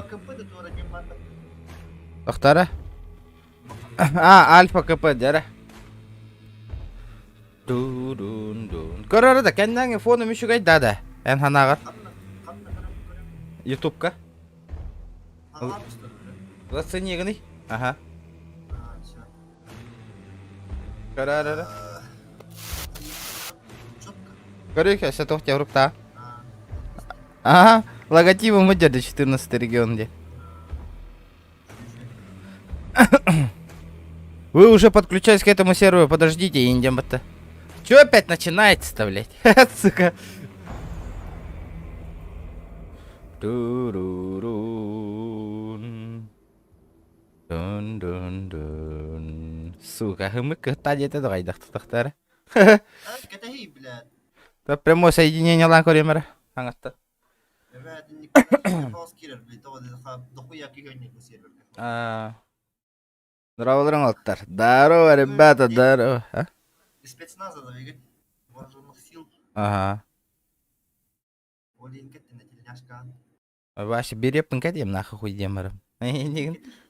КП да туора диэн баар да. Тохтара. А, Альфа КП дьэрэ. Ду-дун-дун. Көрөр да кэннээҥи фоном үчүгэй да да. Эн ханаҕар. Ханна ханна көрөм көрөм. Ютубка. Аҕаа быстар. Зацени Ага. А, всё. Көрөр эрэ. Четко. Көрүөх, өссө туох диэбруктаа. А, Ага, логотипы мы деді 14 регион де. Вы уже подключались к этому серверу, подождите, индем бата. Чё опять начинается-то, блядь? Сука. Ту-ру-рун. Дун-дун-дун. Сука, хымык кытта диэтэ дҕайдах тутахтара. А, кэтэһий, блядь. Да прямое соединение лан көрүмэрэ. Аңатта. Эбээт, инник хаос киирэр, блядь, тоҕо диэтэххэ, дохуя киһи онньук сервергэ. А, Здорово, Алтар. Здорово, ребята, здорово. А? Спецназа да бигит. Вооруженных сил. Ага. Ол иһин кэттинэ тельняшкаан. Вася, береппин кэтиэм нахуй хуй диэн барам.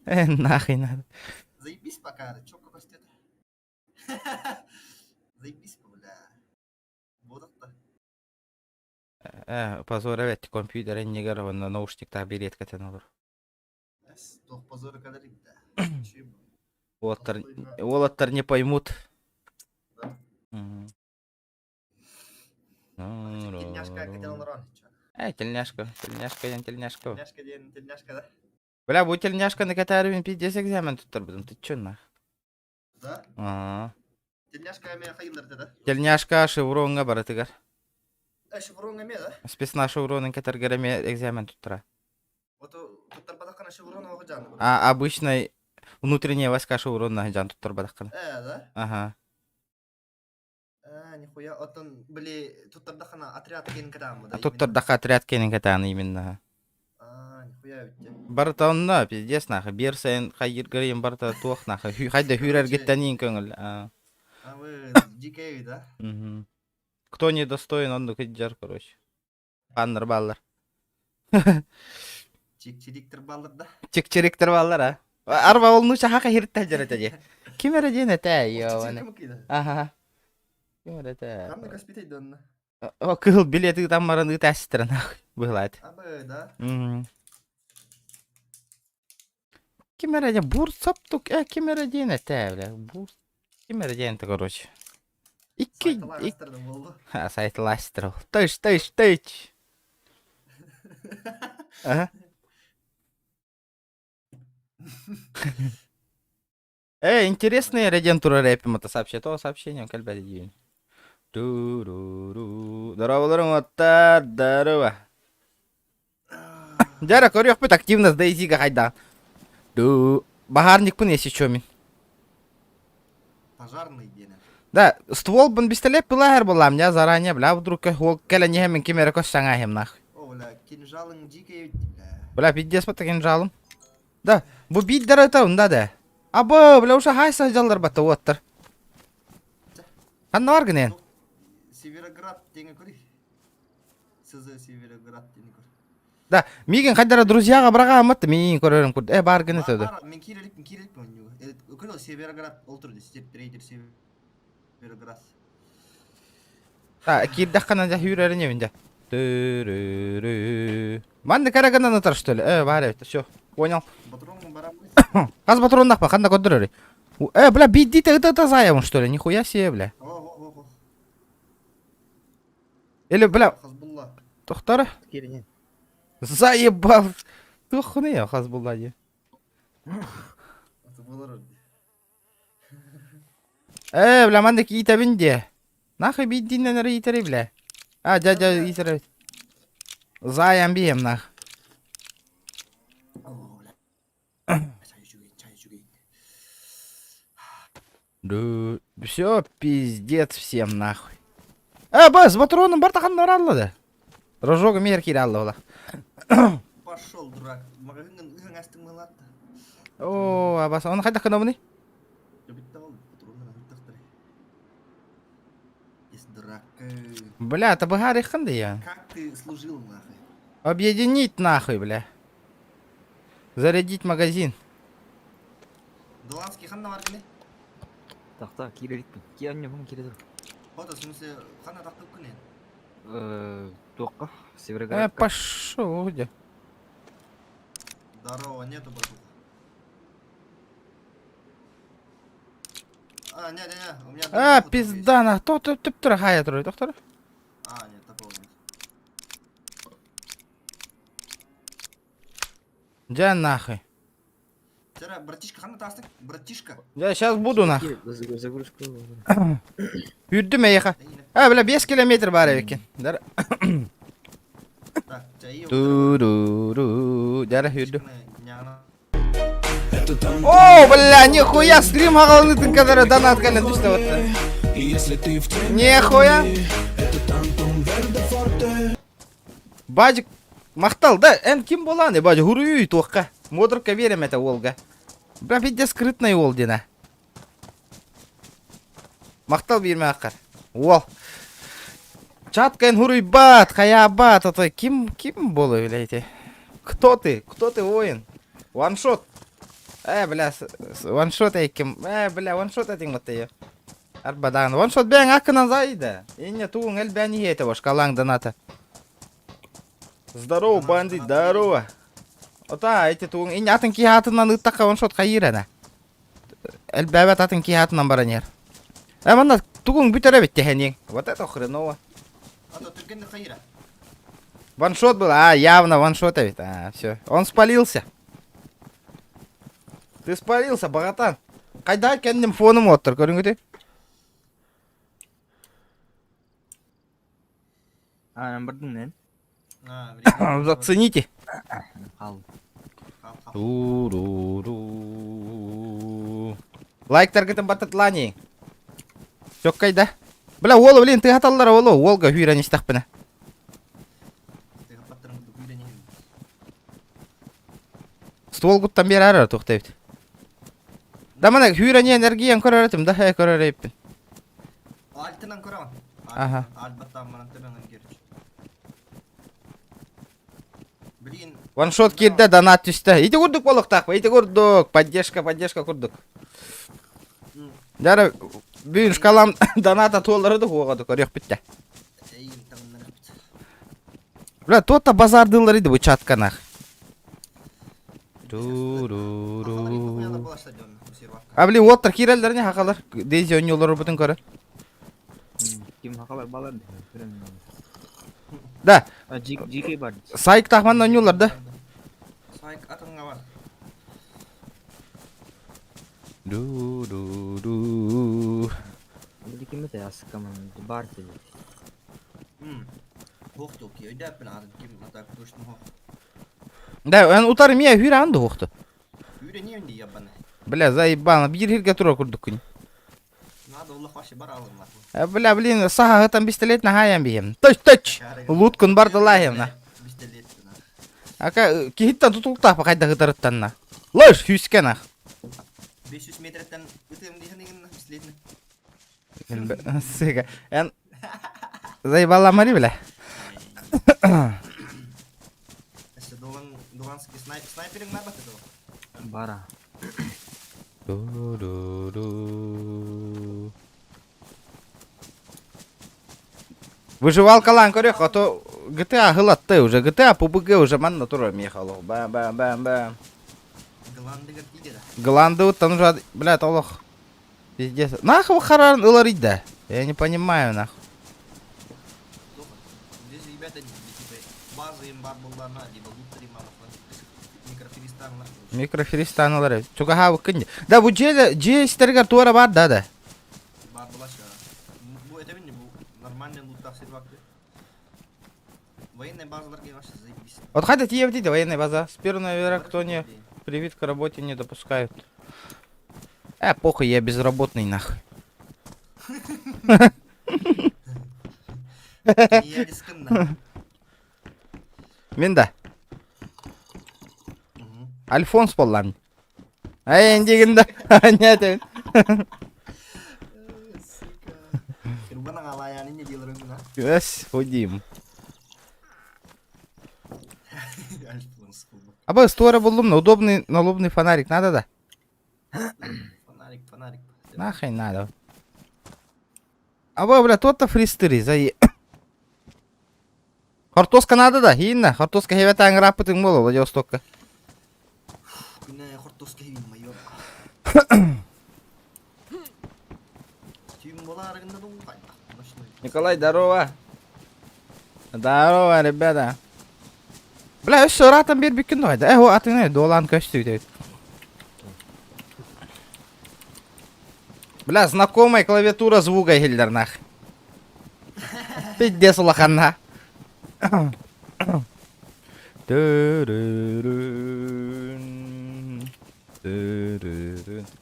Нахуй надо. Заебись пока, чё костет. Заебись, бля. Бодохто. Э, позор эбит компьютер иннигэр уонна наушниктаах билиэт кэтэн олор. Эс, туох позору кэлэрий да. Уолаттар, уолаттар не поймут. Да. Мгм. Тельняшка кэтэн олорон. Э, тельняшка, тельняшка диэн тельняшка. Тельняшка диэн тельняшка да. Бля, бу тельняшканы кэтээрибин пиздец экзамен туттарбытым, ты чё нах? Да? Аа. Тельняшка эмиэ хайылларда да? Тельняшка шевроҥҥа барытыгар. Э, шевроҥҥа эмиэ да? Спецназ шевронун кэтэргэр эмиэ экзамен туттара. Ото туттарбатаххына шеврон оҕо дьааны А обычный внутренняя войска шевронна дьаан туттарбатаххына. Э, да? Ага. Э, нихуя, оттон, били, туттардаххына отряд киин кэтааммы да? Туттардаха отряд киэнин кэтээн именно. А, нихуя эбит Барыта онно, пиздец нахуй. Биэр сайын хайгыргырыйын барыта туох нахуй. Хайда хүүрэргиттэн көҥүл. А вы дикий, да? Мгм. Кто не достоин, он дьар, короче. Паннар баллар. Чикчириктер баллар да? Чикчириктер баллар, а. Арба ол нуча хака хиртэ дьэрэтэ дии. Ким эрэ диэн этэ, ёбаны. Аха. Ким эрэ этэ. Ханна каспитай донна? О, кыһыл билети ытан баран ыытаастара нахуй. Быһылаат. Абы, да? Мм. Ким эрэ диэн бур соптук, э, ким эрэ диэн этэ, бля. Бур ким эрэ диэн этэ, короче. Икки Сайталаастар да буолла. Ха, сайталаастар. Тыш, тыш, тыч. Ага. Э, интересный редентура рэпим это сообщение. То сообщение, кэлбэт диин. Ту-ру-ру. Здороваларым оттар, здорово. Дьара, көрүөхпүт активность Дейзига хайда. Ду. Баһаарникпын если чё мин. Пожарный диэн. Да, ствол бун пистолет пылаһар булам, я заранее, бля, вдруг ол кэлэн иһэмин ким эрэ көс саҥа нах. О, бля, кинжалың дикий бля. Бля, пиздец по кинжалым. Да, бу биирдэр это да да. Абы, бля, уже хайса дьаллар батта уоттар. Ханна бар гынен? Североград диэҥэ көрүй. СЗ Североград диэни көр. Да, миигин хайдара друзьяга быраҕааммат миигин көрөрүм курд. Э, бар гына төдө. Мен кииреликпин, кииреликпин онньуга. Көрө Североград ол турду, трейдер Североград. А, киирдэххинэ дьэ үүрэрин эбин дьэ. Түрүрү. Манна кэрэ гынан ытар что ли? Э, бар эбит, все, понял. Патрон бараммыт. Хас патроннахпа, ханна көрдөрөрүй? Э, бля, биирдиитэ ыта-ыта заайабын что ли? Нихуя себе, бля. О, о, о, Или, бля, Хазбулла. тохтора? Кииринин. Заебал. Тухны я Хазбулла дии. Это было Э, бля, манна киитэбин дии. Нахуй биирдиинэн эрэ иитэрий, бля. А, дядя иитэр. Заайан биэм нах. О, бля. Чай үчүгэй, чай үчүгэй. Да, все, пиздец всем нахуй. Э, бас, патроном бартахан наралла да. Рожога мер киралла ола. Пошел, дурак. Магазиннан ыһаҥ астыҥ мылаатта. О, абас, он хайдах кынабыный? Бүттэ ол, патроннар ыртахтар. Ес дурак. Бля, это быһаарыаххын да я. Как ты служил нахуй? Объединить нахуй, бля. Зарядить магазин. Доланский ханна бар кини? Тахта киирэ иликпин. Ки анньабын киирэ тур. Вот, в смысле, ханна тахтыккын эн? Э, туохха? Э, Североградка. пошел, где? Здорово, нету братуха. А, не, не, не, у меня А, другой фото есть. пизда, на, то ты ты трахая трой, доктор. А, нет, такого нет. Дя нахуй. Вчера, братишка, ханна тастык, братишка. Я сейчас буду нахуй. Загрузку. Үрдүм эйха. А, бля, 5 километр бар эбикин. Дар. Так, чаи. Ту-ру-ру. Дара үрдүм. О, бля, нихуя, стрим хагалнытын, который донат кэлэн түстэ вот. Нихуя. Бажик махтал, да, эн ким болан, бажик хуруй туохка. Модурка верим это Волга. Бля, пиздец скрытный уол дина. Махтал биирмэ аххар. Уол. Чатка эн хуруйбат, хаябат, а то ким, ким болу, блядь. Кто ты? Кто ты, воин? Ваншот. Э, бля, ваншот эйким. Э, бля, ваншот этиң вот Арбадан. Ваншот бэң акынан зайда. Инне туун эл бәни хете башкалаң доната. Здорово, бандит, здорово. Ота, эти туун инне атын ки хатынан ыттакка ваншот кайырана. Эл бәбәт атын ки хатынан баранер. Э, манна тугун бүтере бит техенең. Вот это хреново. А то түргенде кайыра. Ваншот был, а, явно ваншот ведь. А, все. Он спалился. Ты спалился, братан. Кайда кендим фоном оттыр, көрүңүтү? А, бардың нен? А, время. Зацените. Хал. Хап, хап. Ту-ру-ру. Лайктаргытын бататлани. Чок кайда? Бля, ола, блин, ты хаталлара ола, Олга хүйрен истахпына. Ты хапаттырың үйренейін. Ствол гуттан бер арар тухтайбит. Да мана хүйрен энергиян көрөрөтүм да, хэ көрөрөйппин. Альтынан көрөм. Аха. Альбаттан манан төбөңөн керч. Блин. Ваншот кирде донат түстэ. Ити курдук болуктаах, ити курдук. Поддержка, поддержка курдук. Дара бүгүн шкалам доната туоллары хуоҕа көрүөх бүттэ. Эйин таңнар бит. Бля, то-то базардылар иди бу чатканах. Ту-ру-ру. А блин, оттар кирелдер не хакалар. Дейзи ойнолор бутун көрө. Ким хакалар балар. Да, А, GK бар. сайк тахман ойнолор да. Сайк атыңа бар. Ду-ду-ду. Били ким эте асыкаман бар ти. Хох токи, өйдәппин атын ким ата көштүм хох. Да, эн утар мия хүрэ анды хохту. Үйренейин ди ябаны. Бля, заебано. Бир хирге тура курдук күн. Надо улах вообще бар алым нахуй. Э, бля, блин, саха там пистолет на хаям бием. Точ, точ. Луткун бар далаем на. Пистолет на. Ака кихиттан тутулуктаах хайда хытарыттан на. Лыш хүске нах. 500 метрден ытым дихен на пистолетни. Сыга. Эн заебала мари, бля. Эше долан доланский снайперинг бар баты дол. Бара. Ду-ду-ду. Выживалкалаан көрүөх, а то GTA хылатты уже, GTA PUBG уже манна турар мехало. Бам бам бам бам. Гландыгар тиде да. Гланды уже, блядь, олох. Пиздец. Нахуй харан ылар да? Я не понимаю, нахуй. Здесь ребята типа база им бар булларна, либо лутер им микрофиристан Микрофиристан ылар. Чуга кынди. Да бу же же истергер туара бар да да. Бар була Бу это бу нормальный лут сервакты. Военная базалар вообще заебись. Вот хотя тиевдите военная база. С первого кто не привит к работе не допускают. Э, похуй, я безработный нахуй. Мен да. Альфонс боллам. Эй, дегенде. Не Сука. Господи. Аба история буллум, но удобный налобный фонарик надо да? Фонарик, фонарик. Нахрен надо. Аба, бля, тот-то фристыри, за... Хортуоска надо да, хиинна. Хортуоска хевет аңыраппытыҥ буолуо Владивостокка. Күнэ хортуоска хибин майор. Түйін болаарыгында Николай, здорово. Здорово, ребята. Бля, өссө ыраатан биэрбиккин дуо? Э, о, атыҥ дуолаан көстүү Бля, знакомая клавиатура звука иһиллэр нах. Пиздец улаханна.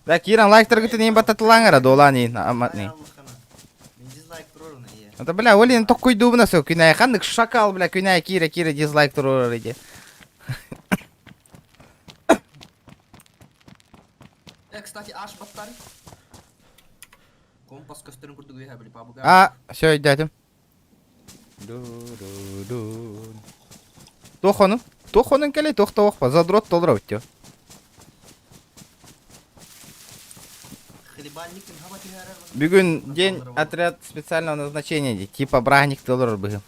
Да, Киран, лайктаргытын иин баттатылааңара дуолаан иин аматни. Это, бля, Олин токкуйдуубуна сө күнәй ханнык шакал, бля, күнәй киирэ киирэ дизлайк туруорар иди. Э, кстати, аш баттар. Компас көстөрүн курдук үөһэ били пабыга. А, все, өйдөөтүм. Туох ону? Туох онун кэлэй, туох да охпа. Задрот толоробут дьэ. Бүгүн день отряд специального назначения дии. Типа браник толорор быһым.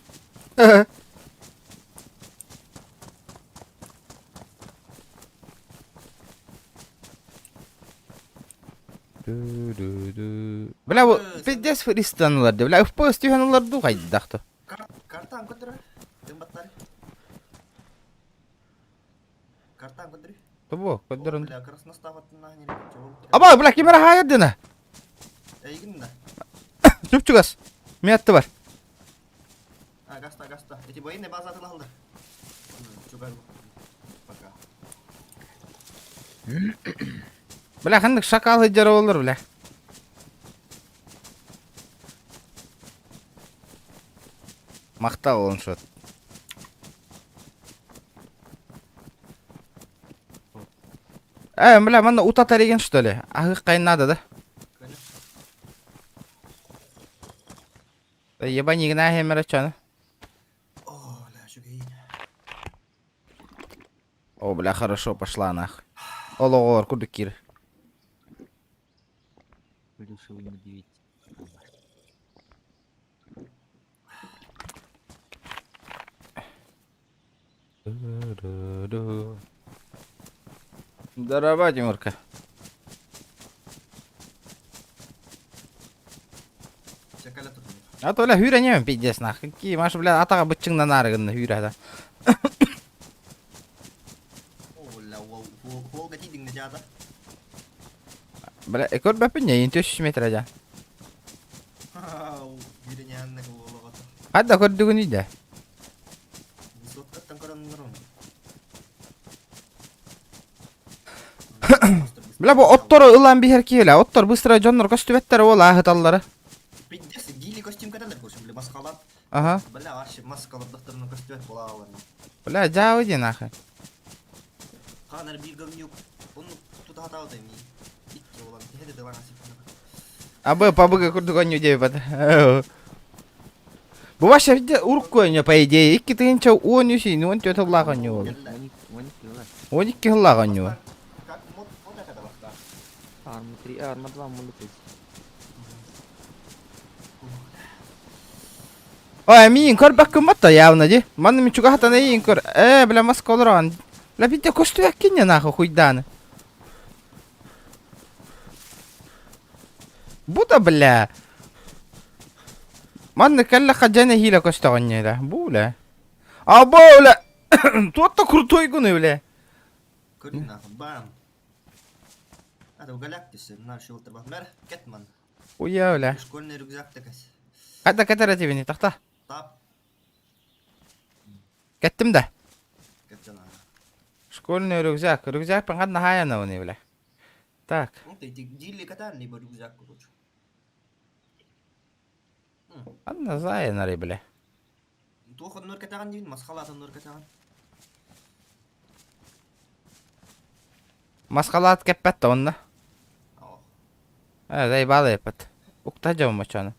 Бля, бу пиздец фристанылар дии. Бля, FPS түһэн ылар дуу хайдах то. Картаан көтөрө. Тымбаттар. Картаан көтөрү. Тобу, көрдөрөн. Бля, Аба, бля, ким эрэ хаайар дина. Эйигин да. Чуп-чугас. Миатты бар. А, гаста, гаста. Эти военные база атылалды. Чугар. Пока. Бля, ханнык шакал сылдьара буоллар, бля. Махтал лоншот. Э, бля, манна утатар деген что ли? Аһых надо, да? Конечно. Ебани гына хемер чаны. О, бля, үчүгэй. О, бля, хорошо, пошла нах. Олоҕор курдук кир. Плюшевый медведь. Здорово, Тимурка. А то, бля, хүрэ нем пиздец нах. Какие, маш, бля, атаға бытчыңнан арыгынны хүрэ да. Бля, көрбөппүн не, 300 метр дьэ. Хадда көрдүгүн үйдэ. Бля, бу оттору ылан биһэр киһилэ. Оттор быстро дьоннор көстүбэттэр ол ааһыталлара. Пиздец, гили костюм кэтэллэр короче, бля, маскалар. Ага. Бля, вообще маскалар дохторун көстүбэт буолаалар. Бля, дьаабы диэн аахы. Хаанар биир говнюк. Онну тута хатаабыта эмиэ. Икки буолан төһө да дылаҥа Абы пабыга курдук оонньуу диэбит. Бу вообще урукку оонньуу по идее 2013 14 сыллаах оонньуу буолла. 12 сыллаах оонньуу. Как мод мод это бастаан. Арма 3, арма 2 может быть. Ой, миин көрбөккүн батта явно ди. Манна мин чугаһатан эйиин көр. Э, бля, маска олорон. Бля, битте көстүбэккин нахуй хуйдааны. Бу да, бля. Манна кэллэххэ дьэ нэһиилэ көстөҕүн Бу, бля. Або, бля. Туох да крутой гуны, бля. Көрүн нахуй, бам. А, угаляк түссе, мына шылтыр Кетман. Уя, бля. Школьный рюкзак такась. Хайда кэтэр этибини, тахта. Тап. Кэттим да. Кэтчана. Школьный рюкзак. Рюкзак панхад нахая бля. Так. Ну ты дили катан либо рюкзак, короче. Анна зая бля. Туох оннор кэтаҕын диин, масхалаат оннор кэтаҕын. Масхалаат кэппэт да онно. Э, заебало еппет. Укта дьоммочону.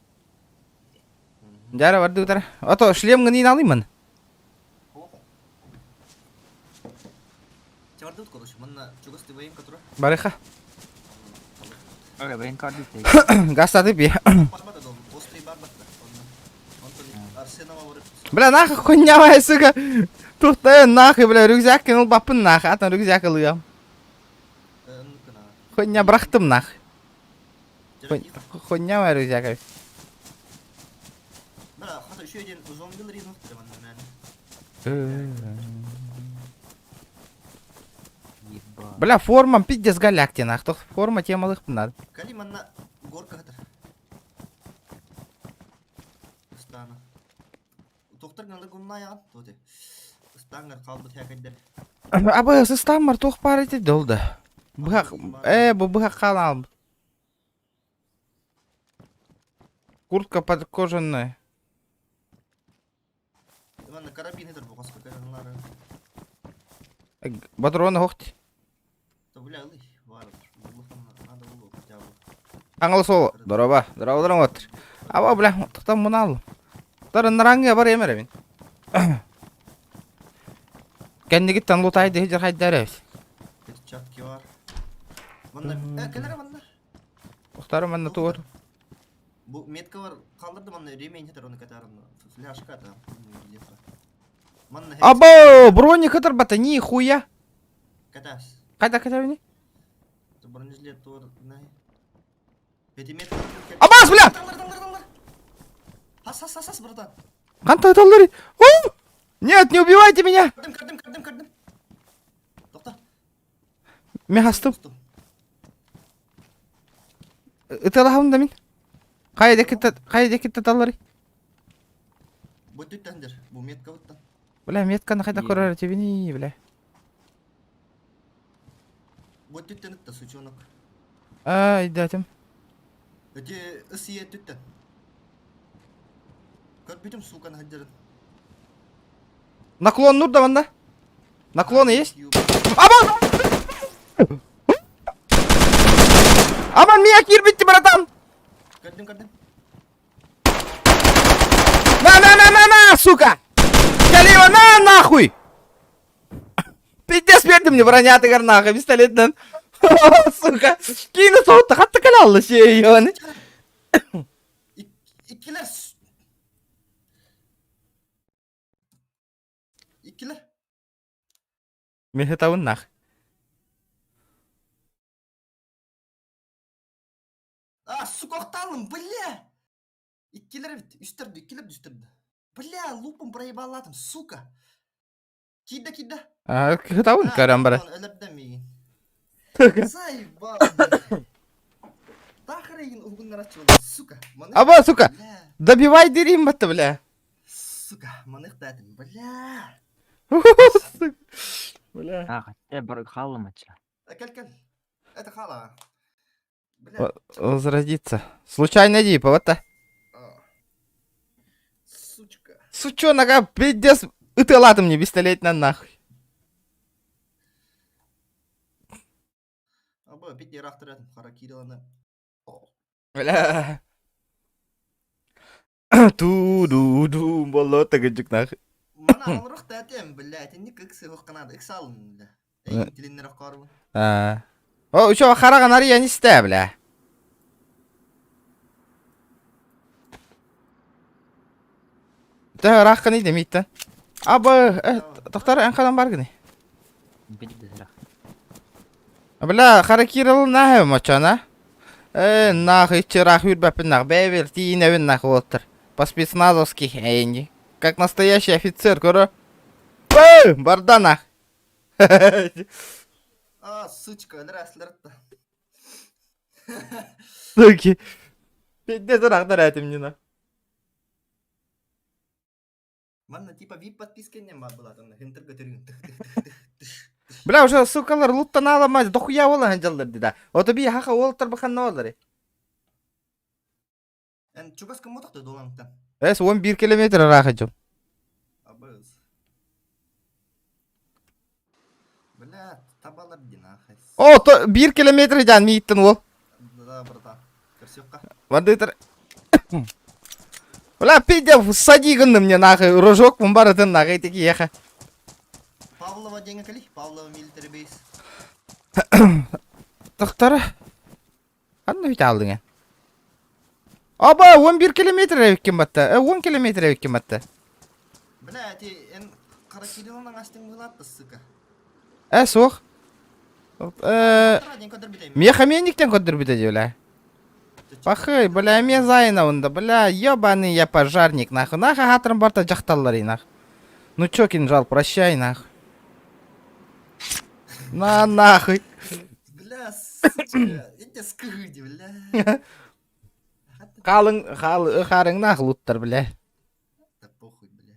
Дьара бардыгытара. Ото шлем гынын алыймын. Бардыбыт, короче, манна чугас тыбайым которая. Барыха. Ага, блин, карды Гастады би. Барбата дол, острый барбата. Онтон Арсенова барып. Бля, нахуй хуйня сука. Тухтай нахуй, бля, рюкзак кинул баппын нахуй, атын рюкзак ылыам. Хуйня бырахтым нахуй. Хуйня рюкзак. Бля, хата еще один зомби ринув манна. Ебать. Бля, форма пиздец галяк нахуй. Форма темалых надо. Кали манна горка хатар. Ыстана. Доктор гналар гунна яган тоте. Ыстаңар калбыт хакайдар. Абы сыстаммар туох паар ити долда. Быһах, бу быһах хаалаал. Куртка под кожаная. Манна карабин хатар бу хаска калар. Патроны хохти. То бля, ылый, бар. Надо было хотя бы. Аңыл сол, дороба, дороба отыр. Аба, бля, тоқтам мұны ал. Тарын нараңы бар емер мен. Кәндігіттен лутайды хижер хайдар әбіз. Перчатки бар. Манна, келер манна. Охтары манна туыр. Бу метка бар, калдырды манна ремень хатар оны катарын. Фляжка там. Манна Або, броник хатар бата, нихуя. Катас. Қайда катабыни? Бронежилет тур, най. Эти метка. Абас, бля! Таллар, таллар, таллар. Хас, хас, хас, хас, братан. Қантай таллар. Нет, не убивайте меня! Көрдүм, көрдүм, көрдүм, көрдүм. Тохто. Мен хастым. Ыталахым да мин. Қайда кетті, қайда кетті таллар? Бу түттендер. Бу метка буттан. Бля, метканы қайда көрер тебени, бля. Бу түттен ытта, сучонок. А, идатым. Эти ысые түттен. Көрбүтүм суканы хаджарын. Наклон нур да манда. Наклоны есть? Аман! Аман, меня кирбитти, братан! Көрдүм, көрдүм. На, на, на, на, на, сука! Калива, на, нахуй! Пиздец, берді мне броня тыгар нахуй, пистолеттен. Сука! Кейіні соғытты, қатты калалды ше, ебаный. Иккилер. Иккилер. Мен хетауын нах. А, сука, охталым, бля! Иккилер бит, үстірді, иккилер үстірді. Бля, лупом проебал там, сука. Кида, кида. А, хетауын көрем бара. Өлірді мейін. Сука. Заебал. Тахрайын угуннар сука. Аба, сука, Бля, добивай дерим батты, бля. сука, маных датым, бля. Сука. Бля. А, хотя бар халым ача. Кел, кел. Это хала. Бля. Возродиться. Случайно типа, вот та. Сучка. Сучонок, а, пиздец, ытылаты мне пистолет на нахуй. Аба, бит ярахтыр харакириланы. Бля. Ту-ду-ду, болото гыжык нахуй. Мана алрых тәтем, бля, тенни кыксы хокканады, икс алын, бля. Эй, тилиннер карбы. А. О, еще хараган ария не сте, бля. Та рахкан иде миттен. Аба, тохтар эн хадан бар гыны. Бидде сырах. Бля, харакирал нахэ мачана. Э, нах, ичи рах үрбәпін нах, бәбер, тиинәбін нах оттыр. По спецназовски, эйни. Как настоящий офицер, көрө. Эй, барда нах. А, сучка, өлөр та. Суки. Пиздец, рахдар этим не на. Манна типа VIP подписка не была там, хентер көтөргөн. Бля, уже сукалар луттан аламаз, дохуя ола ханжалдар да. Ото би хаха олтар бахан нолары. Эн чугас кым отакты долаңтан. Эс 11 километр рахачым. Абыз. Бля, табалар динахай. О, то 1 километр жан миттен ол. Да, братан. Көрсөкка. Вандытыр. Бля, пиздец, сади гынны мне нахуй, рожок мумбаратын нахуй таки еха. Павлова диэҥҥэ кэлий. Павлова military base. Тохтор. Ханна бүтэ алдың эн? Аба, 11 километр эбиккин батта. 10 километр эбиккин батта. Бля, эти эн Кара Кириллынан астың быылаатта, сука. Э, суох. Э, Мехаменниктен көрдөрбүтэ дии, бля. Пахай, бля, эмиэ зайна онда, бля, ебаный я пожарник, нахуй. Нахуй хатрым барта дьахталлар, нах. Ну чё, кинжал, прощай, нах. На нахуй. Бля, сучка, я скыгыди, бля. Хаалыҥ, хаал, хаарыҥнаах луттар, бля. Да похуй, бля.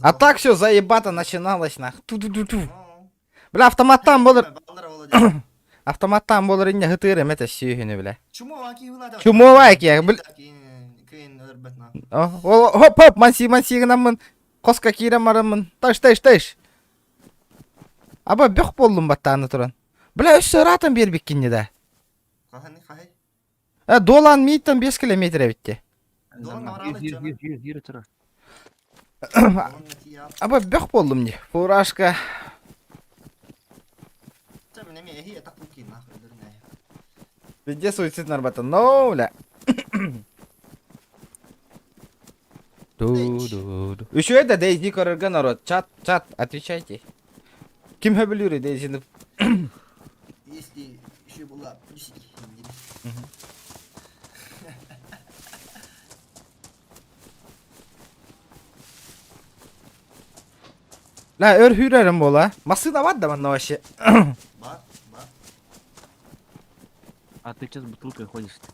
А так все заебато начиналось, нах. Ту-ту-ту-ту. Бля, автоматтан болар. Автоматтан болар инне хытыр эмете сүйүнү бля. Чумова ки, бл. Хоп хоп, манси манси гынаммын. Коска киирэн бараммын. Таш таш таш. Аба бөх боллум баттааны туран. Бля, өссө ыраатан биэрбиккинни да. Э, Дуолаан мииттэн 5 километр эбит дии. Аба бөх буоллум дии. Фуражка. Везде суицид нарбата. Но, бля. Ду-ду-ду. Үчүгэй да Дейзи көрөргө народ. Чат, чат, отвечайте. Ким хөбүлүүрүй Дейзини? Если еще была плюсики. Ла өр хүрэрим буола. Массыына бар да манна вообще. Бар, бар. А ты что с бутылкой ходишь-то?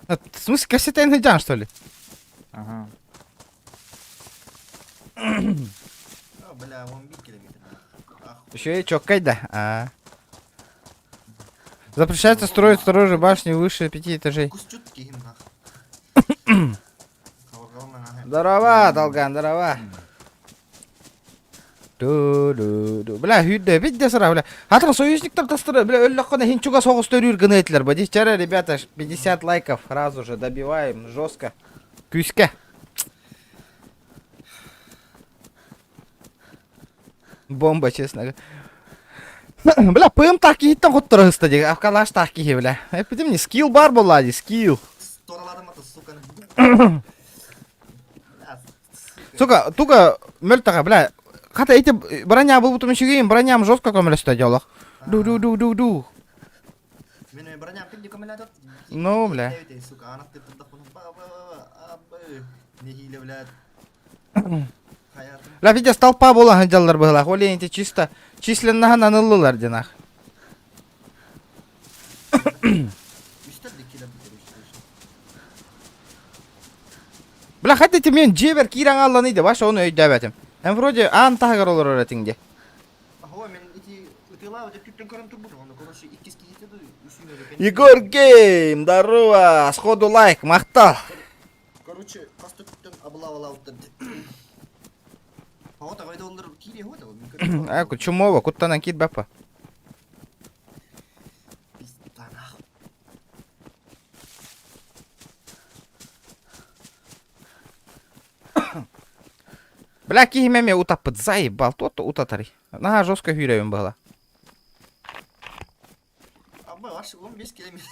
В смысле, кассета сылдьан, что ли? Ага. О, бля, он бит километр. Еще и чоккай да. А. Запрещается строить сторожи башни выше пяти этажей. Здорово, Долган, здорово. Ду-ду-ду. Бля, хүдде, бидде сыра, бля. Хатыр союзниктар тастыры, бля, өллөккөне хин чугас соғыс төрүүр гына этилер. Бу вчера, ребята, 50 лайков сразу же добиваем жестко. Күүскэ. Бомба, честно. Бля, ПМ так киһиттэн хотторо ыста дии. Калаш так киһи, бля. Эппитим не скилл бар буолла дии, скилл. Сука, туга мөлтөҕө, бля, хата ити броня булбутум үчүгэйин, броням жестко көмөлөстө дьолох. Ду-ду-ду-ду-ду. Ну, бля. Ла видя столпа буола сылдьаллар быһылаах, ол иһин ити чисто численноһан аныллылар динах. Бля, хотя ти мен дьиэбэр киирэн хаалланый да, ваш ону өйдөөбөтүм. Эн вроде аан таһыгар олорор этиҥ дии. Егор Гейм, здорово! Сходу лайк, махтал! Короче, хас өттүттэн абылаабалаабыттар Оҕо таҕайда оллар киириэ хуо А, чумова, куттанан киирбэппа. Пизданах. Бля, киһим эмиэ утаппыт, заебал, тот утатарый. Наһаа жестко күүрэбин была. Абы, аш 15 километр.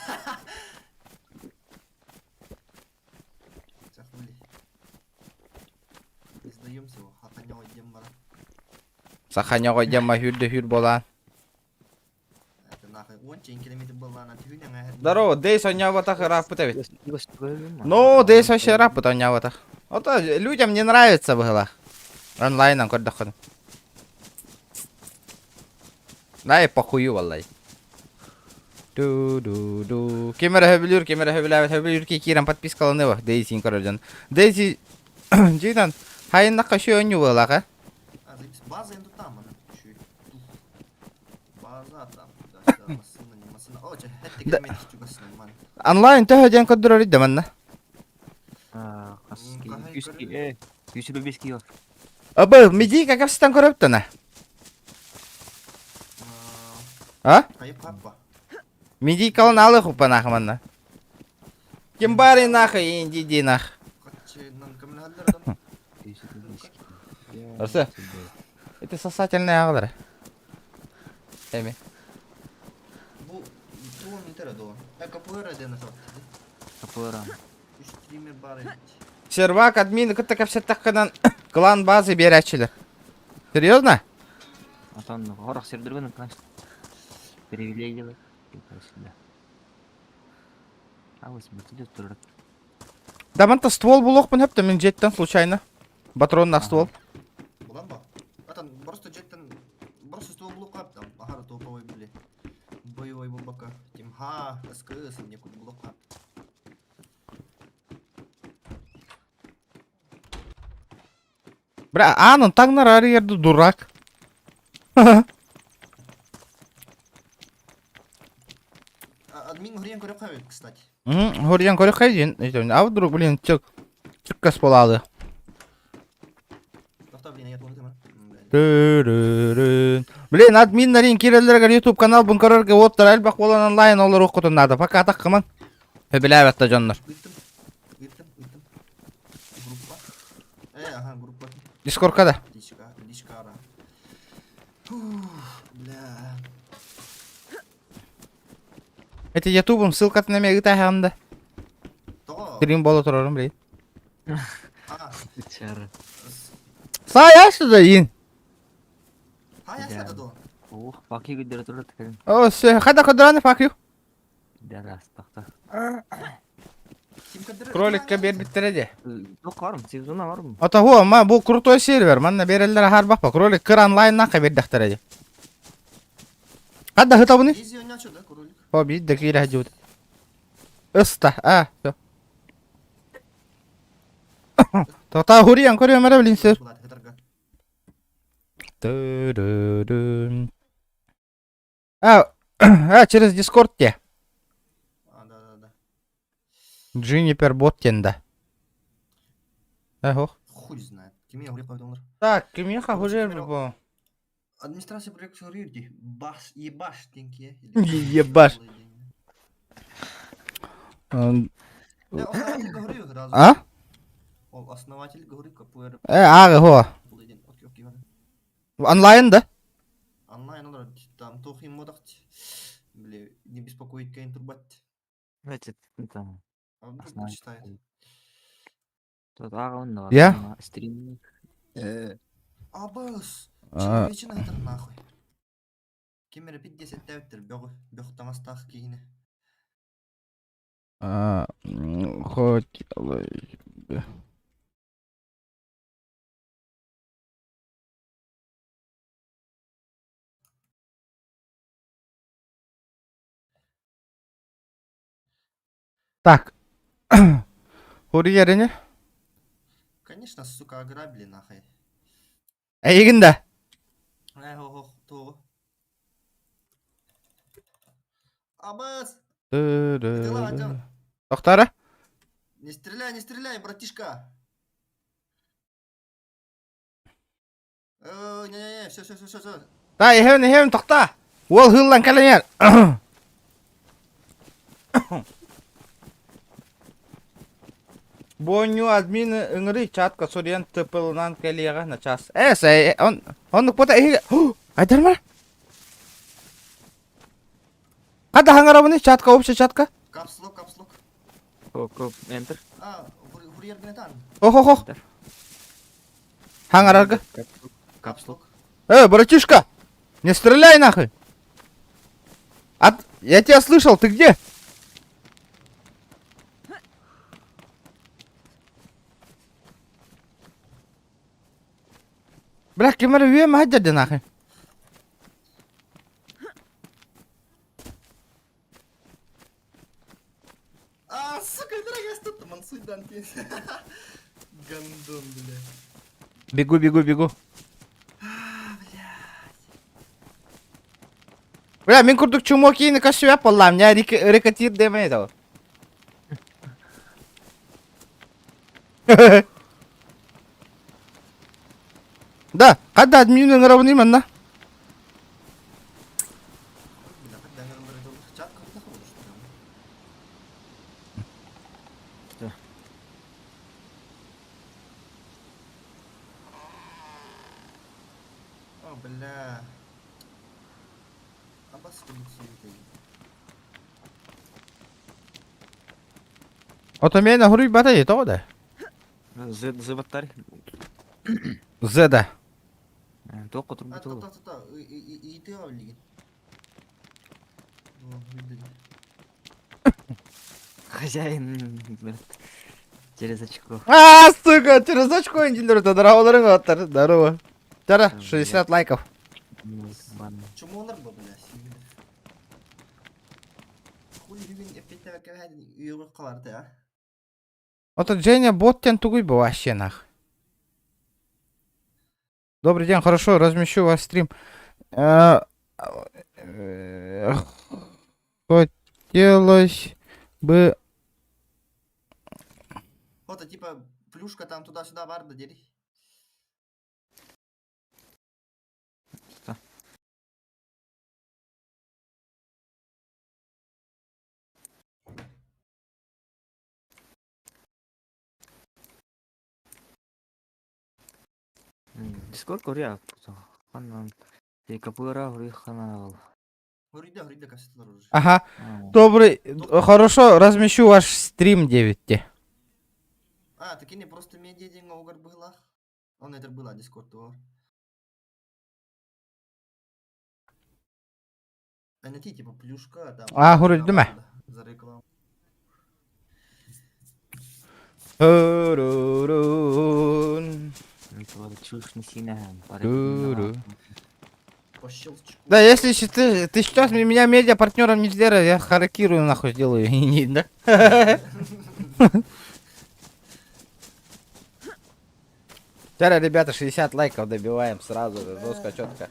Саханьоҕо дьамма хүрдэ хүр буолаан. Здорово, Дейс онньообатах ырааппыт эбит. Ну, Дейс вообще ырааппыт онньообатах. Ото людям не нравится быһылаах. Онлайнан көрдөххүнэ. Най похую валлай. Ду-ду-ду. Ким эрэ сөбүлүүр, ким эрэ сөбүлээбэт, сөбүлүүр ки киирэн подпискаланыба. Дейзин көрөр дьон. Дейзи дьиҥинэн хайыннахха үчүгэй оонньуу быһыылаах ээ. А, заебись. База енді там, ана. Чуть. База там. Туда-сюда, массына, не массына. О, чэ, хэттэ Да. километр чугас нормально. Онлайн төһө диэн көрдөрөр да манна. А, хас М, ки- хаһай үс ки- көрөр. э, үс бес кило. Абы, медийка кэпсэтэн көрөптөнө. А? Хайып хаппа. Медийкалын алы хуппанаах манна. Ким бары нахуй, инди ди нах. Каччынан көмөлөһөллөр. Арсы, это сосательные аҕалара. Эми. Бу туон интере до. КПР диэн КПР. Стример бар эбит. Сервак админ кытта кэпсэттэххинэн клан базы биэрээччилэр. Серьезно? Отон хорох сирдэргин конечно. Привилегиялар. Сюда. А вот смотри, турар. Да манта ствол булуохпун хөптө мин дьиэттэн случайно. Патроннаах ствол. Булан ба? Атан просто дьиэттэн просто ствол булуохха там аһара топовый били. Боевой булбакка. Тимха, СКС мне кут булуохха. Бля, аанын таҥнар арыйарды дурак. Админ Гурьян көрөххө кстати. Гурьян көрөххө диэн. А вдруг, блин, чык чыккас буолаалы. Блин, админнарин киирэллэригэр YouTube канал бун көрөргө уоттар элбэх буолан онлайн олоруоххутун наада. Пока атаххыман. Сөбүлээбэт да дьоннор. Ыыттым, ыыттым. Группа. Э, ага, группа. Дискорка да. Личка, личкара. Фух, бля. Эти ютубум ссылкатын эмиэ ыытааһаҕын да. Тоҕо? Стрим буола турарым блин. А, Чары. Саайа что да иин. Хая сата до. Ох, паки гүддere турар текерин. О, все, хада кадраны fuck you. Дәрастақта. Кроликка биэрбиттэрэ дии. Туох барым, сезона барым. Отоһуо, ма бу крутой сервер, манна биэрэллэр аһарбах кролик кыр онлайннаахха биэрдэхтэрэ дии. Хадда хытабыны? Изи ойнаачу да, кролик? О, биир да киирэ сылдьыбыт. Ыста, а, все. Тота хуриан көрүөм эрэ билин сир. А, а, через Дискорд те. А, да, да, да. Джинипер бот диэн да. Эх, Хуй знает. Кими я говорю, Так, кимиэхэ хужер бу? Администрация проекта Рюрди. Баш, ебаш теньки. Ебаш. Основатель говорю сразу. А? Ол основатель говорю КПР. Э, ааҕы, хо. Онлайн да? Онлайн олорор там туох иммодах били не беспокоить кайын турбат. Значит, там А вдруг прочитает. Тут ааҕын Я? стрим. Абыс! Человечина это нахуй. Ким эрэ 50 тэбиттэр бөҕү бөх таҥастаах киһини. Хоть Так. Курьер Конечно, сука, ограбили нахуй. Эйигин да. Э, ох, тугу. Абас! Тохтара? Не стреляй, не стреляй, братишка! Э, не-не-не, все, все, все, все, все. Та, иһэбин, иһэбин, тохта! Уол хыллан кэлэн Буонньу админ ыҥырыы чатка суруйан ТП-лынан кэлиэҕэ начаас. Э, сэ, он, оннук бута иһигэ... Айдармар! Хада хаҥарабыный чатка, общий чатка? Капслок, капслок. Коп, enter. А, курьер гнетан. Ох, ох, ох. Хаҥарарга. Капслок. Э, братишка! Не стреляй нахуй! От... Я тебя слышал, ты где? Бля, ким эрэ үөм аһадьа нахуй. А, сука, дорогая, что там, мансуйдан Гандон, бля. Бегу, бегу, бегу. Бля, мин курдук чумок киини көссүбэт буоллаам, ньаа рекатир диэмэй этого. Да, хадда админ ыҥырабыный манна. Бля, когда чат как находишь? Что? О, бля. Абас курдук сиэбитэй. Ото миэнэ хоруйбата дии, тоҕо да? З зыбаттар. З да. Туох А, котурбут то, ол. то, то, то, ыйытыаҕа билигин. О, билдим. Хозяин, блядь, через очко. А, сука, через очко индилер здороваларың аттар. Здорово. Тара, 60 лайков. Ладно. Чумолар бу, бля, сиигилэр. Хуй бүгүн эппиттээбэккэ үөҕү халарда, а? Ото Женя бот тугуй бу вообще нах. Добрый день, хорошо, размещу ваш стрим. Хотелось бы... Вот, типа, плюшка там туда-сюда бар да дери. Что? Дискорд Корея. Ханан. Капура ханал. Хоруйда, хоруйда кассеталар уже. Ага, добрый, хорошо, размещу ваш стрим 9 те. А, так не просто медиа деньги угар было. Он это было Дискорд то. А не ти, типа, плюшка там. А, хоруйдум ээ. За рекламу. Турурун. Туру. По щелчку. Да, если ты сейчас меня медиа-партнером не сделаешь, я харакирую нахуй сделаю. Не, да? Вчера, ребята, 60 лайков добиваем сразу же, жестко, четко.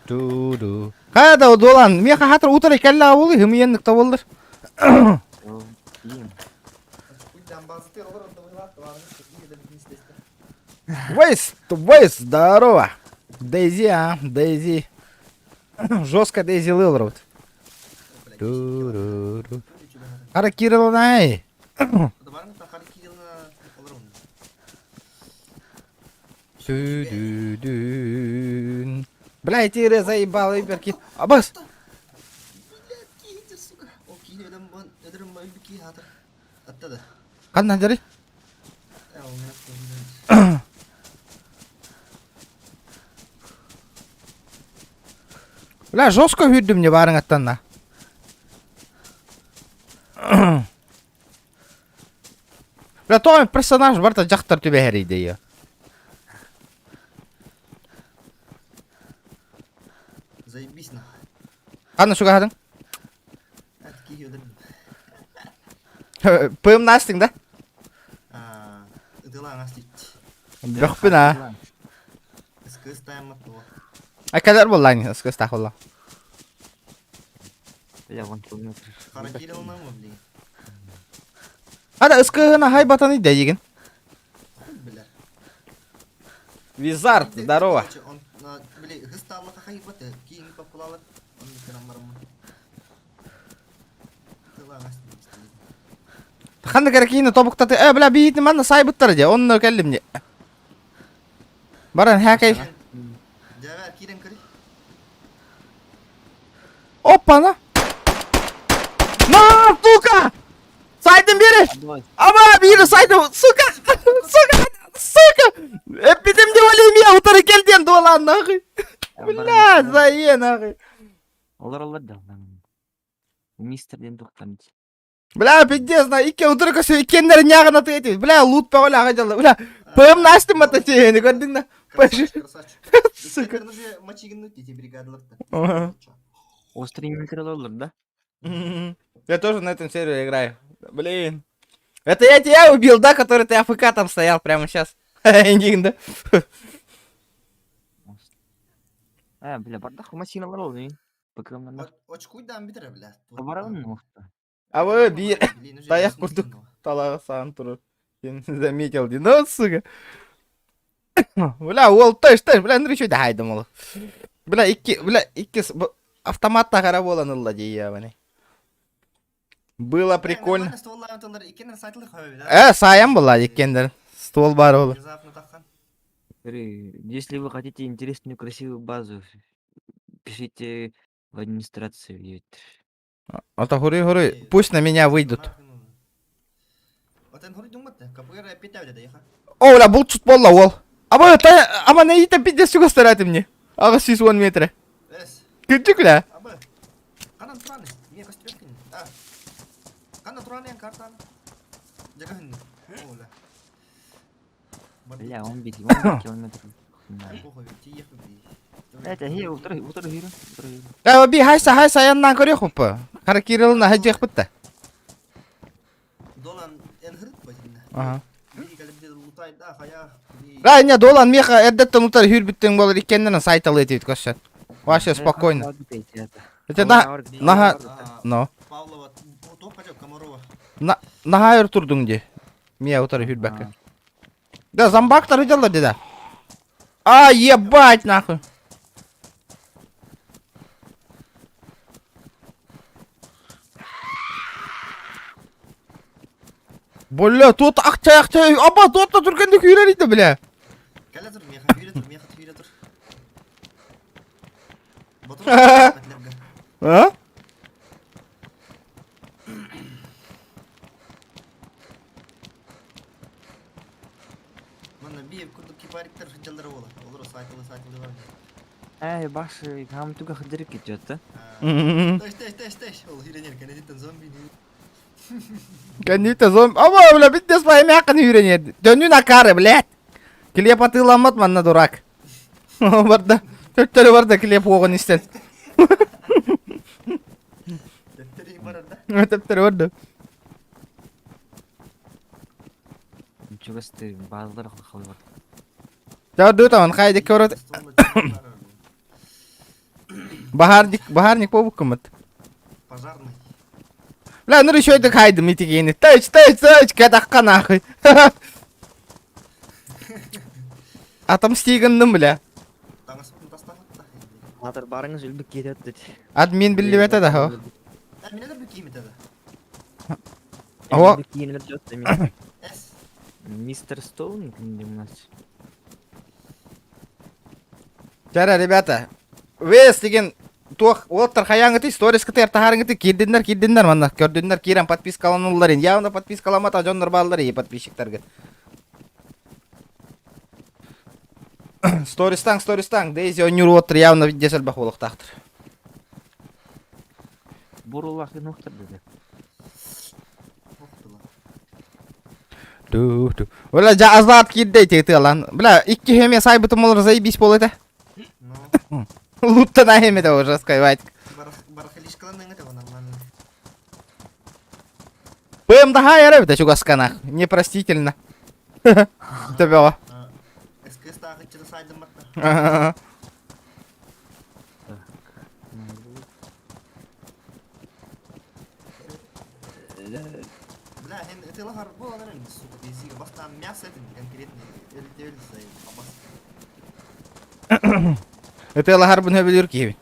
Ту-ду. Хада удулан, меха хатыр утыры кәллә авылы, хымиенник табылдыр. Вейс, Вейс, здорово. Дейзи, а, Дейзи. Жестко Дейзи Лилроуд. Ту-ру-ру. Харакирылнай. Ту-ду-дун. Бля, эти заебал, Иберки. Абас! Ханна дери? Бля, жестко хүрдүм не барың аттанна. Бля, то персонаж барта жактар түбэһэрийде я. Заебись нахуй. Ханна шугахадың? Пым настың да? Бөхпүн а. Акалар боллаң, ыскыстах болла. Ада ыскыгына хай батаны дәйген. Визард, здорово. Ханна каракина тобуктаты. Э, бля, биитни манна сайбыттар же. Онно келдим же. Баран хакай. Опа-на. На, сука! Сайдым бери! Ама, бири сайдым, сука! Сука! Сука! Эппитим деп ойлойм я утары келден дуалан нахуй. Бля, зае нахуй. Олар олар да. Мистер ден тоқтан. Бля, пиздец, на икки утары көсө иккеннер нягына тыйты. Бля, лут пагола ага жалла. Бля, ПМ настым ата чейни көрдүң да. Красавчик. Сука. Ага. Острый олар да? Я тоже на этом сервере играю. Блин. Это я тебя убил, да, который ты АФК там стоял прямо сейчас? да? Э, бля, бардах машиналар ол не? Бакымнан. Очкуйдан битер, бля. Барабан А вы би таяқ курдук талаға саған тұрып. Сен заметил, ну, сука. Бля, ол тэш, тэш, бля, ну еще дайдым ол. Бля, икки, бля, икки автоматта қара болан ылла дей, Было прикольно. Э, сайын была иккендер. Ствол бар ол. Если вы хотите интересную красивую базу, пишите в администрацию. Ата хури хури, пусть на меня выйдут. О, бля, булчут буолла уол. Аба, та, ама не итэ пиздец чугастаратым мне. Аҕа 110 метрэ. Күрдьүк бля. Бля, он бит, он километр. Это хе, утро, утро хиро, утро хиро. Э, би хайса хайса аяннаан көрүөх Хара Кириллын аһа Ага. Да, не, Долан меха эрдэттэн утар хүрбүттэн болар иккеннен сайталы этибит көссөт. Вообще спокойно. Это на наха но. Павлова, то хотел Комарова. На наха өр турдуң ди. Мия утар хүрбәккә. Да, зомбактар дела деда. А, ебать нахуй. Бля, тут акча акча, аба, тут та түргенде күйрер ити, бля. Кэлэ тур, миэхэ күүрэ тур, миэхэ күүрэ тур. Ботур, А? Манна биир курдук кипариктар сылдьаллара буола. Олору сайтылы сайтылы бар. Эй, баш, хам туга хадырык идет, да? Тэш, тэш, тэш, тэш. Ол үйренер, кэнэтиттэн зомби. Кэннитэ зомби. Аба, бля, бүттес байым яқын үйренер. Дөнүн акары, блядь. Килеп атыламат манна дурак. Барда. Төттөрү барда килеп оғын истен. Төттөрү барар да. Төттөрү барда. Чугасты базалар халы бар. Жа таман хайди көрөт. Бахарник, бахарник побуккумут. Пожарный. Бля, ну еще это хайдым итигени. Тыч, тыч, тыч, кадакка нахуй. Атом стигынным, бля. Атыр барыңыз үлбік кетет деді. Админ биллибете да хо. Ого. Мистер Стоун у нас. Чара, ребята. Вес деген туох уоттар хаяңыты сторис кытыр тахарыңыты кирдиннер кирдиннер манна көрдүннер кирен подпискалануллар явно подпискаламата дьоннор бааллар и подписчиктарга. Стористан стористан Дейзи ойнур уоттар явно десел бах болохтаахтыр. Бурулах нохтар деді. Ту ту. Бля, жа азат кирдей тетылан. Бля, икки хеме сайбытым олар заебись бол это. Ну. Лутта на хеме да уже скайвать. Барахалишкалан этого нормально. ПМ да хай это чугасканах. Непростительно. Төбеға. СКС тағы чыры сайдым батта. Бля, хен это бола наверное, сука, вези. Баста мясо это конкретно. Эл сайын. Абас. Это лахар бун хөбүлүр киби.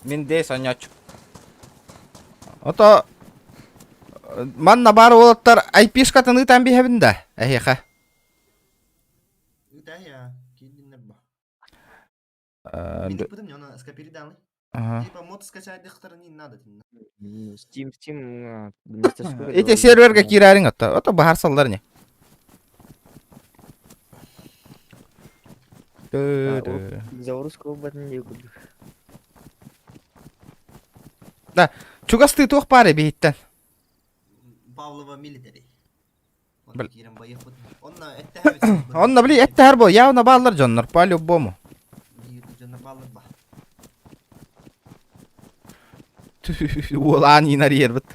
Мен де сонячу. Ото манна бар олоттар айпишкатын ытан биһэбин да. Эхеха. Да я, кидин ба. Типа мод скачать не надо. Steam, Steam, Эти серверге кирарин атта. Ото бахар саллар не. За русского батын не курдук. Да, чугасты туох пары биһиттен. Павлова милитари. Онна били этте бо, явно баалар дьоннор по-любому. Уолаан инар ербит.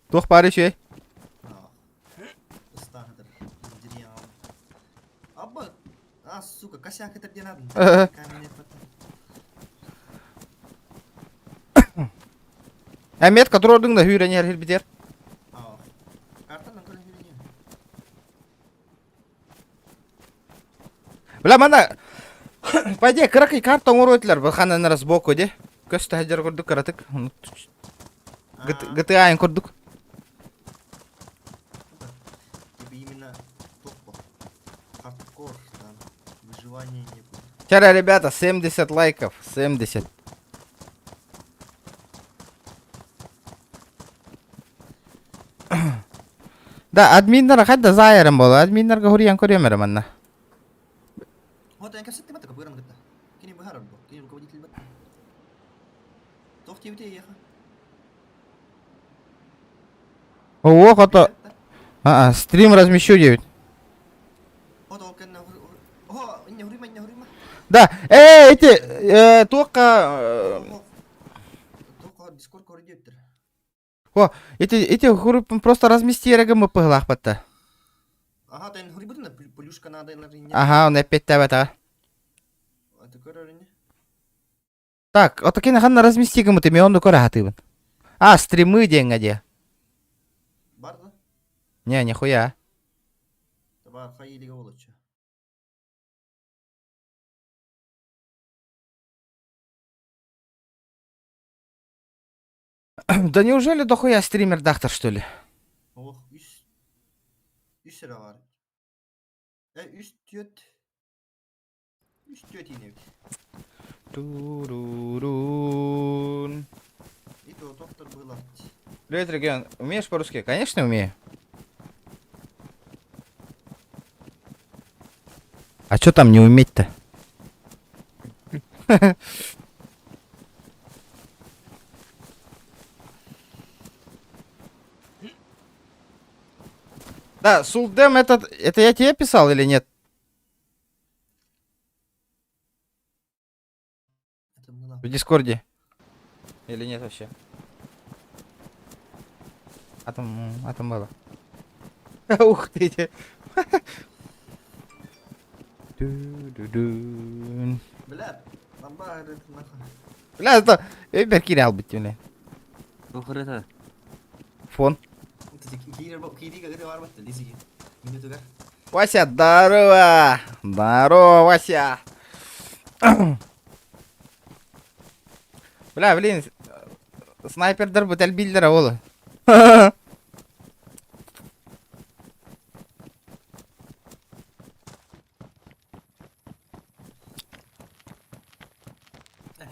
Туох пары шүй. Абба, а, сука, косяк это где надо? Әмет которордың да хүрен ер битер. Бля, мана Пойди, кыракый карта оңор бу ханан сбоку де. Көс тахажар көрдүк каратык. GTA көрдүк. Вчера, ребята, 70 лайков. 70. Да, админнар хайда заайарым буолла. Админнарга хуруйан көрүөм эрэ манна. Вот эн кэпсэттим это быыран кытта. Кини быһаарар бу. Кини руководитель бат. Туох диэбитэ эйиэхэ? Ого, хото. А, стрим размещу диэбит. Вот ол кэннэ О, инне хуруйма, инне хуруйма. Да, э, эти, э, туохха, Туохха Дискорд көрү диэбиттэр. О, эти, эти хуруп просто размести эрэ гыммыппыһылаахпатта. Аха, тэн хуруйбутун плюшка надо инне. Аха, он эппиэттээбэтэҕэ. Это көрөр инне. Так, отакин ханна размести гыммыты, мен онну көрө хатыыбын. А, стримы диэҥҥэ диэ. Бар да? Не, нихуя. Бар, хайилиге болочу. Да неужели дохуя стример дахтар, что ли? Ох, үс үс эрэ баар. Э, үс түөрт үс түөрт иинэбит. Турурун. И то доктор было. Привет, регион. Умеешь по-русски? Конечно, умею. А что там не уметь-то? Да, Сулдем, этот, это я тебе писал или нет? Это было. В Дискорде? Или нет вообще? А там, а там было. Ух ты. Ду-ду-дун. Бля, бамба нахуй. Бля, это... Эбер кире албыт бля. Туох Фон. Кииригэ бар бат лизиги. Минутугар. Вася, здорово! Здорово, Вася! Бля, блин, снайпердер бут элбииллэр ол.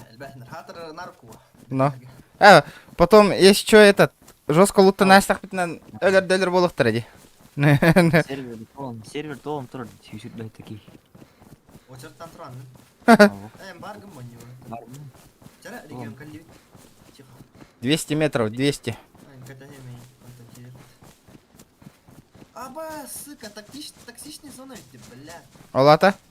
Элбэхнер хатыр нарку. Но. А, потом, если что, этот, жестко луттан астахпытынан өлөр өлөр буолуохтара дии. Сервер толон, сервер толон турар сүүсүрбэ такие. Очерттан туран. Э, бар гым монью. Бар. Чара регион калли. Тихо. 200 метров, 200. Аба, сука, тактич, токсичный зона ведь, бля. Олата. Блин,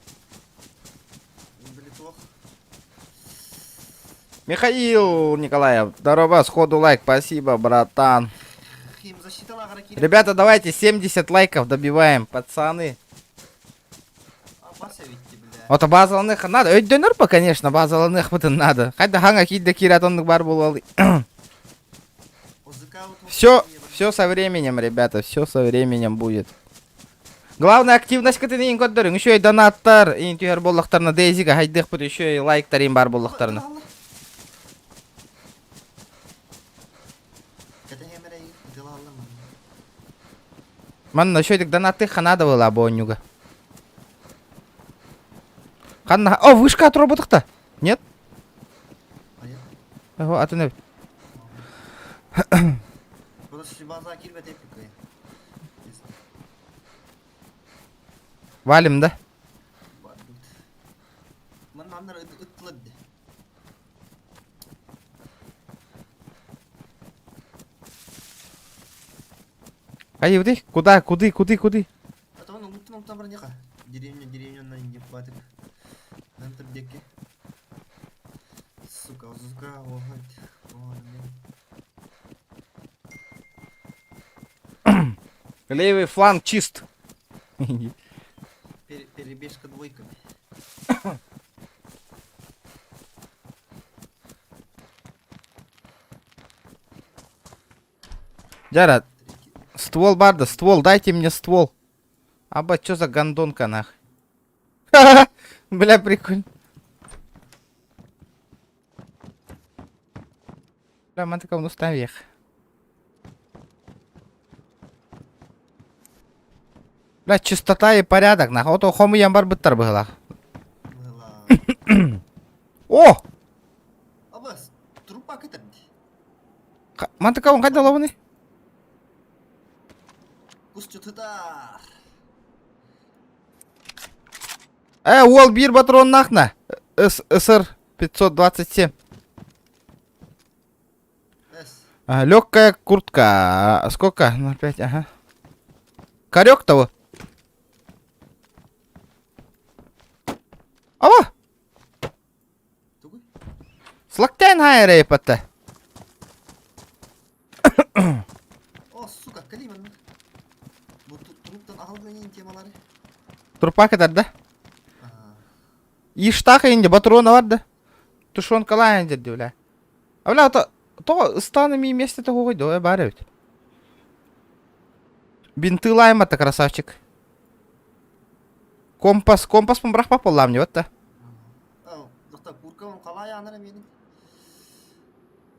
Михаил Николаев, здорово, сходу лайк, спасибо, братан. Ребята, давайте 70 лайков добиваем, пацаны. А Вот базаланых надо. Өйдөнөр конечно, базаланых бытын надо. Хайда ханга кийде кират оннук бар буолал. Все, все со временем, ребята, все со временем будет. Главное активность кытын көрдөрүң, еще и донаттар, ин түһэр буоллахтарына Дейзига хайдых бут еще и лайктар ин бар буоллахтарына. Манна еще донаты ханада была боннюга. Ханна, о, вышка от роботов-то. Нет? Ого, а ты Валим, да? Ай, уды, куда, куды, куды, куды? А то он луттан луттан бар Деревня, деревня на не хватит. Антер деки. Сука, сука, Левый фланг чист. Перебежка двойками. Джарад, ствол барда, ствол, дайте мне ствол. Аба, чё за гондонка нах? Бля, прикольно. Бля, мантыка ну вверх. Бля, чистота и порядок, нах. Ото хому ямбар быттар быһылах. Была. О! Абас, трупа көтөрдү. Мантыка он хайда олобуный? Кусчутутар. Э, уол биир патроннаах на. СР 527. Легкая куртка. Сколько? 0,5, ага. Корек того. Ава! Слактен хайрей патта. О, сука, кали манна. Бу труптан аһылгын темалары. Трупа кытарда. Иштаха инде патрона бар да. Тушенкалаан дирди бля. А бля, то то ыстааны ми месте того койду, бар эбит. Бинты лаймата красавчик. Компас, компас бырахпап боллам не да. Доктор, куркам қалай анара менің.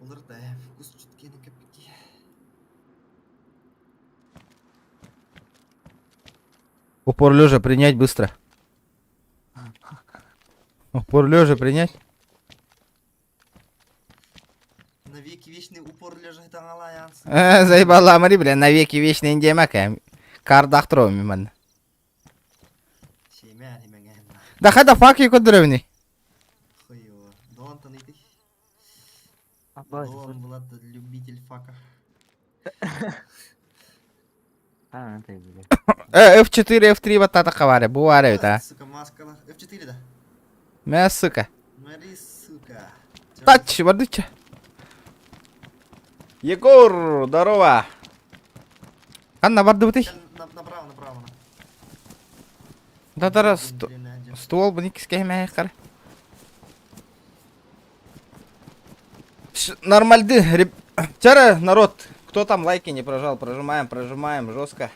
Олар да вкус чуткені кепки. Упор лежа принять быстро. Упор лежа принять. Навеки вечный упор лежа таҥалаайаансың. Э, заебала бля, навеки вечный индемака. Кардахтро миман. Да хада фак и көдөрөбүнүй. Хуево. Долан таныйты. Долан Влад любитель фака. А, это бля. Э, F4, F3 вот это хаваре, буваре это. Сука, маска. F4 да. Мя, сука. Мари, сука. Тач, водыча. Егор, здорово. Анна, барды Направо, направо. Да, да, ствол бы никиске хар. Нормальды, Вчера, народ, кто там лайки не прожал, прожимаем, прожимаем жестко.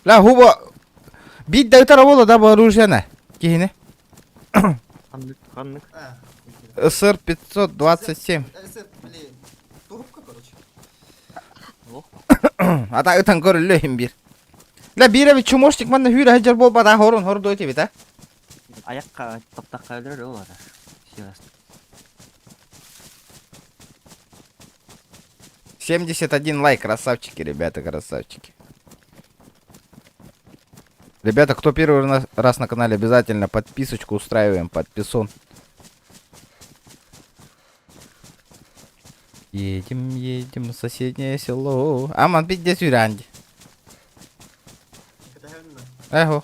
Ла хуба бит да бола да оружие на. Кихине. Ханнык, ханнык. СР 527. СР, блин. Трубка, короче. А так там көрүллө бир. Ла бире би чумошник манна хүрэ хажар бол бада хорун хор дойте бит а. Аяққа таптаққа өлөр ол ара. Все 71 лайк, красавчики, ребята, красавчики. Ребята, кто первый раз на канале, обязательно подписочку устраиваем, подписон. Едем, едем в соседнее село. Аман, пиздец, юранди. Эхо.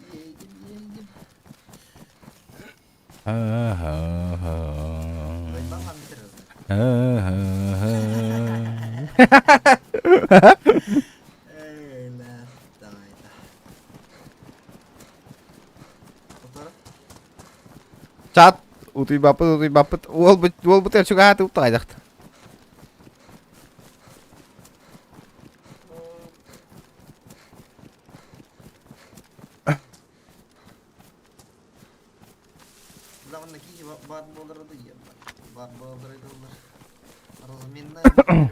Едем, едем. Чат, утуйбаппыт, утуйбаппыт. Уолбут, уолбут чугааты уттайдахт. Главное, киһи бар буолар да бар буолар доллар. Разменная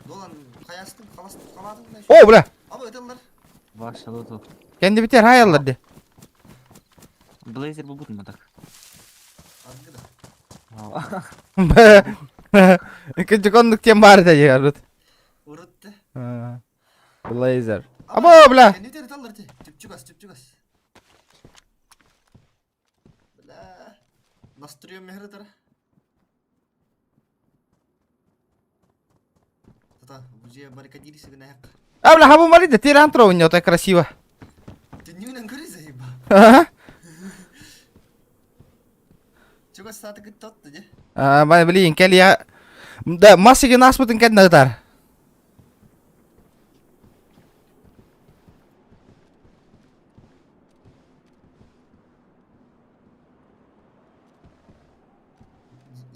Долан хайастың қаластың қаладың да О, бля! Аба ыталлар. Ваша лоту. Kendi biter hayallar de. Блейзер был будто так. Аргы да. İkinci konuk тем бар да дегер. Урутты. Blazer. Аба, бля! Kendi biter ыталлар те. Түпчүгас, түпчүгас. Бля. Настроем мехры Тата, бужия баррикадирisi гына як. А, бля, хабу мари да тиран у него так красиво. Түннүнэн көрү заеба. Ага. Чугас сааты кыттотты де. А, блин, кел я... Да, массыгы наспытын кәд нагдар.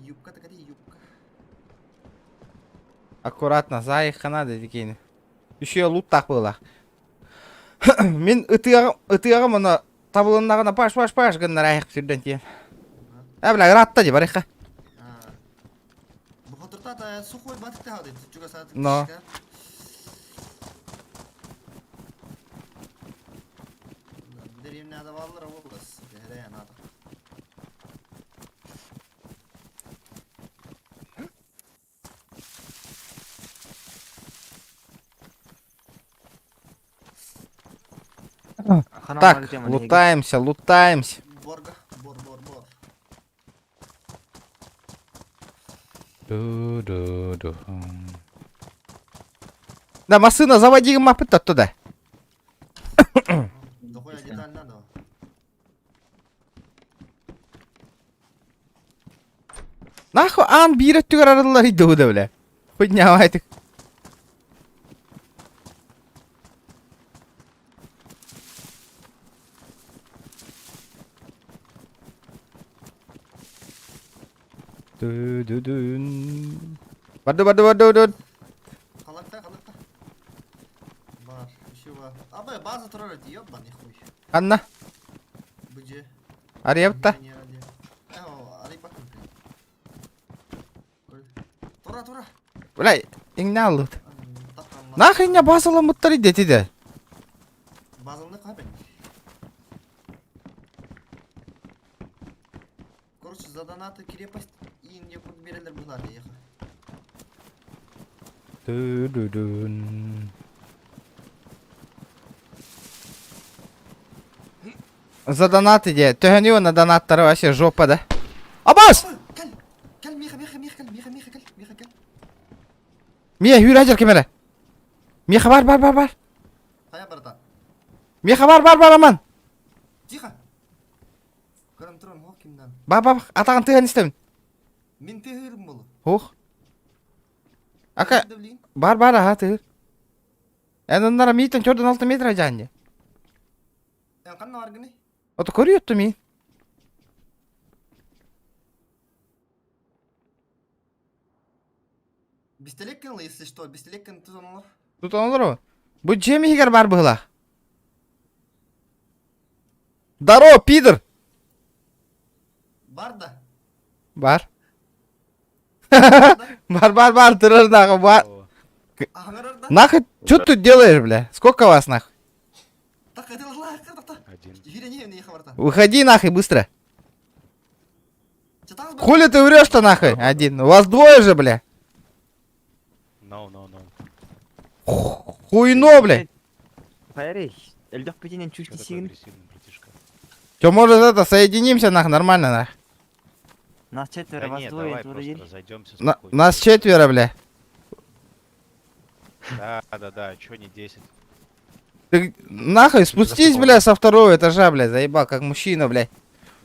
Юбка такая юбка. Аккуратно, заехка надо дикейni. Еще лут так было. Мен ытыагым аны табылыннагына паш паш паш гыннар аяк сүрден тиен. А, бля, ратта ди барыха. Ата сухой батыкты хады. Чуга саатык. Но. Деревняда баллар облас. Херен ата. Так, лутаемся, лутаемся. Борга, бор, бор, бор. Ду-ду-ду. Да, машина, заводи мапы оттуда. Дохуя деталь надо. Нахуй аан биир өттүгэр арыллар идууда бля. Хуйнявайтык. Ду-ду-дун. Барды барды барды барды. Халакта, халакта. Бар, еще бар. Абы база турар эти, ебаный хуй. Анна, Быдже. арыйабытта. Тура, тура. Бля, иҥнэ аллыбыт. Нахуй инньэ базаламмыттар идэтидэ. Базалны кабин. Короче, за донаты крепость и не берелер булар еха. Ду-ду-дун. За донаты де. Төһөнү на донаттары вообще жопа да. Абас! Кел, кел, Миха, Миха, Миха, кел, Миха, Миха, кел, Миха, кел. Мия хүрэ дьэр кемере. Миха бар бар бар бар. Хайа братан. Миха бар бар бар аман. Тихо. Көрөн туран хох кимнан. Бар бар атаҕын тыһан истэбин. Мин тыһырым болу. Хух. Ака бар бар аха тыһыр. Эн оннара миитен төрдөн алты метр ажаан Эн ханна баргыный? Ото көрүөттү миин. Бистелеккин если что, бистелеккин тутан олор. Тутан олору. Бу дьиэм иһигэр бар быһылаах. Здорово, пидор! Бар да. Бар. Бар, бар, бар, турар нахуй, бар. Аһаҥарар да. Нахуй, что ты делаешь, бля? Сколько вас нахуй? Так, это Один. Выходи нахуй быстро. Хули ты врешь-то нахуй? Один. У вас двое же, бля. No, no, no. Хуйно, бля. Хайрей, элдэх бүтүнэн Чё чүчки такой сигин. агрессивный, братишка? Че, может это, соединимся нахуй, нормально нахуй. Нас четверо, Да вас нет, двое, давай тура просто дир. разойдемся На- спокойно. нас четверо, бля. Да, да, да, чё не 10? Ты нахуй спустись, бля, со второго этажа, бля, заебал, как мужчина, бля.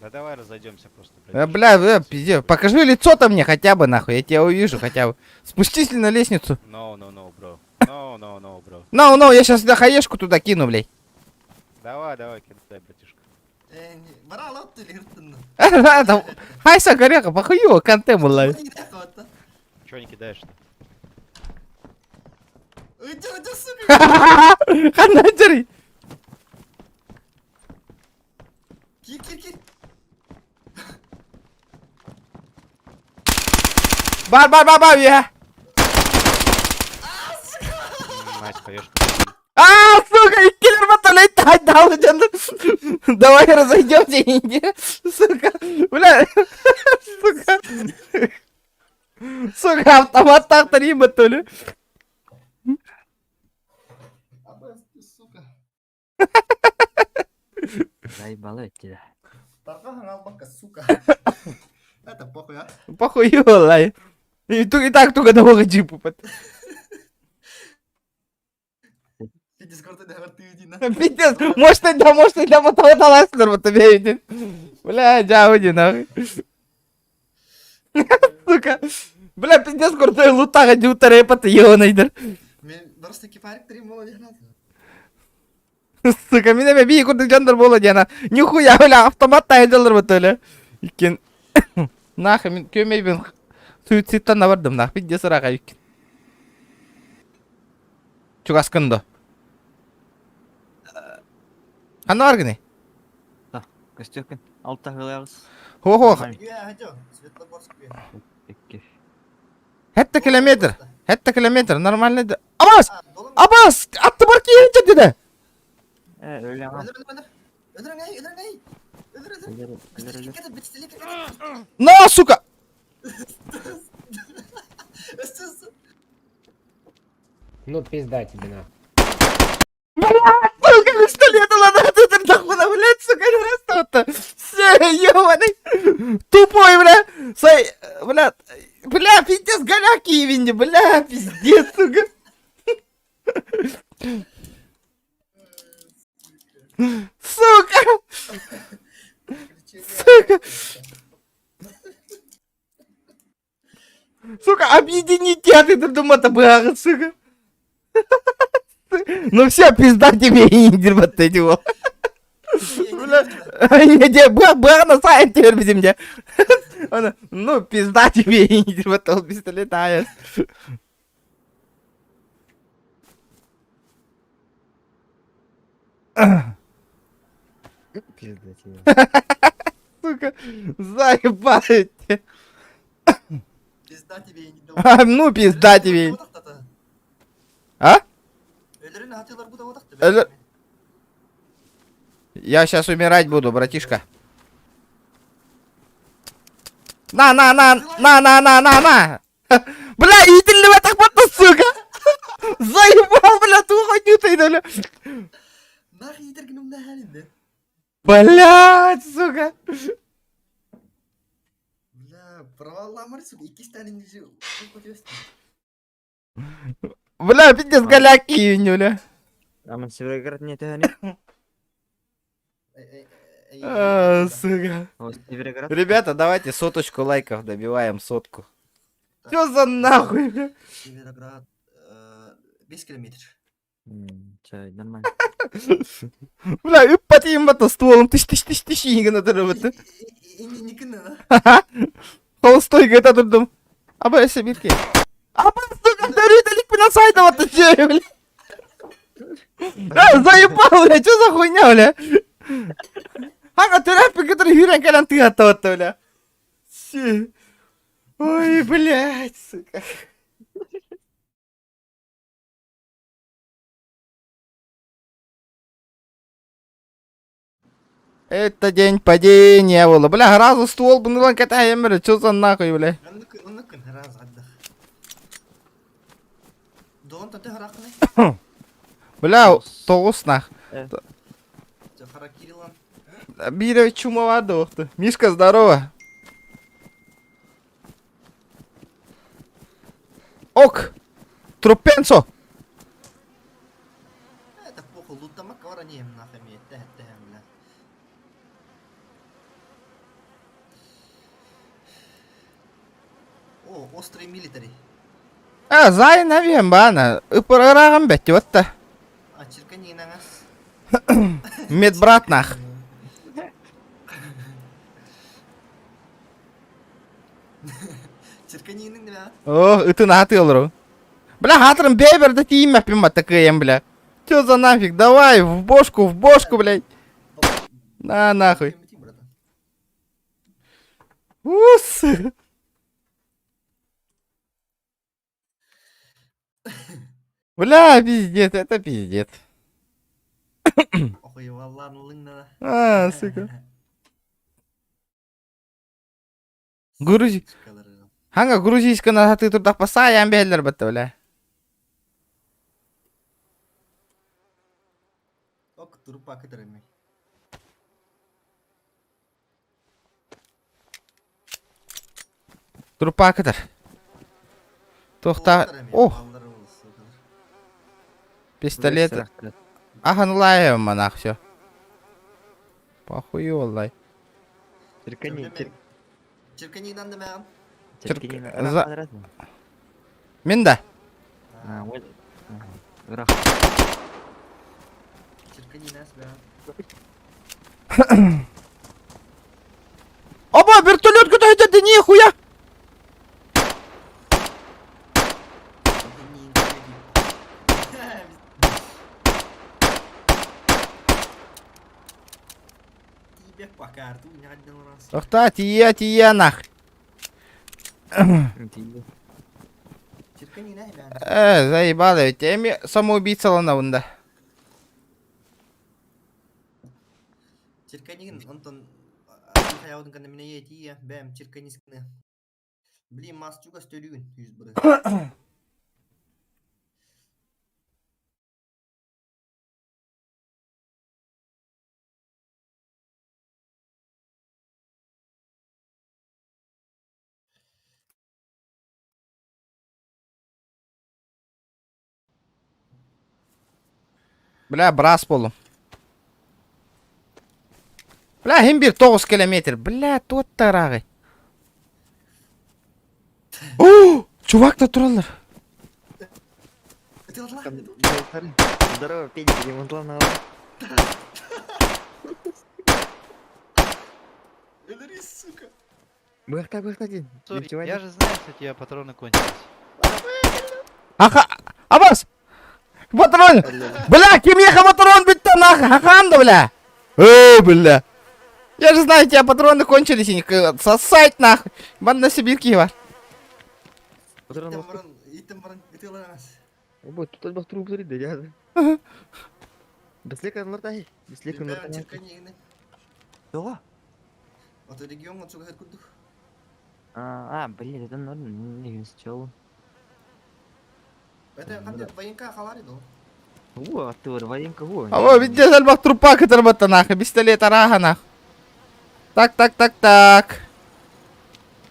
Да давай разойдемся просто, Бля, бля, пиздец. Покажи лицо-то мне хотя бы, нахуй, я тебя увижу хотя бы. Спустись ли на лестницу. No, no, no, bro. No, no, no, bro. No, no, я сейчас сюда хаешку туда кину, блядь. Давай, давай, кидай, братишка. Хайса гореха, похую, канте була. Чё не кидаешь-то? Ханна дери. Кир, кир, кир. Бар, бар, бар, бар, я. Nice, хаешка. А, сука, киллер баталей дал, Давай разойдемся, иди, сука, бля, сука. Сука, автомат тахтари батоли. Сука. Заебало тебя. Таркахан албакка, сука. Это похуй, а? Похуй, лай. И, и так только одного джипу. Пиздец, может да, может да, вот вот ластер, вот тебе идет. Бля, джауди, нахуй. Сука. Бля, пиздец, крутой лута, ходи утарай, пата, его найдер. Просто кипарик три молодец. Сука, меня би курдук дьоннор буолла диэн. Нихуя, бля, автомат тайдалар бут өлө. Иккин. Нахуй, мин көмөйбүн суицидтан бардым, нах, пиздец ыраға иккин. Чугаскын до. Ханна бар гыны? Костёкин. Алта хылягыз. Хо-хо. Хэтте километр. Хэтте километр. Нормально да. Абас! Абас! Аттыбар киһи деді. Э, өлө аҕа. Өлөр, өлөр, өлөр. Өлөр, өлөр, өлөр. Өлөр, өлөр. Өлөр, өлөр, өлөр. На, сука! Ну пизда тебе на. Блядь, сука, пистолет ладно, ты нахуй, блядь, сука, просто Все, ёбаный. Тупой, бля. Сай, бля, бля, пиздец, голяк имени, бля, пиздец, сука. Сука! Сука! Сука, объедините, а ты думал, это сука. Ну все, пизда тебе, Индир, вот эти вот. Бля, не, б, на сайт теперь будем, не. Ну, пизда тебе, Индир, вот он пистолет, а Пизда тебе. Сука, заебали. Пизда тебе не дал. Ну, пизда тебе. А? Я сейчас умирать буду, братишка. На, на, на, на, на, на, на, на. Бля, иди так вот, сука. Заебал, бля, ту хуйню ты, бля. Блядь, сука. Бля, провалламар, сука, Бля, пиздец, голяки, бля. А мы Североград не это А, сука. Североград. Ребята, давайте соточку лайков добиваем, сотку. Чё за нахуй, бля? Североград, 5 километр. Чай, нормально. Бля, и потим это стволом, тыщ тыщ тыщ тыщ, Холостой говорит, дурдум. Аба себирки. Аба, сука, дарит бля, сайда вот это, бля. А, заебал, бля, что за хуйня, бля? Ага, терапия, который Юрий Колян, ты готов, бля. Ой, блядь, сука. Это день падения было. Бля, разу ствол бындылан катаем, бля. Чё за нахуй, бля? Бля, тоғыз нах. Бире чумовады оқты. Мишка, здорово. Ок. Трупенцо. Это похуй, лутамак варанем нахуй, бля. О, острый милитари. А, зай навем бана. Ыпырырагым бәтти отта. А, черкани на нас. Медбрат нах. Черканинын да. О, ытын аты олору. Бля, хатрым бейбер да тиим пима такая, бля. Чё за нафиг? Давай, в бошку, в бошку, блядь. На нахуй. Ус. Бля, пиздец, это пиздец. А, сука. Грузи... Ханга грузийская ты туда пасаям бәллер бітті, бля. Ок, турпа кыдырымы. Турпа кыдыр. Тохта... О, пистолет. Ага, ну лаем, монах, все. Похую, лай. Черкани, Черкани надо мям. черкани. За... Мен да. А, вот. Граф. Черкани нас, бля. Оба, вертолет куда это нихуя! Тохта, тия, тия, нах. Э, заебало ведь. Эми самоубийцаланабын да. Черканигин, онтон хайаабытын кэннэ минэ ийэ бэм черканисканы. Блин, мас чугас төрүүн үс быры. Бля, брас буоллум. Бля, иһин биир 9 километр. Бля, туоттарааҕый. О, чувак да тураллар. Здорово, Петя, ремонтланал. Өлөрү, сука. Быахта, быахта дин. Я же знаю, что у тебя патроны кончились. Аха, Абас! Патрон! Бля, кимиэхэ патрон бүттэ нах, хахаан да, бля! Эй, бля! Я же знаю, у тебя патроны кончились, и сосать нахуй! Манна Сибирки бар. Патрон Итен баран, итен баран, ытыаланаас. Бу тут альбах труп да я. Бислек анлартай. Бислек анлартай. Тоҕо? Ото региоҥҥа чугаһыр курдук. А, блин, это норм, не счел. Это ханна военка халари до. Во, ты военка во. Аба, видите, элбэх трупа кытарбатта нахуй, пистолет араха нах. Так, так, так, так.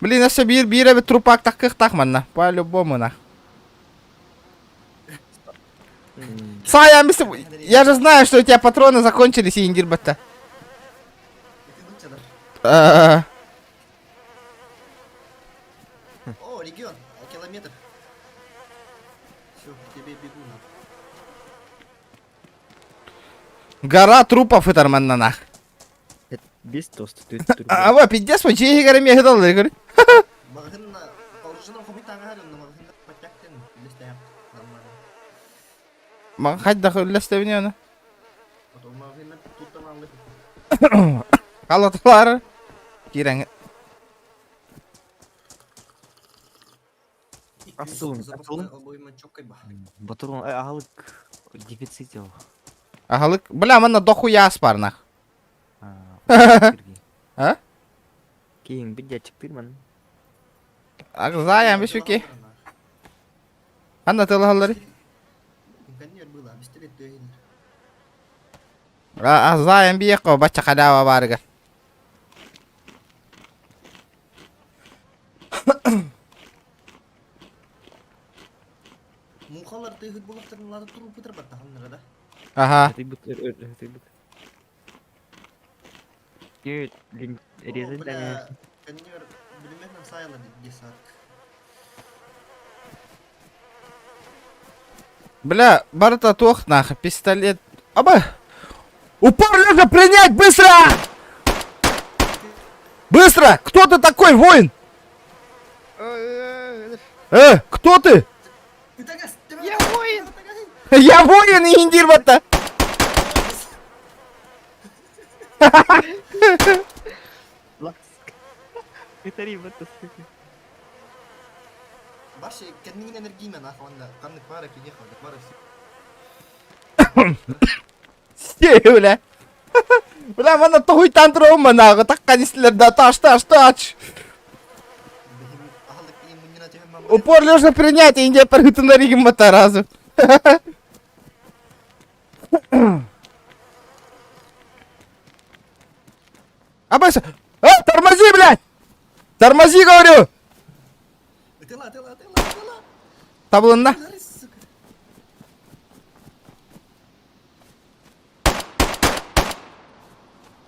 Блин, өссө биир биир эбит трупак таккыхтах манна. По-любому нах. Сая, я же знаю, что у тебя патроны закончились, и индирбатта. О, регион, километр. Все, к тебе бегу. Гора трупов это манна нах. Без тост. А, пиздец, чьи горы мне дал, говорю. Хайдах үллэстэбини оны. Халатылар. Киирэн. Асылын, асылын. Батурун аһылык дефицит ол. Аһылык. Бля, манна дохуя ас бар нах. А? Киин бидя чыктырман. Агзаям бишүки. Ханна тылаһаллары? Азаям биэкко бачча халява баарыгар. Муухалар тыыһыт булахтарынлары турупутар баттаханнара да. Аха. Тыйбыт. Резать да. Көннөр билимет сайла десятка. Бля, барыта туох нах, пистолет. Аба! Упор лежа принять, быстро! Быстро! Кто ты такой, воин? Кто ты? Я воин! Я воин, индирбатта! Башы кәдмигин энергиймен ахванда каннык бара киге хады бара Сте, бля. Бля, мана тоһуй тантырым нагы таккан истилер да таш таш таш. Упор лежа принять, индия паргытын бата разу. Абайса! А, тормози, блядь! Тормози, говорю! Ытыла, ытыла, ытыла, ытыла. Табылынна.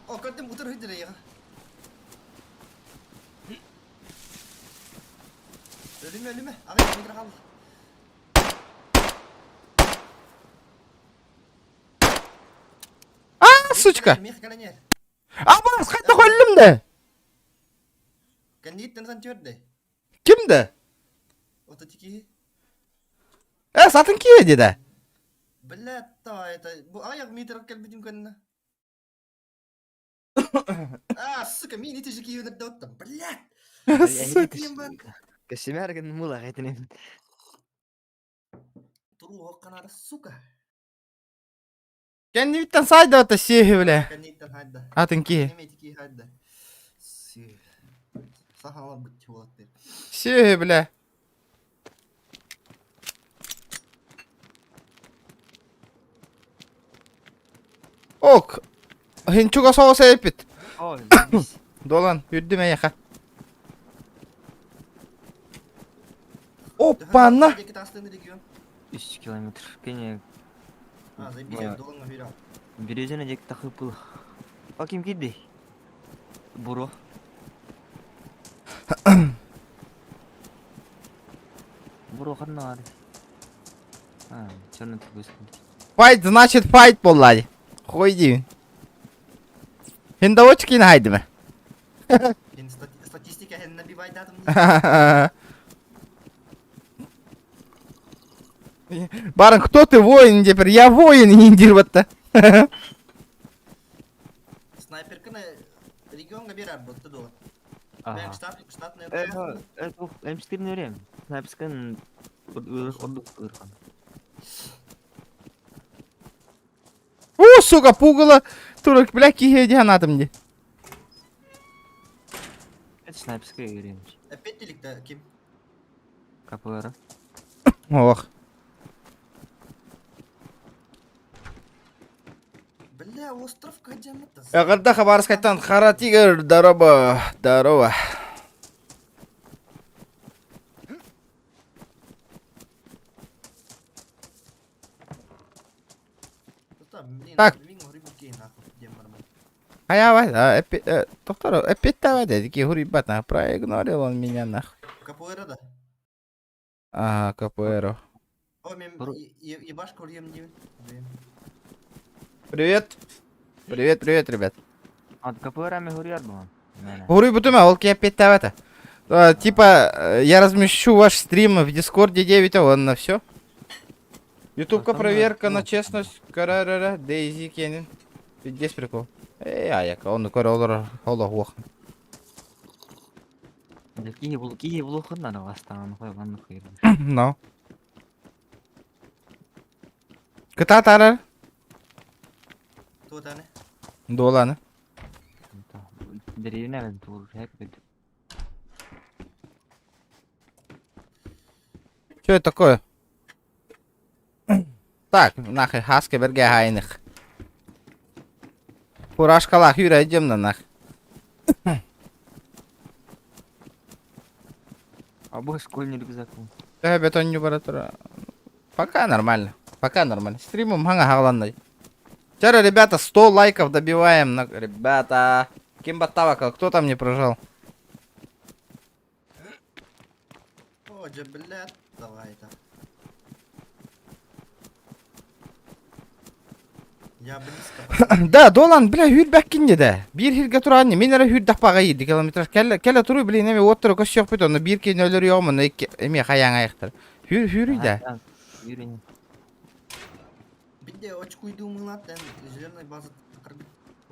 О, көрдүм утыр хыдыр я. Өлүмө, өлүмө. Ага, метр калды. А, сучка! Абас, хайда холлум да? Кандиттен сан төрдө. Кимди? Ото тики. Э, сатын кие деди. Бля, та это бу аяк метр келбитим көннө. А, сука, мин ити жики өнөрдө оттам. Блядь. Сука. Кешемәрген мула гайтын. Туруу оһох ханаара, сука. Кэннибиттэн саайдабата сиэһи бля. Кэнниттэн хайда. Атын киһи. Ким эти киһи хайда. Сиэ. Сахалар бытчы болаттыр. Сиэһи бля. Ок. Хинчуга соҕус эпит. Ой, заебись. Долан, үрдүм эйэхэ. Оппана! 3 километр. Кене А, заебись, доланга бира. Березина диэки тахыпыл. А ким киирдий? Буро. Буро ханна баарый? А, черный турбуз. Файт, значит файт буоллаай. Хуй диибин. Хиндавочкин хайдыма. Статистика һэн набивайдатым. Баран, кто ты воин теперь? Я воин, индир батта. Снайперканы регионга берер бутты дуо. Ага. Штат, штатный Это М4 нөрем. Снайперскан ордук ырхан. О, сука, пугало. Турок, бля, киһи диһанатым ди. Это снайперская өрем. Опять да ким? КПР. Ох. Бля, остров Кадемата. Эҕэрдэ Хабаровскайтан Хара Тигр, здорово, здорово. Так. Хайа давай, доктор, опять давай, дядьки, ребята, проигнорил он меня нахуй. КПР да? Ага, КПР. О, мен ебашка урьем не. Привет. Привет, привет, ребят. А КПР ми гурьяр был. Гуры бутума, ол опять давай Типа, я размещу ваш стрим в Дискорде 9, а он на все. Ютубка проверка на честность. Карарара, Дейзи Кенин. Здесь прикол. Эй, аяка, он королор холох. Киһи бул киһи булухунна бастаан хой манны хойр. Но. Кыта тарар. Туотаны. Доланы. Деревня мен тур хэк бит. Что это такое? Так, нахуй, хаски берге хайных. Фуражкалах, Юра, идем на нах. А бу школьный рюкзак. Э, бетон не баратура. Пока нормально. Пока нормально. Стримом ханга хагланной. Вчера, ребята, 100 лайков добиваем. На... Ребята, Кимба Тавака, кто там не прожал? О, блядь, давай это. Я близко. Да, Долан, бля, хүрбэккин да. Биир хиргэ тураанни, мин эрэ хүрдэх баҕайы километр. Кэлэ кэлэ туруй, блин, эми уоттары көссүөхпүт, онно биир киһини өлөрүөҕүм, онно икки эми хайаан айахтар. Хүр хүрүй да. Юрий. Бидде очкуйду мылат, зеленый база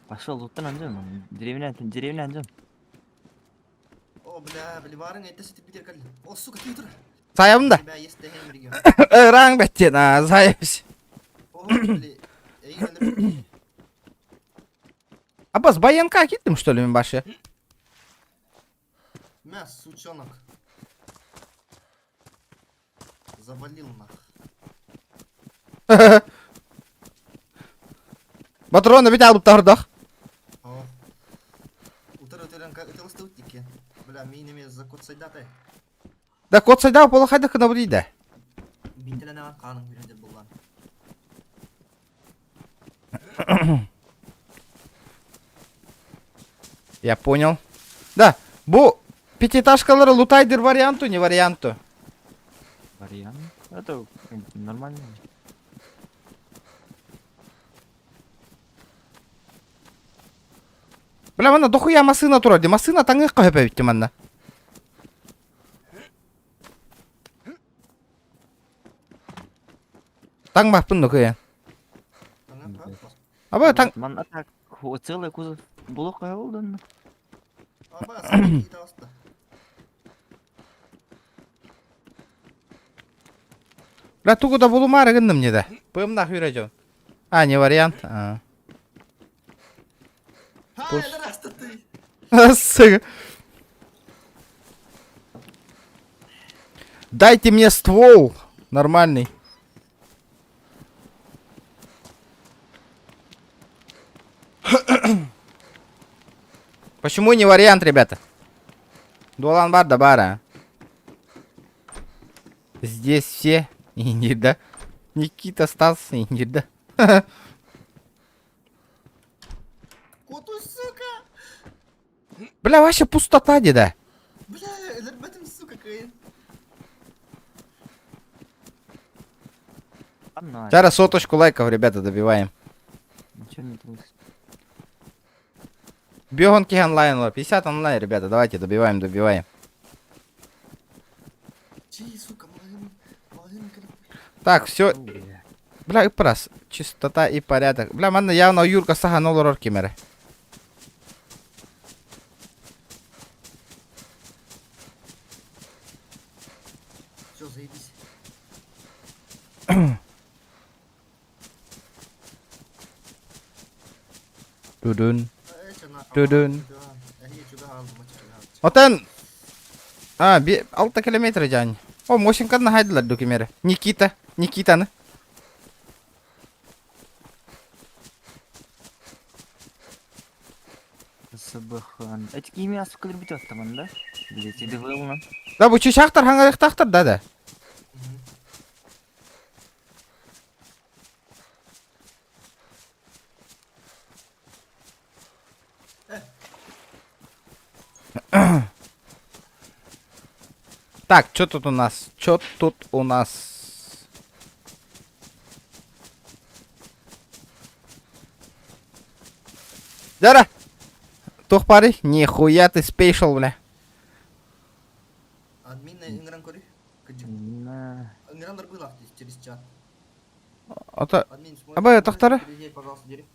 Пошел, луттан анжым. Деревня, деревня анжым. О, бля, бливарың это сетip битер калли. О, сука, киһи тур. Сайабын да. Тебя есть ТХМ регион. Ыраң бэттен, а, сайабыс. О, бли. Эй, өлөр. Абас, баянка киттим, что ли, мен башы? Мя, сучонок. Завалил нах. Патроны бит алып тардах. О. Утыр утырын ытылысты уттики. Бля, мин эме за код сайдаты. Да код сайда пола хайда кына бурийда. Бинтелен аван каның биренде булган. Я понял. Да, бу пятиэтажкалары лутайдыр варианту, не варианту. Вариант. Это нормально. Бля, манна дохуя масына турар ди. Масына таңы кахепе битти манна. Таң баппын дохуя. Аба таң Ман атак целый кузов блок болду. Аба, сен басты. Бля, тугу да булумаары гынным не да. Пымнах үрэ дьон. А, не вариант. А. Ха, здравствуй ты. Сука. Дайте мне ствол нормальный. Почему не вариант, ребята? Дуолан бар да бара. Здесь все не да. Никита Стас не да. Коту, сука! Бля, вообще пустота деда. Бля, өлөрбөтүм, сука, кыайан. Ладно, Сейчас соточку лайков, ребята, добиваем. Ничего не трус. Бегонки онлайн, 50 онлайн, ребята, давайте добиваем, добиваем. Чьи, сука, маҕаһыын, маҕаһыын Так, все. Бля, прос. Чистота и порядок. Бля, манна явно Юрка саһан олорор ким эрэ. Все, заебись. Дудун. Дудун. Отан А, би 6 километр дьаан. О, Мосинканы хайдылар ду кимере. Никита, Никитаны. СБХ. Эти кими асып көлөр бүтүп аттаман да? Билете ДВЛ-нан. Да бу чычаахтар хаҥарыахтаахтар да да. Так, что тут у нас? Что тут у нас? Дара! Туох баарый? Нихуя ты спейшл, бля. Админ ыҥыран көрүүй. Ыҥыран было через чат. Ото... Абы, тохтары? Пожалуйста, дери.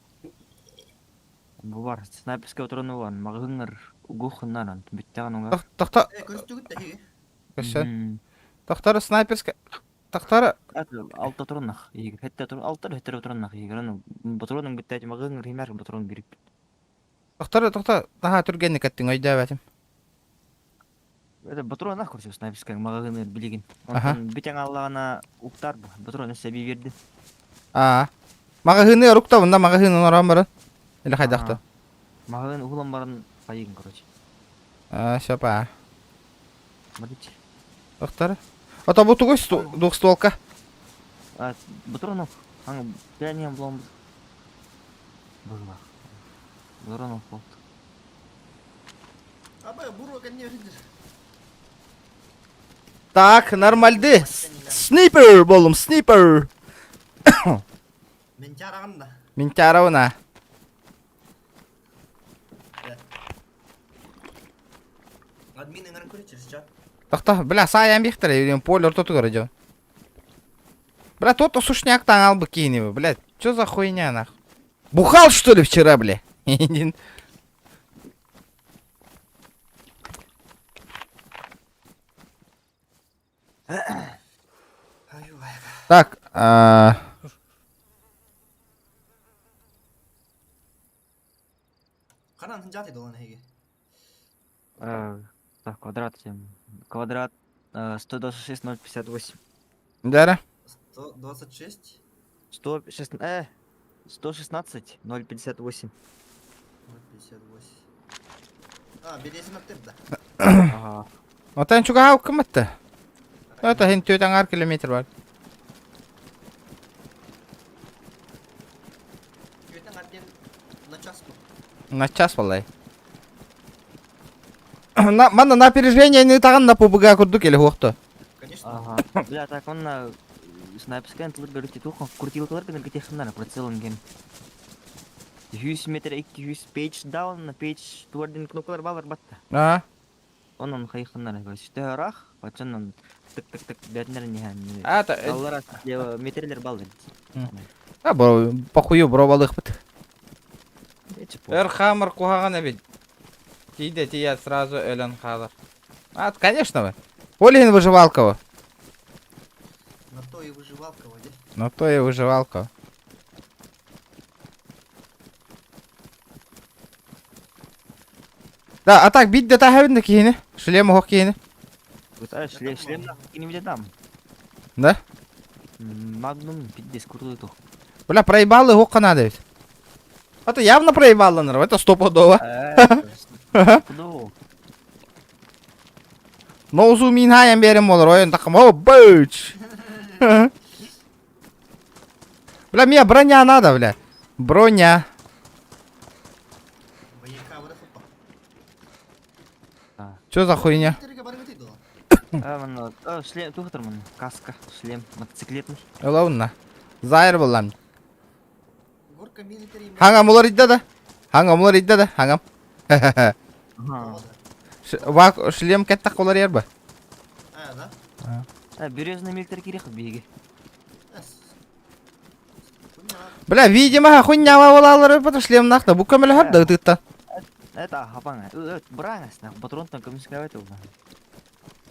Бу бар, снайперскай отрону бар, маҕаһыыннар угуоххуннар, бүттэҕин уҥа. Тохто... Э, көрүстүгүт да Көрсө. Тохтору снайперскай... Тохтору... Алта отроннах, хэттэ алта хэттэ отроннах, играны патронун бүттэти маҕаһыыннар химэр патрон бирип. Тохтору, тохто, наһаа түргэнник эттиҥ, өйдөөбөтүм. Это патронах короче снайперскай маҕаһыыннар билигин. Онтон бүтэн аллаҕына уктар бу, патрон өссө эбии биэрдин. Аа. Маҕаһыыны оруктабын да маҕаһыын онорон баран. Или хайдахта? Маҕаһыын уһулан баран хайыгын короче. Аа, сөп аа. Смотрите. Тохтор. Ото бу тугуй двухстволка? А, патронов. Аҥа пианино булан Быһылаах. Патронов болт. Абы, буро не видишь. Так, нормальды. Снайпер болум, снайпер. Мен чарагын да. Мин чарабына. Админ ыҥыран көрө через чат. Тохто, бля, саайан биэхтэрэ, поле ортотугар дьон. Бля, тот сушняк таҥал бы киини, блядь, что за хуйня нах? Бухал что ли вчера, бля? Так, а... Ханан хынжат edi olan эһиги. Так, квадрат. Квадрат 126,058. Да, 126? 106, 116 058. 058. А, билиэсин аттыр да. Ага. Отан чугаһау кымытты. Это хин түөт аҥаар километр бар. Түөт аҥаар диэн на час бу. На час балай. На, манна на опережение не таган на ПБГ курдук или хуохто. Конечно. Ага. Бля, так он на снайперская тылыр көрүтэ туох крутилкалар гына гытехнар прицелын ген. 100 метр 200 page down, page toward кнопкалар балар батта. А. Онон хайхыннар көстө рах, бачаннан тык-тык-тык бәрнер не А, та, Аллара метрлер балды. А, бро, похую бробалыхпыт. Эр хамыр куһаҕан эбит. Тиийдэ тиийээт сразу өлөн хаалар. А, конечно вы. Ол иһин выживалкова. На то и выживалка, воде. На то и выживалка. Да, а так бит да таһабын да киһини. Шлем оһох киһини. Шлем, шлем нахуй там. Да? Магнум пиздец крутой тух. Бля, проебал его надо ведь. Это явно проебал, наверное, это стопудово. Стопудово. Ноузу минхайан берем болар, ойын тақым, о, быч! Бля, мне броня надо, бля. Броня. Чё за хуйня? Шлем, тухтармын, каска, шлем, мотоциклетный. Ылауна. Зайр буллам. Хаңам улар идда да. Хаңам улар идда да. Хаңам. Вак шлем кеттак улар ер ба. А, да? А, березный милтер керек биги. Бля, видимо, хуйня олалар потому шлем нахта. Бу көмөлө хап да ытытта. Это хапаңа. Быраңас, нах, патронтан көмүскәбәт ул.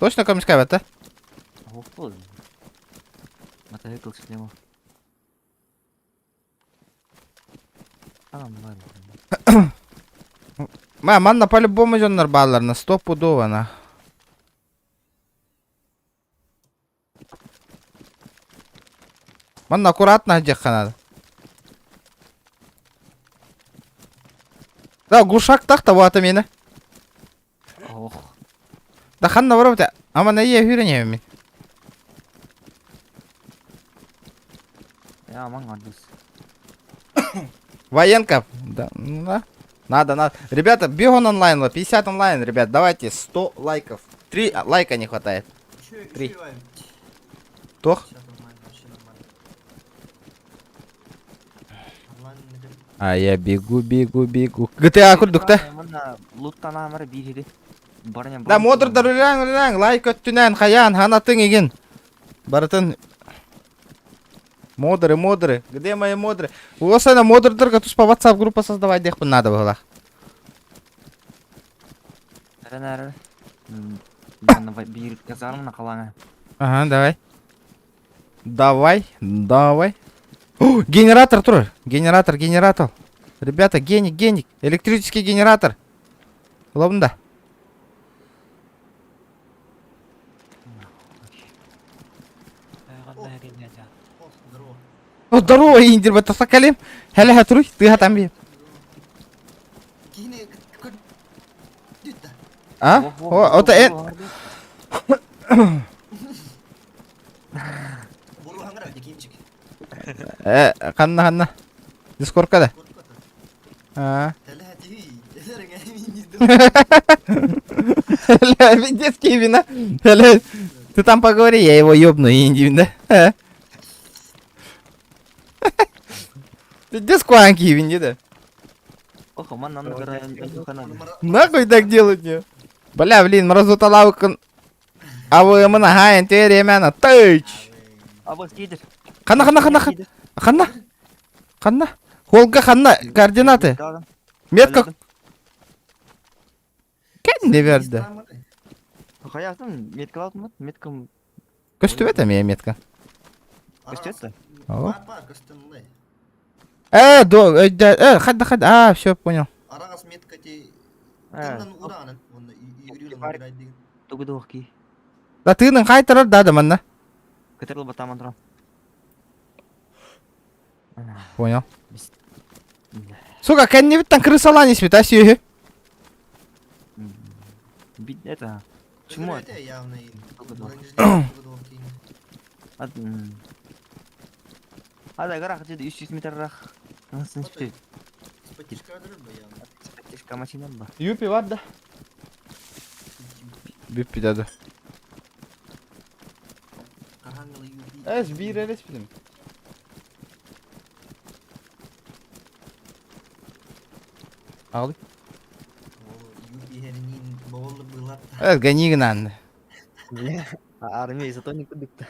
Точно көмүскәбәт, да? Охо. Мотоцикл шлема. Ма, манна по-любому дьоннор баалларына стопудово на. Манна аккуратно диэххэ надо. Да, глушак так-то вот мені. Ох. Да ханна барабыт. Ама на ие хүрен Я маңа дус. Военка. Да, ну да. Надо, надо. Ребята, бегон онлайн, 50 онлайн, ребят, давайте 100 лайков. 3 лайка не хватает. 3. Тох? А я бегу, бегу, бегу. GTA курдук да? Да, модердар үләң, үләң, лайк өттүнэн, хаян, ханатын игин. Барытын. Модеры, модеры. Где мои модеры? Уосана модердерга туспа WhatsApp группа создавать дехпын надо было. Ага, давай. Давай, давай. О, генератор тур. Генератор, генератор. Ребята, геник, геник. Электрический генератор. Лобында. О, здорово, Индир, бата сакалим. Хәле хатруй, ты хатам би. А? О, это э. Э, ханна ханна. Дискордка да. А. Детские вина. Ты там поговори, я его ёбну, Индию, да? Ты где скванки, винди, да? Нахуй так делать не? Бля, блин, мразоталавкан. А вы мы на теремена, тыч. Ханна, ханна, ханна, ханна. Ханна. Холга ханна, координаты. Метка. Кәнде берді. Хаясын, метка алдым, метка. Көстүбөт эми метка. Көстүбөт О. Э, до, э, э, хадда, хадда, а, все, понял. Арагас метка ти. Да тыының қайтарар да да манна. Көтөрүл батаман турам. Понял. Сука, кәннебиттен крысалан испит, а сүйі. Это, чему это? Ада гарах где 300 метр рах. Юпи бар да. Бүппи дады. Эс бир элес билим. Ағылы. Эс ганигнан. Армия зато не кудыкта.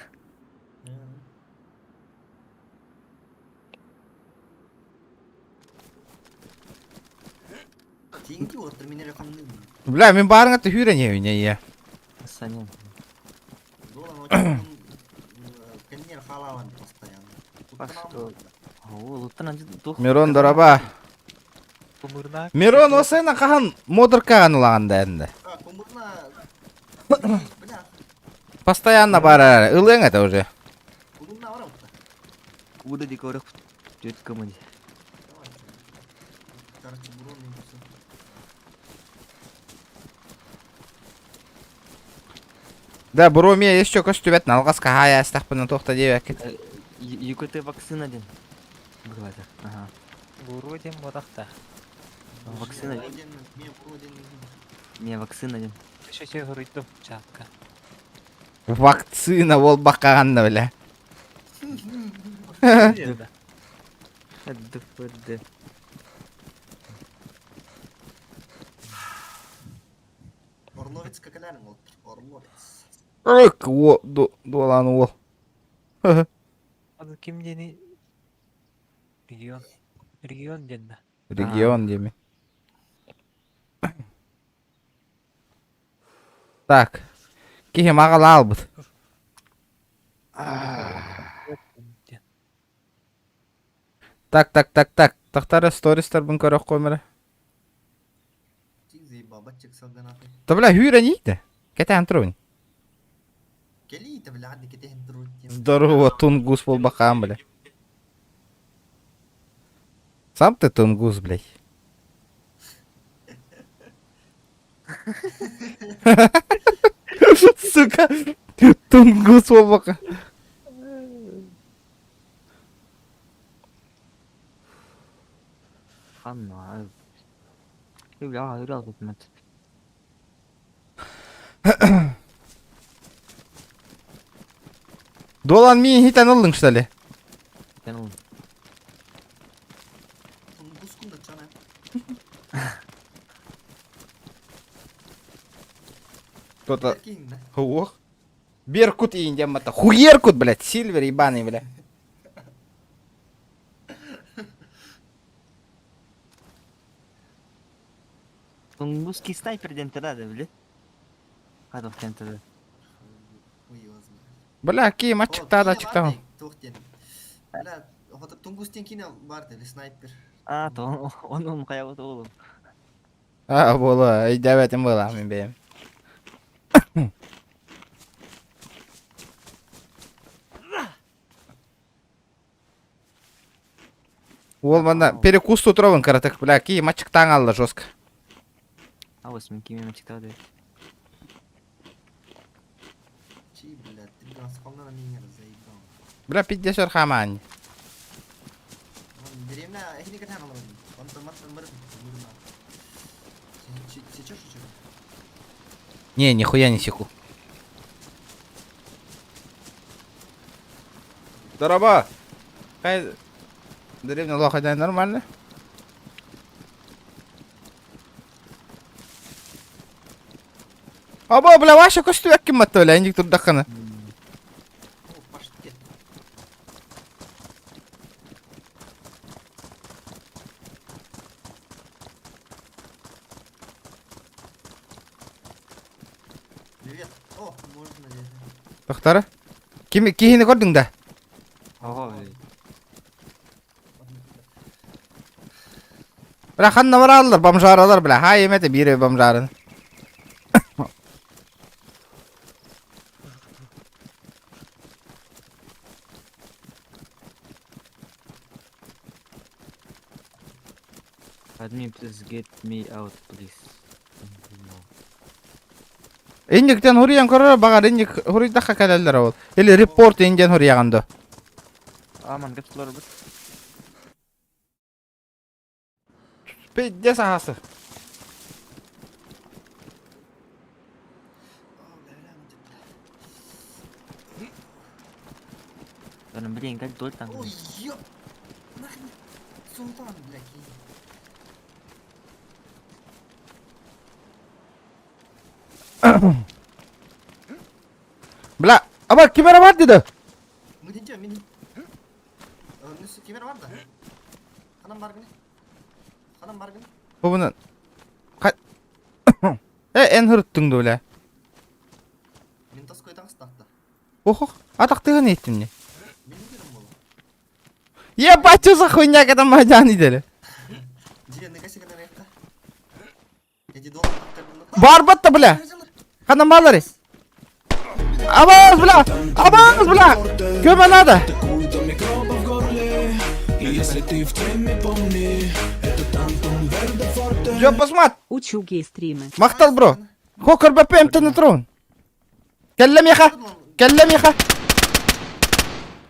Бля, мен барыңа түхүрен не я. Саня. Мирон дороба. Мирон осайна хаһан модеркаҕан ылаҕан да энде. Постоянно баар ылыаҥ это уже. Куда дикорых тетка мы. Да, Бромия еще көстүбэт налҕас хаһаайа астахпына туох да диэбэккит. ЮКТ вакцина диэн. Быһыылаата. Аха. Буруо диэн буотахта. Вакцина диэн. Не, вакцина диэн. Еще хоруйдум чатка. Вакцина буолбаккаҕанна бile. ДФД. Орловец какаларың олтыр. Орловец. Ык, уо, дуолаан уол. Аны ким диэни регион. Регион диэн да. Регион диэми. Так. Киһи маҕала албыт. Так, так, так, так. Тахтара стористарбын көрөххүм эрэ. Да бля, хүүрэн иитэ. Кэтээн турабын. Здорово, тунгус буолбакаан, бля. Сам ты тунгус, блядь. Сука, тунгус буолбака. Ханна. Бля, үрэл Дуолан миин хитэн ыллыҥ что ли? Хитэн ыллым. Кто-то... Ох. Беркут и индиамата. Хуеркут, блядь, Сильвер ебаный, бля. Тунгусский снайпер диэн да, били? Хадох диэн тыда. Бля, киим аччыктаа да аччыктаа. Туох диэн. Бля, хоту Тунгус диэн киинэ бар дели снайпер. А, то он хайабыт оҕолум. А, буолуо, өйдөөбөтүм буолаа мин бэйэм. Уол манна перекус туруобун кыратык, бля, киим аччыктаан хаалла жестко. Абыс мин кимим аччыктаа да. Чи, бля, ты газ минер заебал. Бля, пиздец хаамаан. Деревня, эхини катан алабын. Онтон маттан барып, Сейчас шучу. Не, нихуя не секу. Дороба! Хай... Деревня лоха нормально? Аба, бля, Вася көстүбэккин матта, бля, инник турдаххына. О, паштет. Привет. О, можно ли? Тохтара. Ким киһини көрдүҥ да? Ого, бля. Бля, ханна бараллар, бомжаралар, бля, хай эмете биир бомжарын. Admin, please get me out, please. No. Инниктен хуруйан көрөр баҕар инник хуруйдахха кэлэллэр ол. Или репорт индиан хуруйаҕын до. Аман кэпсэлэр бит. Пиздец аһасы. Блин, блин, как доль там. Ой, ёп! Нахрен! Султан, блядь. Бля, аба ким эрэ бар диде. Мин мин. Ким эрэ бар да? Ханан бар гыны? Ханан бар гыны? Бу Э, эн хырыттыҥ да бля. Мин тас койдаңыз тахта. Охох, атахтыгын еттим не. Мен көрім болу. Ебать, что за хуйня, когда мадян идели? Барбатта, бля! Ханан балары? Абаз, бля! Абаз, бля! Көмө надо! Жопа Учугей стримы. Махтал, бро! Хокер БПМ ты на трон. Кэллэ миэхэ! Кэллэ миэхэ!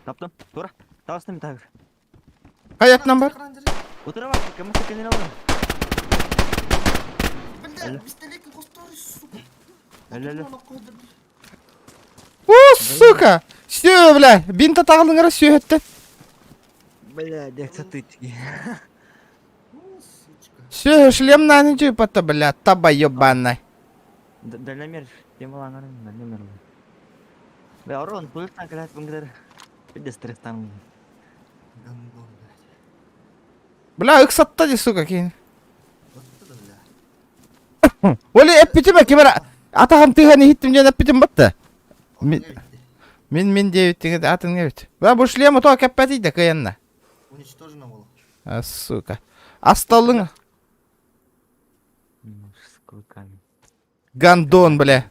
Таптым. Тура. Таҕыстым тагыр. Хайатынан бар. Утура бар. Кем кенен алар. Әле әле. О, сука! Все, бля, бинта тағылыңара сүйөттен. Бля, дек сатыть. Все, шлем на ничего пата, бля, таба ебаная. Дальномер, темалаңарын дальномер. Бля, орон, пултан калат бунгдар. Пиде стресстан. Бля, ыксатта ди, сука, кейин. Оли эппитиме кимера атаҕым тыһан иһиттим диэн эппитим батта. Мин мин мин диэбиттиҥит атын эбит. Бля, бу шлема то кэппэтий да кыйанна. Уничтожено было. А, сука. Асталың С клыками. гандон, бля.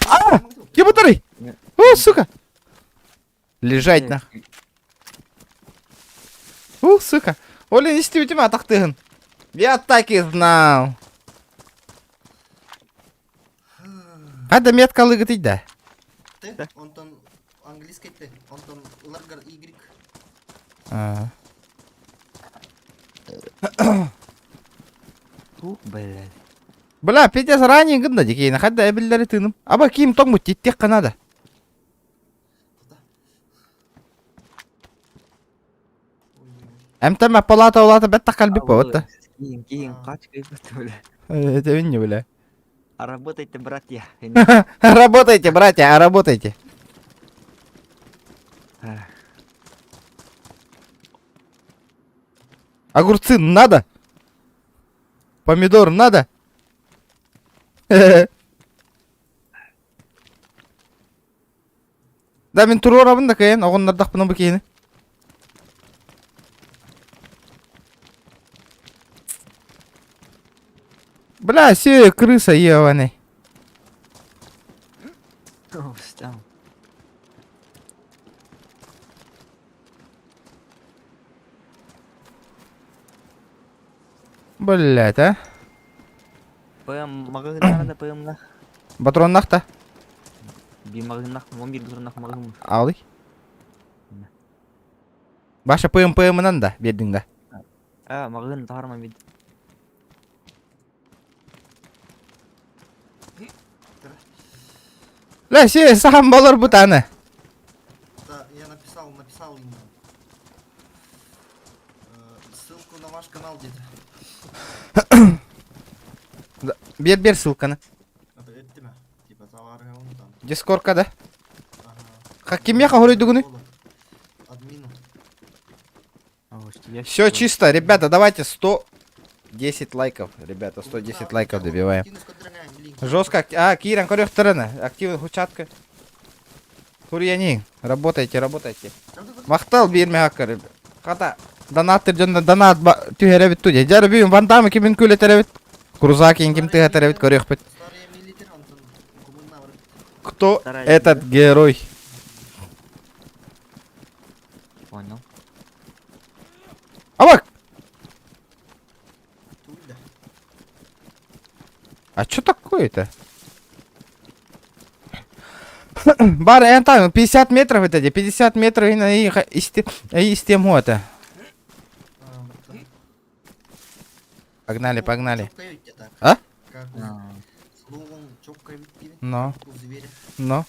А! Ким утарый? О, сука. Лежать нах. Ух, сука. Оля, не истибитим атах тыһын. Я так и знал. Хада метка лыгытый да. Т, онтон английский Т, онтон ларгар Y. А. Ух, блядь. Бля, Петя заранее гында дикейна, хадда эбиллери тыным. Аба ким тоң мут титтек канада. Эмтеме палата улата бетта калбик болот. Киин, киин, кач бля. Это не бля. А работайте, братья. Работайте, братья, а работайте. Огурцы надо? Помидор надо? Да мен туруорабын да кыйын, оҕоннордохпуна бу киһини. Бля, все, крыса ебаный. Встал. Блять, а? ПМ магазиннарда ПМ-нах. Патроннах та? Би магазиннах, он бир патроннах магазин. Алый. Баша ПМ ПМ-нан да, бердиң да. А, магазин тарма бит. Ля, все, сам болор бутаны. Да, я написал, написал им ссылку на ваш канал где-то. Бер бер ссылканы. Это эттиме. Типа товары он там. Дискорка да. Ага. Хакимеха хоруйдугуну. Админу. Все чисто, ребята, давайте 110 лайков. Ребята, 110 лайков добиваем. Жестко, а, Киран, көрөхтөрөнө, активный учатка. Курьяни, работайте, работайте. Махтал биир хаккар. Хата, донаттыр дьон донат түһэрэ тудя. Дьэ бүгүн Ван Даммы кимин күлэтэрэ Крузакин ким тыһатар эбит көрүөхпүт. Кто этот герой? Понял. Абак! А что такое-то? Бар, эн там, 50 метров это где? 50 метров и на и истему это. Погнали, погнали. А? Но. Но.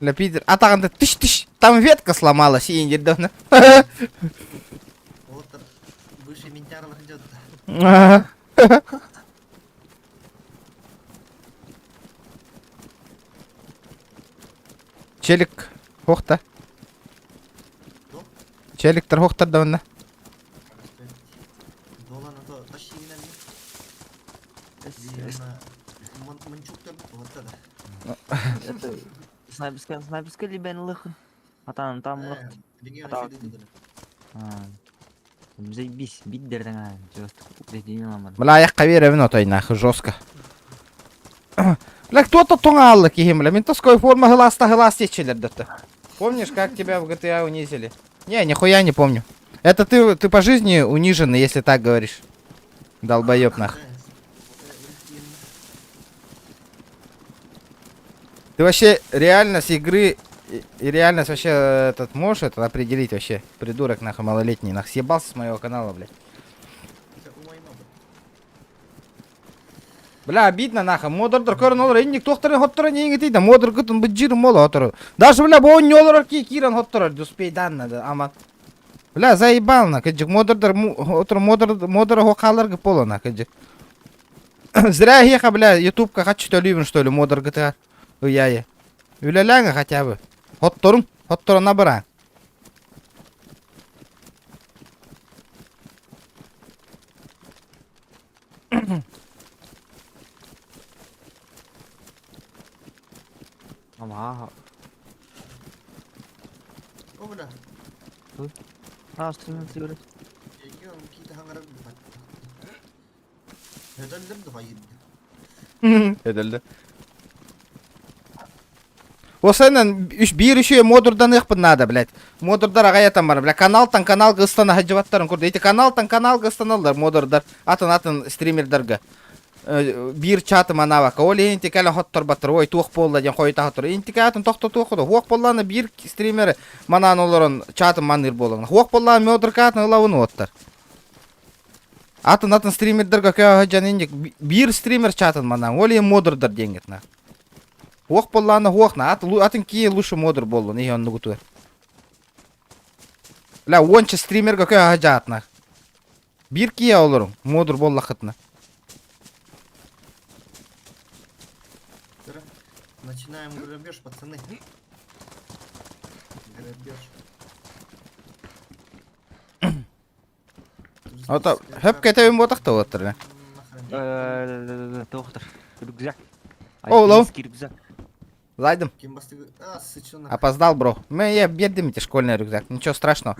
Ля Питер, а там тыщ тыщ, там ветка сломалась, и недавно. Выше ментярлых идет. Челик, хохта. Челиктер хохтар давно. Это... Снайперская, снайперская либен лыхын. Атан там лых. Заебись, бит дерден а. Бля, аяққа беремін отой нахуй жестко. Бля, кто-то тоңаллы киһим, бля, ментовской форма хыласта хылас течелер дата. Помнишь, как тебя в GTA унизили? Не, нихуя не помню. Это ты, ты по жизни униженный, если так говоришь. Долбоеб нах. Ты вообще реальность игры и реальность вообще этот можешь это определить вообще? Придурок нахуй малолетний, нах съебался с моего канала, блядь. Бля, обидно нахуй. Модердер көрөн олор инник тохторын хотторон ең етейді. Модер гытын быджир мола отору. Даже, бля, бо не олор ки киран хотторор. Дуспейдан надо, ама. Бля, заебал на, кыджик. Модердер отор модер модер хокалар гы на, кыджик. Зря еха, бля, ютубка хочу что любим, что ли, модер GTA. Уяя. Үлеләңі хотя бы. Хотторун, хотторона бара. Ама. О, бля. А, стриминг сигуры. Эдэлде. Осенен үш бир үшө модурдан ыхпын надо, блядь. Модурдар агаятан бар, бля. Каналтан канал гыстана хаджыбаттарын көрдү. Эти каналтан канал гыстаналар модурдар. Атын атын стримердерге. Бир чаты манавака. Ол инти кэлэ хоттор баттыр. Ой, туох болла ден хойта хоттор. Инти атын тохто туох ходу. Хуох болланы бир стример манан олорон чаты маныр болон. Хуох болланы модур катын ылавын оттар. Атын атын стримердерге кö жан инди бир стример чатын манан. Ол модурдар денгет на. Хуох болланы хуох на. Атын кие лучше модур боллун. И онну гутуэр. Бля, онча стримерге кö жаатна. Бир кие олорун. Модур боллахытна. Начинаем грабеж, пацаны. Грабеж. Ото хөп кетебин ботакта оттыр. Доктор. Рюкзак. О, лоу. Альпинистский рюкзак. Зайдем. Ким басты... А, сычонок. Опоздал, бро. Мы я бердим эти школьный рюкзак. Ничего страшного.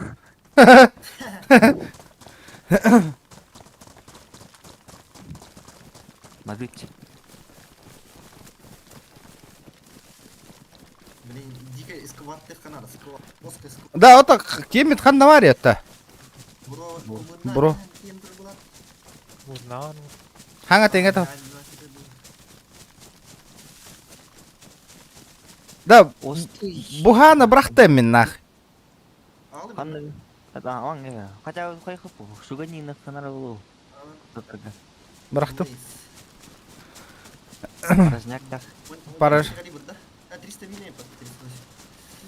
Смотрите. Блин, дико эскаватор надо, скват. Плоская скват. Да, вот так кемит ханнавари это. Бро, Бро. Узнал. Ханга тенге то. Да, Осты. бухана брахта мин нах. Ханна. Это он, хотя хай хапу. Шугани на ханара было. Брахтым. Разняк так. Параж. А, 300 милей под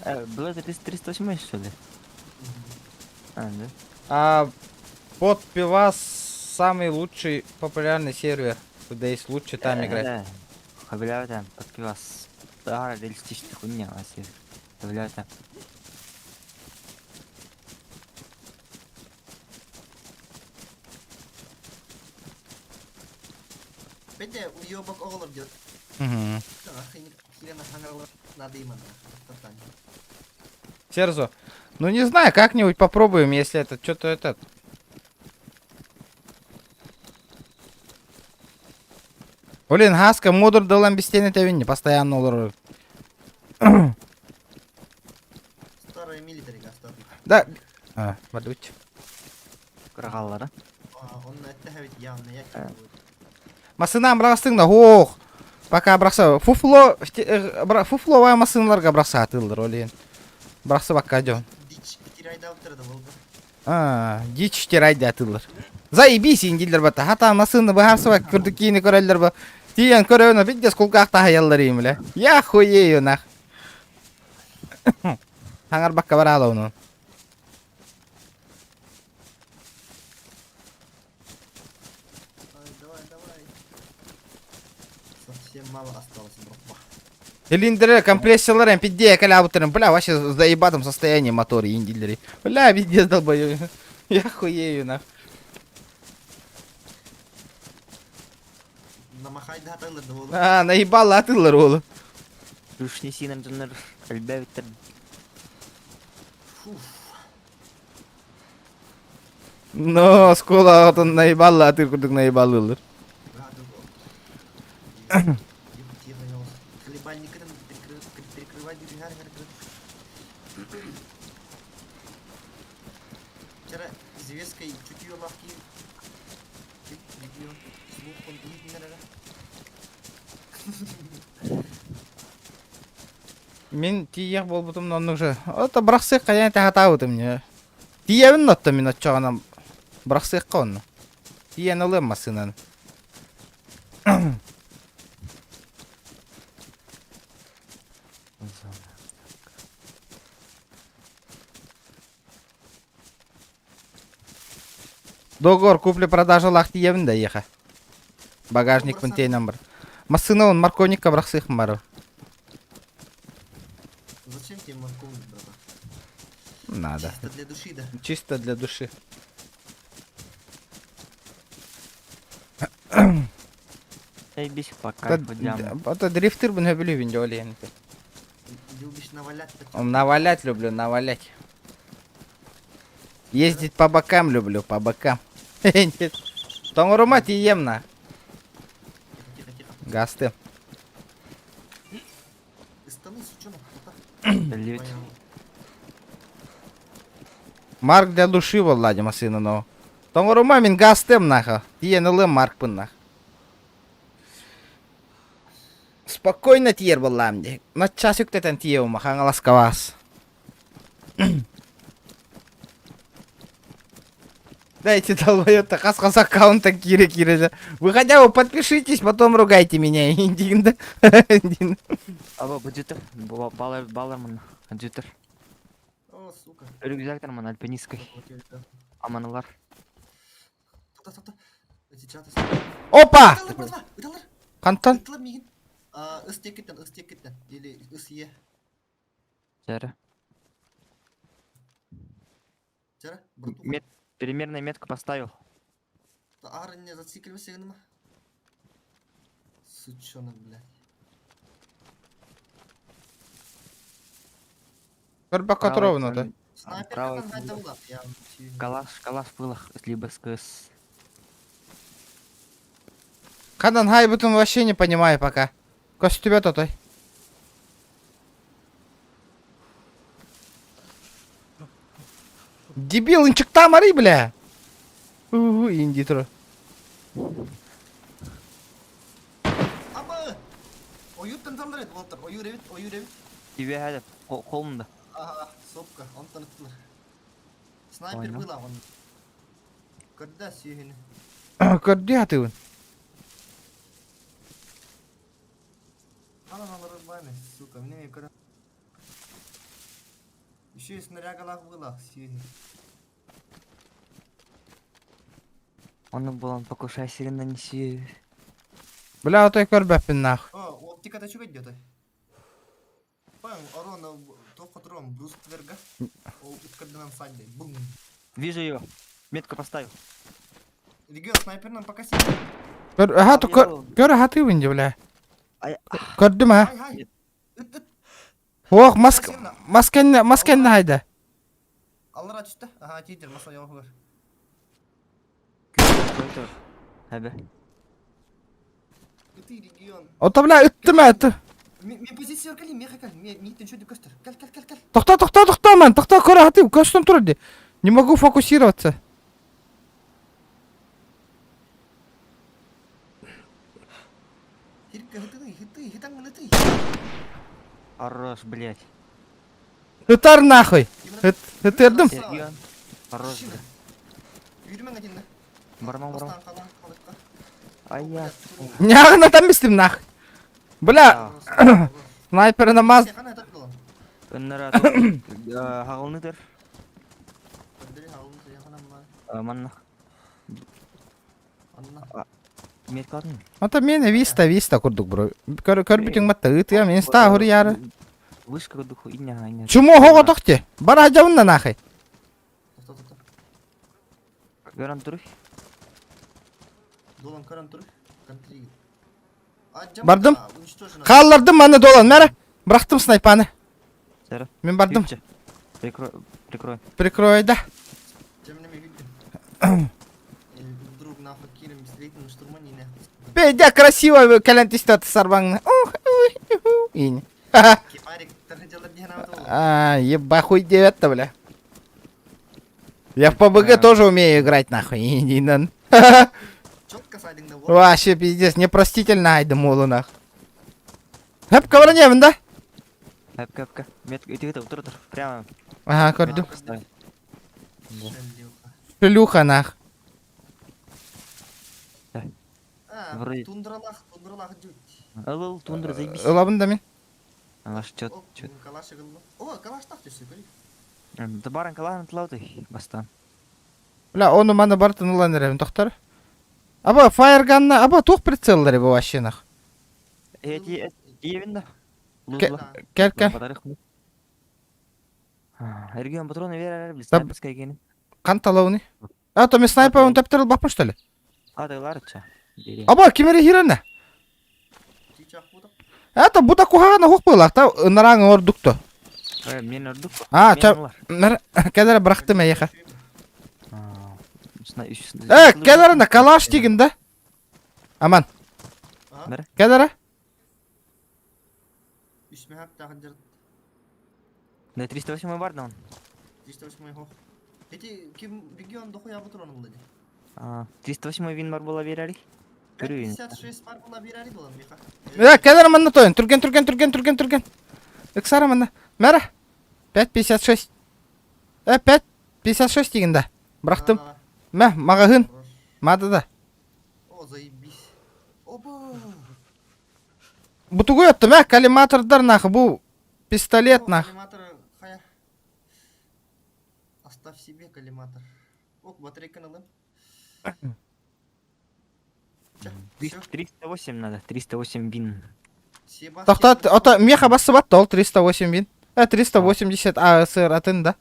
308. Было это 308 что ли? А, да? А под пивас самый лучший популярный сервер. Куда есть лучше там играть. Да. Хабиля там, под пивас. Да, реалистичный хуйня, а сервер. Хабиля там. Петя, уебок оголов делает. Мгм. Хрена надо им Серзо. Ну не знаю, как-нибудь попробуем, если это что-то этот. Блин, Хаска модуль далам бестене тевинни постоянно олор. Старая милитари гастат. Да. А, бадуть. Кыргаллара. А, он это ведь явно я Э. Масына брастың да ох. Пока браса фуфло фуфловая масыналарга браса атылдыр олин. Браса бакка жон. Дич тирайда да болды. А, дич тирайда атылдыр. Заебись индилер бата. Хата масыны бахарсыба күрдүк көрөллөр ба. Тиен көрөөнө биддес кулгаак тахаяллар им ле. Я хуею нах. Хаңар бакка барала ону. Давай, давай, давай. Совсем мало осталось, братва. Цилиндры, компрессорлар эм пидде калябутырым. Бля, вообще в заебатом состоянии моторы индилери. Бля, пиздец долбоёб. Я хуею нах. Намахай да атылыр да болды. А, наебал атылар олу. Рушни сиинэн дьоннор элбээбиттэр. Фуф. Но оскуола оҕотун наебалла атыыр курдук наебалыыллар. Хлебальникынан перекрывать Вчера известкой чутье лавки слух он Мин тиийиэх буолбутум оннук же. Ото бырахсыах хайаан таһатаабытым не. Тиийэбин отто мин оччоҕунан бырахсыахха онно. Тиийэн ылыам массыынаны. Договор купли-продажалаах тиийэбин да эйиэхэ. Багажникпын тиэнэн бар. Массыына он морковникка бырахсыахым барар. Зачем тебе морковник, братан? Надо. Чисто для души, да? Чисто для души. Заебись по кайфу дям. Это дрифтер бун хөбүлүүбүн дьэ ол иһин. Любишь навалять? Навалять люблю, навалять. Ездить по бокам люблю, по бокам. Тоҥорума тиийиэм на. Тихо, тихо, тихо. Гасты. Ыстаны, сучонок, Лють. Марк для души буолла массыынаны. Тоҥорума мин гастым наха. Тиийэн ылыам Маркпын нах. Спокойно тиийэр буоллаам дии. Наччас үктэтэн тиийэм хаҥаласкабаас. Дайте долбоёб-то хас-хас аккаунта киирэ-киирэ. Вы хотя бы подпишитесь, потом ругайте меня. Индин. Аба быдьытыр, балар балармын, аджитыр. О, сука. Рюкзактармын альпинисткой. Аманалар. Тоқта, тоқта. Эти чаты. Опа! Ыталар, братва, ыталар. Хантан? Ыталар миигин. А, ыс теккиттен, ыс теккиттен. Или ыс е. Жара. Жара, братуха. Мет, примерно метку поставил. Аар не зацикливайся, гыныма. Сучонок, блядь. Көрбөккө туруобун ото. Снайпер Правый катан хайда улар. Я Калаш, калаш пылах, либо СКС. Ханан хайбытын вообще не понимаю пока. Көстүбэт отой. Дебил, ынчыктаамарый, бля! Уу, инди тур. Аба! Ойуур танталар эт, Волтер. Ойуур эбит, ойуур эбит. Тебе хәдеп, қолымда. Ага, сопка, онтон ыттылар. Снайпер Понял. была он. Когда сүйүнү? Көрдүү атыбын. Анан алар баны, сука, мне көрө. Еще и снарягалах была сүйүнү. Оны булан покушай сирен нанеси. Бля, отой көрбөппүн нах. О, оптика да чугай идет. Пам, орона, тоқ отром, брустверга. Ол үткірдінен сальды. Бум. Вижу его. Метку поставил. Регион снайпер нам пока сидит. Көр, аха, то көр, көр хатыбын же, бля. Ай, Көрдүм а. Ай, ай. Ыт, ыт. Ох, маск, маскенне, маскенне хайда. Аллара түсті. Ага, тидер, маса яғы бар. Әбі. Ыты регион. Ото, бля, ыттым а, ытты. Мен позиция кали, мен кал, мен митен чөйді көстер. Кал, кал, кал, кал. Тоқта, тоқта, тоқта, ман, тоқта, көр хатып, көстөн тур ди. Не могу фокусироваться. Хирка, хыты, хыты, хытан ыты. Хорош, блядь. Ытар нахуй. Ытырдым. Регион. Хорош, блядь. Үйрмен один, да? Барман, барман. Ай, я. Нягына там бистим нах. Бля, снайпер намаз. Өннара хағылнытыр. Манна. Меткалатын. Ата мен виста виста курдук бро. Көр көр бүтүн матта ытыа мен ста хур яры. Вышка духу иня иня. Чумо хого тохте. Бара жабынна нахай. Гаран турух. Долан каран турух. Бардым. Хааллардым манна долан мәрэ. Бырахтым снайпаны. Сэр. Мин бардым. Прикрой. Прикрой. Прикрой, да. Вдруг нахуй кирим бесследно штурма не Бейдя красиво кэлэн түстэ сарбаңны. Ух, ух, ин. Кипарик А, еба хуй девять-то, бля. Я в ПБГ тоже умею играть, нахуй. Инан. Четко Вообще пиздец, непростительно айдым олу нах. Хөп кабранебин да? Хөп хөп Мет иди это утыр утыр. Прямо. Ага, көрдүм. Шлюха нах. Вроде. Тундралах, тундралах дють. Ыл, тундра заебись. Ылабын да мен. Алаш чет чет. Калаш О, калаш так түсі, көрей. Да баран калаһын тылауды бастан. Бля, оны маны бартын ылан эрем, тоқтар. Аба, фаерганна, аба, тух прицеллары бу вообще нах. Эти иевин да. Кел, кел. Эрген патроны верер, бил снайперская гени. Канталауны. А, то мен снайпер он тептер бапын что ли? Адайларча. Аба, кимери хирene? Это бу да кухагана хук буйлак та ынараң ордукто. Мен ордук. А, ча, кәләре бырахты мейха. Э, кәләре на калаш тигин да. Аман. Кәләре? Да 308 бар да он. 308 хох. Эти ким регион дохуя бутыр onun dedi. А, 308 вин бар була берәри. 56 бар була берәри була миха. Э, кәләре манна тойын. Түрген, түрген, түрген, түрген, түрген. Ыксара манна. Мәре. 5.56. Э, 5.56 тигин да. Бырахтым. Мә, мағаһын. Мады да. О, заебись. Оба. Бутугу өттүм, ә, коллиматордар нахы, бу пистолет нах. Коллиматор, хая. Оставь себе коллиматор. Ок, батарейканы алым. 308 надо, 308 вин. Тоқтат, ото меха басы батты, ол 308 вин. Э, 380 АСР атын да.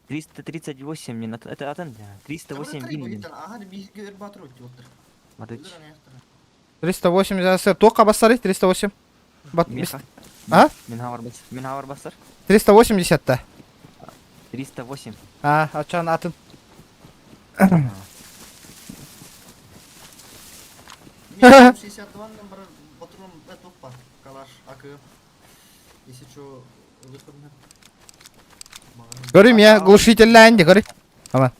338 не, это атын, 308 вин. Ага, бизге батыр өтті отыр. 380 АСР. Тоққа бассары 308. Бат, А? Мен хавар бас. Мен хавар басар. 380 та. 308. А, ачан атын. Мен 62 бар патрон это калаш АК. Если что, выходно. Көрүм я, глушительләнди, көрү. Аман.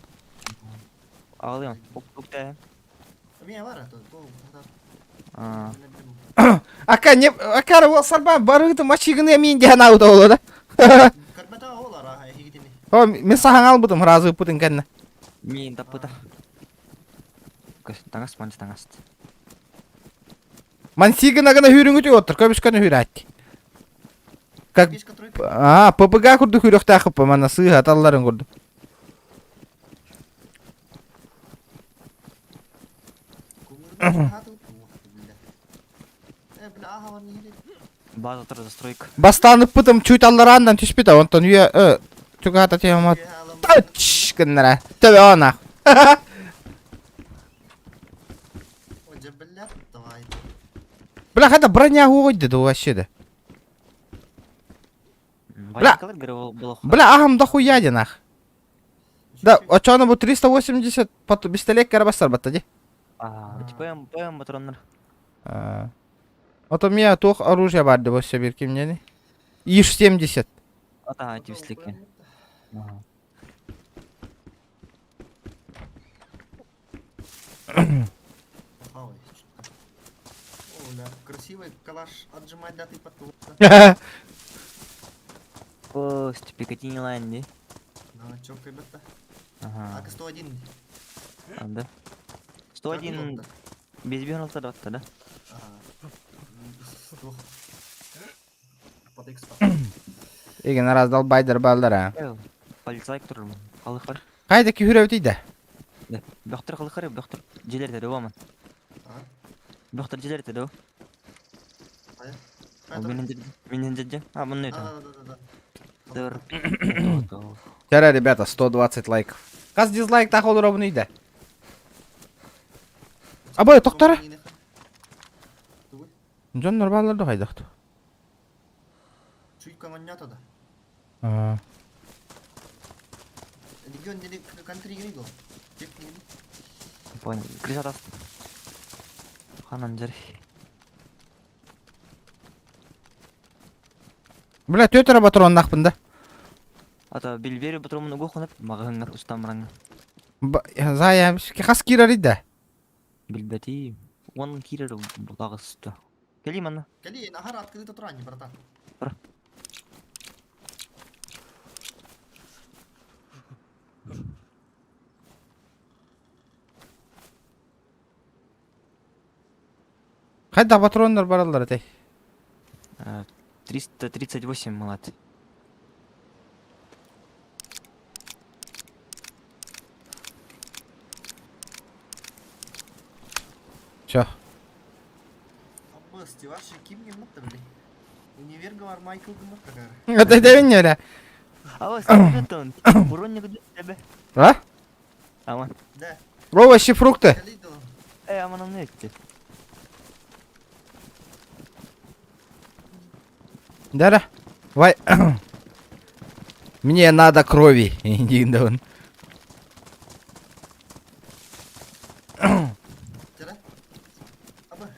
Алыйм. Укта. Мен бар это, то Ака не акара ол сарба барыгы мачигыны мен де анау да оло да. Карбата олар аха хигитини. О, мен сахан албытым разы путын кәнне. Мен таппыта. Таңас манс таңас. Мансигына гына хүрүңү түй оттур, көбүскөнү хүрәт. Как А, ППГ курду хүрөхтә хыппа, мана сыга талларын курду. База тұр застройка. Бастанып пытым чуть алларандан түспүт, онтон үйе э түгата тема тач гыннара. Төбе она. Бля, хата броня хуйды да вообще да. Бля. Бля, ахам да хуя нах. Да, а чё она бу 380 пат пистолет карабастар батта ди. А, ПМ, ПМ патроннар. А то меня тух оружие бар деп өсө бир кимнени. ИШ 70. Ата, тибислик. Красивый калаш отжимать да ты потом. Кость, Пикатини лайн, Ну, чё, ребята? Ага. АК 101. А, да. 101 без бегнул да, да? Ага. Под экспо. Еген раздал байдер балдар а. Полицай турар. Халыхар. Кайда ки хүрөбүт ийде? Да. Бөхтөр халыхар, бөхтөр жилер деді оман. Бөхтөр жилер деді. Менен менен деді. А, мынны Да, да, да, да. Вчера, ребята, 120 лайков. Каз дизлайк тахол робун ийде. Абай, токтара. Жон нормаллар да хайдахты. Чуйка оҥонньоото да. Аа. Регион диэни country го. Деп диэни. Понял. Крыша тас. Ханан дьэр. Бля, тетера патроннахпын да. Ата билбери патронун угу хонап маҕаһыҥҥа устан бараҥҥа. Зая, хас киирэрий да? Билбэтиим. Уон киирэр булаҕыста. Кэлиим манна. Кэли, нахар открыто турани, братан. Хайда патроннар бараллар этэй? 338 малат. Все. Аббас, вообще ким гыммыт били? Универ бар Майкл гыммыт какара. Это дэвин бля. Ава, сен Бронник тебе. А? Аман. Да. Овощи, фрукты. Кэли да. Э, аман онно этти. Да-да. Вай. Мне надо крови. Иди, да он. Тара. Аба.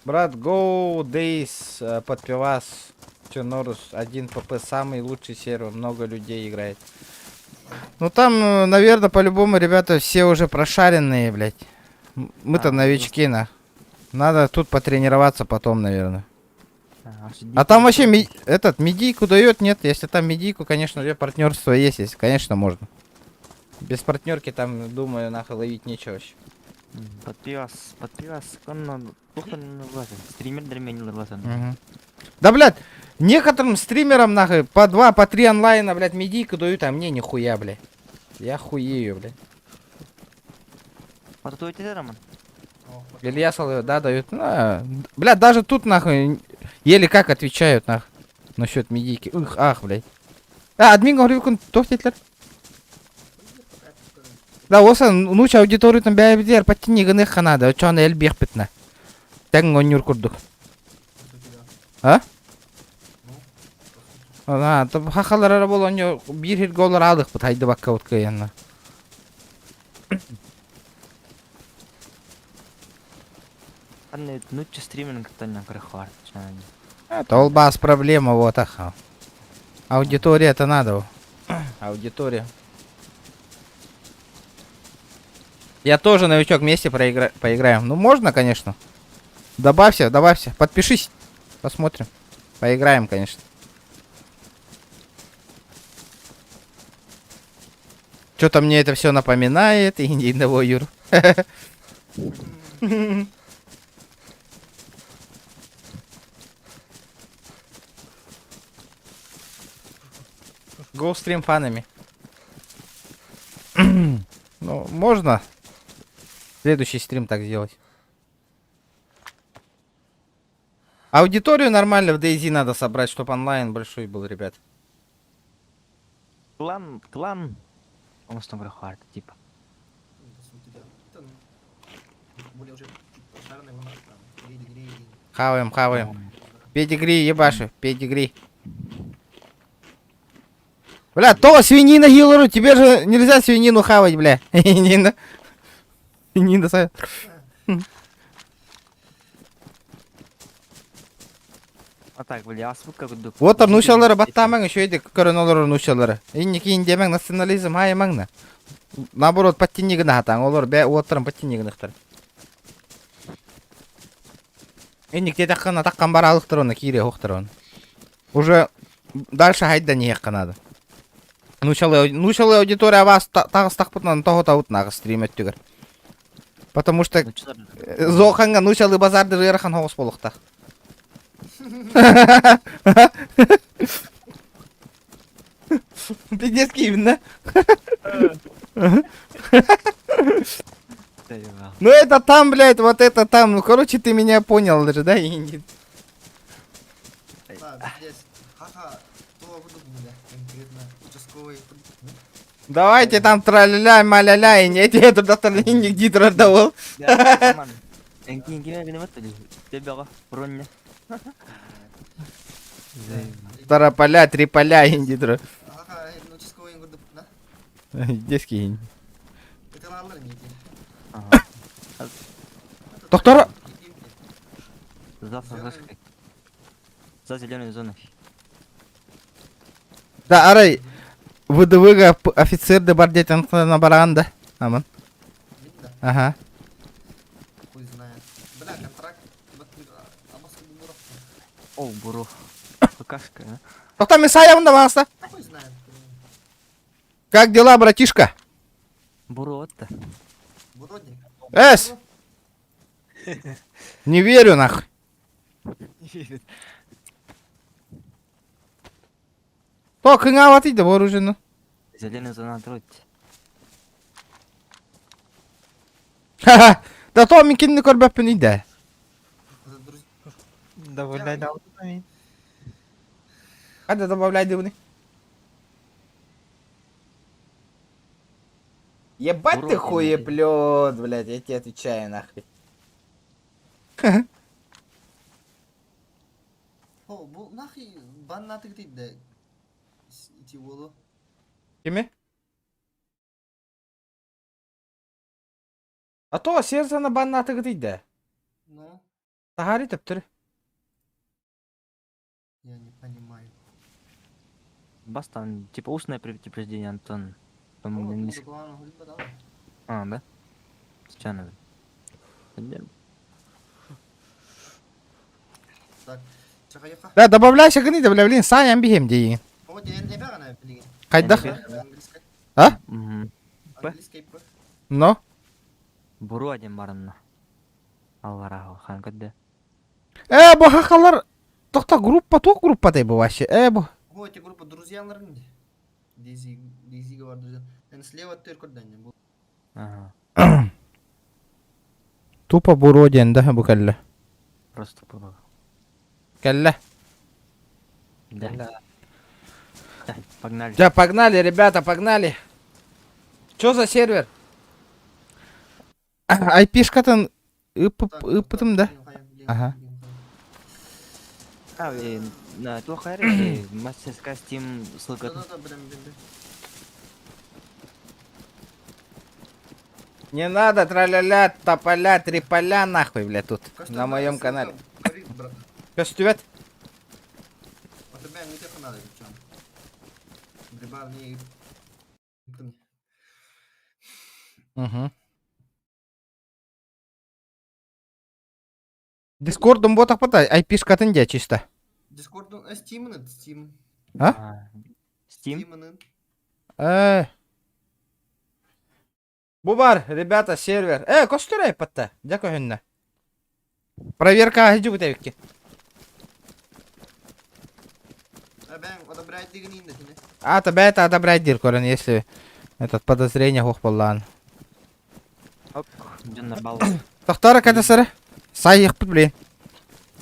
Брат, Go Days под пивас. Чернорус 1 ПП самый лучший сервер, много людей играет. Ну там, наверное, по-любому, ребята, все уже прошаренные, блядь. Мы-то А, новички, на. Надо тут потренироваться потом, наверное. А А там вообще этот медийку дает, нет? Если там медийку, конечно, уже партнерство есть, если, конечно, можно. Без партнерки там, думаю, нахуй ловить нечего вообще. Под пивас, под пивас, конно, стример дерменилер ласан. Мгм. Да, блядь, некоторым стримерам, нахуй, по два, по три онлайна, блядь, медийку дают, а мне нихуя, блядь. Я хуею, блядь. А то эти Роман? Илья Соловьев, да, дают. На, блядь, даже тут, нахуй, еле как отвечают, нахуй, насчет медийки. Ух, ах, блядь. А, админ говорю, тохтетлер. Да, оса, нуч аудиторию там бәйбидер, паттини гыных ханада, чон эл бихпитна. Тәң онюр курдук. А? А, то хахалар ара бол онё бир хир голар алдык бут хайды бакка вот кыянна. Анны нучча стриминг таня крыхвар. Это олбас проблема вот аха. Аудитория это надо. Аудитория. Я тоже новичок вместе поиграем. Ну можно, конечно. Добавься, добавься. Подпишись. Посмотрим. Поиграем, конечно. Что-то мне это все напоминает. Индийного Юру. Go стрим фанами. Ну, можно следующий стрим так сделать. Аудиторию нормально в DayZ надо собрать, чтобы онлайн большой был, ребят. Клан, клан. Он что крыхвар, типа. Хаваем, хаваем. Педигри, ебаши, педигри. Бля, то свинина хилеру, тебе же нельзя свинину хавать, бля. Свинина. Свинина, А так, бля, асвык как дук. Вот нушалары баттамаң еще эди көрөн олорор нушалары. Инники индемең национализм хайымаң на. Наоборот, подтяни гына хатаң, олор бә оттырын подтяни гыныктар. Инник тетаккан атаккан бар алыктыр оны, кире хоктыр оны. Уже дальше хайда не надо. Нушалы, нушалы аудитория вас тагыс тақпытынан того таут нағы стрим өттүгер. Потому что зоханга нушалы базарды жырахан хоғыс болуқта. Пиздец именно. Ну это там, блядь, вот это там. Ну, короче, ты меня понял даже, да, Инди? Да, пиздец. Ха-ха, то буду, бля, конкретно участковый. Давайте там траля маля-ля, и не это доктор нигде трудовал. Эҥкиин кимэ виноват дии. Төбөҕө, броня. Тараполя, три поля, инди тура. Ага, участковый курдук, да? Детский инди. Ыталааллар инди. Ага. Доктор! За флажкой. За зеленой зоной. Да, арай, ВДВ-га офицер да бар диэтэн бараан да. Аман. Ага. Хуй знает. Бля, контракт. О, буру. Какашка, а? Тоқта мен саябын да маңыста. Хуй знает. Как дела, братишка? Буру отто. Вроде. Эс! Не верю нахуй. То кыңаабатый да вооруженно. Зеленая зона отродь. Ха-ха. Да то мин кинини көрбөппүн иде. Довольно да. Hadi добавляй дыбны. Ебать ты Урод, хуеплет, блядь, я тебе отвечаю нахуй. О, бу нахуй баннатык дейт да. Ити уолу. Кими? А то серзана баннатыгы дейді. Ну, Тахари төптір. я не понимаю. Бастан, типа устное предупреждение, Антон. Там О, не тут с- главное, хуй подал. А, да? Случайно. блин. Так, чахаяха. Да, добавляйся гыны бля, блин, Саня бихем дейін. О, ден не бягана, блин. Қайдах? Английский. А? Мгм. Б? Английский П. Но? Буру один баранна. Аллараху, хан кадде. Э, бу хақалар... Тоқта группа, то группа дай бу вообще. Э, бу. О, эти группа друзья нормально. Дизи, Дизи говорит, друзья. Эн слева тыр курдане был. Ага. Тупо буроден, да, бу кәлле. Просто буру. Кәлле. Да. Да, погнали. Да, погнали, ребята, погнали. Чё за сервер? Айпишкатын ыпытым, да? Ага. А, на то хайр, мастерская Steam ссылка. Да-да-да, блин, блин, блин. Не надо траля-ля, тополя, триполя нахуй, бля, тут. На моем канале. Көстүбэт. Вот тебя не тех надо, чем. Гриба не. Угу. Дискордом ботах потай, айпишкатын де чисто. Дискорд, ну, Steam, это Steam. А? Steam? Steam, Э. Бу бар, ребята, сервер. Э, көстөр айпатта. Дя көһүннэ. Проверка ахиджи бутевикки. одобрять дигнин, да, не? А, тебя это одобрять дир, Корен, если этот подозрение хох боллаан. Ок, дьоннор бал. Тохтара кадасары. Сай ихпит, блин.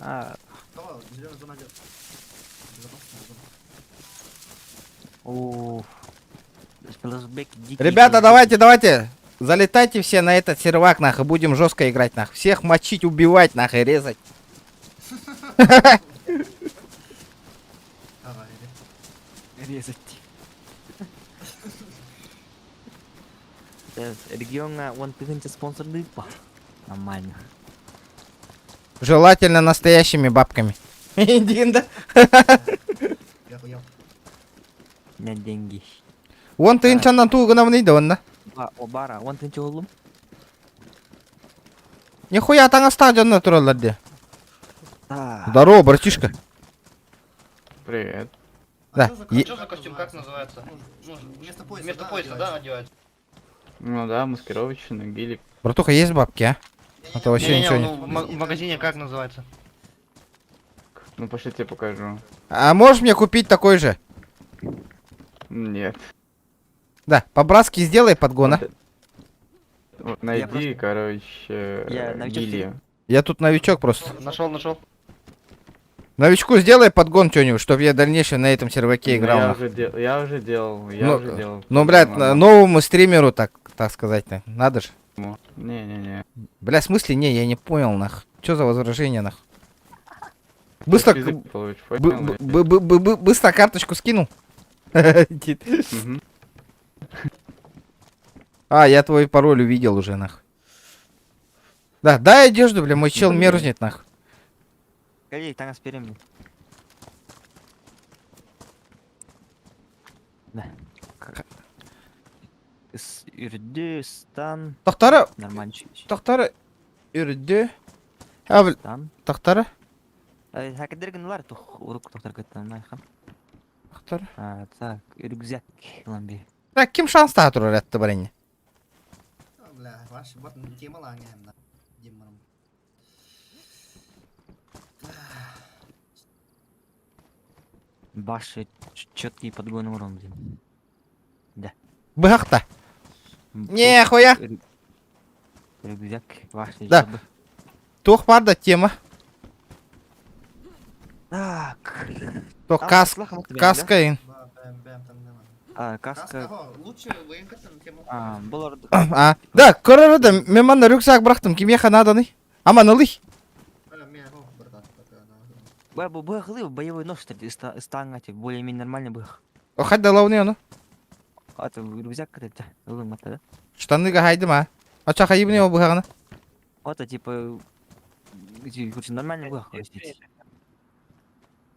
А, Давай, зеленая зона идет. Безопасная зона. о. Флэшбэк дикий. Ребята, давайте, давайте. Залетайте все на этот сервак, нахуй. Будем жестко играть, нахуй. Всех мочить, убивать, нахуй, резать. Давай, иди. Резать. Регионга он тыгынча спонсор дыпа. Нормально. Желательно настоящими бабками. Индин, да? Я хуял. У меня деньги. Он тыынчаннан туугунамын да онна. Ба, о бара, он тынча олум. Нихуя таҥастаах дьонно тураллар дии. Да. Здорово, братишка. Привет. А Да, чё за е- костюм, Что за костюм, как называется? Ну, вместо пояса, Вместо да, пояса, да, одевать? Ну да, маскировочный гелик. Братуха, есть бабки, а? А то вообще Не-не-не, ничего нет. ну, в магазине как называется? Ну пошли тебе покажу. А можешь мне купить такой же? Нет. Да, по-братски сделай подгон, а? Вот найди, просто- короче, Я новичок гильдию. Я тут новичок просто. Нашел, нашел. Новичку сделай подгон что-нибудь, чтобы я в дальнейшем на этом серваке Ну, играл. я нахуй. уже дел, я уже делал, я Ну, уже делал. Ну, блядь, Ладно. новому стримеру, так сказать, надо же. Не-не-не. Бля, в смысле? Не, я не понял, нах. Чё за возражение, нах? Быстро, Пизды получишь, б- понял? б- б- б- б- быстро карточку скинул. Дед. Мгм. А, я твой пароль увидел уже, нах. Да, дай одежду, бля, мой чел мерзнет, нах. Кали, таҥас биэрим. Да. Ыс- Үрдү, стан, Тохтара, нормально. тохтара, үрдү. А, бля, Стан. тохтара, Хакедер гыналар тух урук тохтар кыттан майхан. тохтара. А, так, рюкзак ылан би. Так, ким шанс таha турар этти барыння? А, Бля, ваш вот тема лаҥаем на. Димарым. Баши четкий подгон урон, блин. Быһахта. Не, хуя. Рюкзак, ваши. Да. Туох бар да тема. Так. То Там кас, слах вот тебе, да? каска ин. Ба, бэм, бэм, там нема. А, Каска, каска. хо, лучше военка там тема. А, болар. А, да, көрөрө да, мен манна рюкзак бырахтым, кимиэхэ нааданы? Аман ылый. А, мен, хо, братан, пока, на. Б, б, б, хлы, боевой нож, кстати, станга, типа, более-менее нормальный был. Хайда лауны ону. А, это рюкзак это, ылым это, да? Штаныга хайдым а. Ача хайыбны о быһаҕына. Вот, это, типа, эти, короче, нормальный был, короче.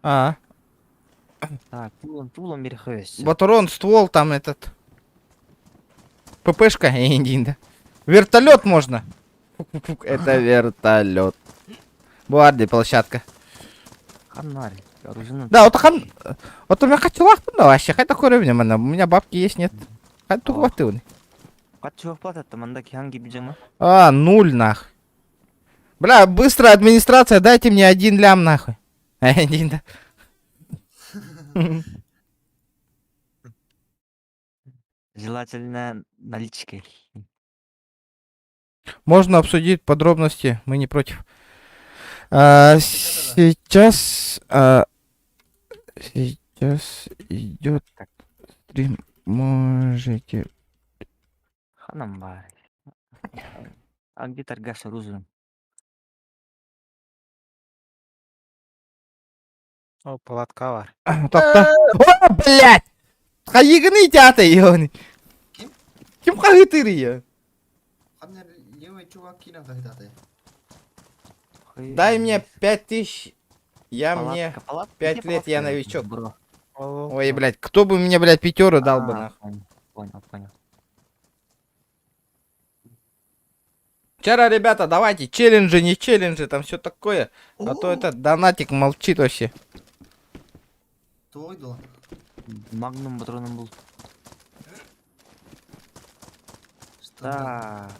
А, Так, тулон, тулон берхөс. батарон, ствол там этот. ППшка, да. Вертолет можно. Фук-фук-фук, Это вертолет. Буарди площадка. Ханнари, оружие. Да, вот хан... Вот у меня хотела да вообще, хай такой уровень, у меня бабки есть, нет. Хай тух ты. Катчы платат, манда киханги биджама. А, нуль нах. Бля, быстро, администрация, дайте мне один лям нахуй. Один, да. Желательно наличкой. Можно обсудить подробности, мы не против. А, сейчас, а, сейчас идет стрим. Можете. Ханамбар. А где торгаш оружием? О, палатка бар. Тоқта. О, блядь! Хайыгыны театр, ёбаный. Ким? Ким хайытыр её? Ханна левый чувак кинул когда-то. Дай мне 5000, я мне... Палатка, палатка, пять где лет, я палатка? новичок. Бро. Ой, блядь, кто бы мне, блядь, пятеру дал бы, А, нахуй. Понял, понял, понял. Вчера, ребята, давайте, челленджи, не челленджи, там все такое. А то этот донатик молчит вообще. Той дала. Магнум патроном был. Стандарт.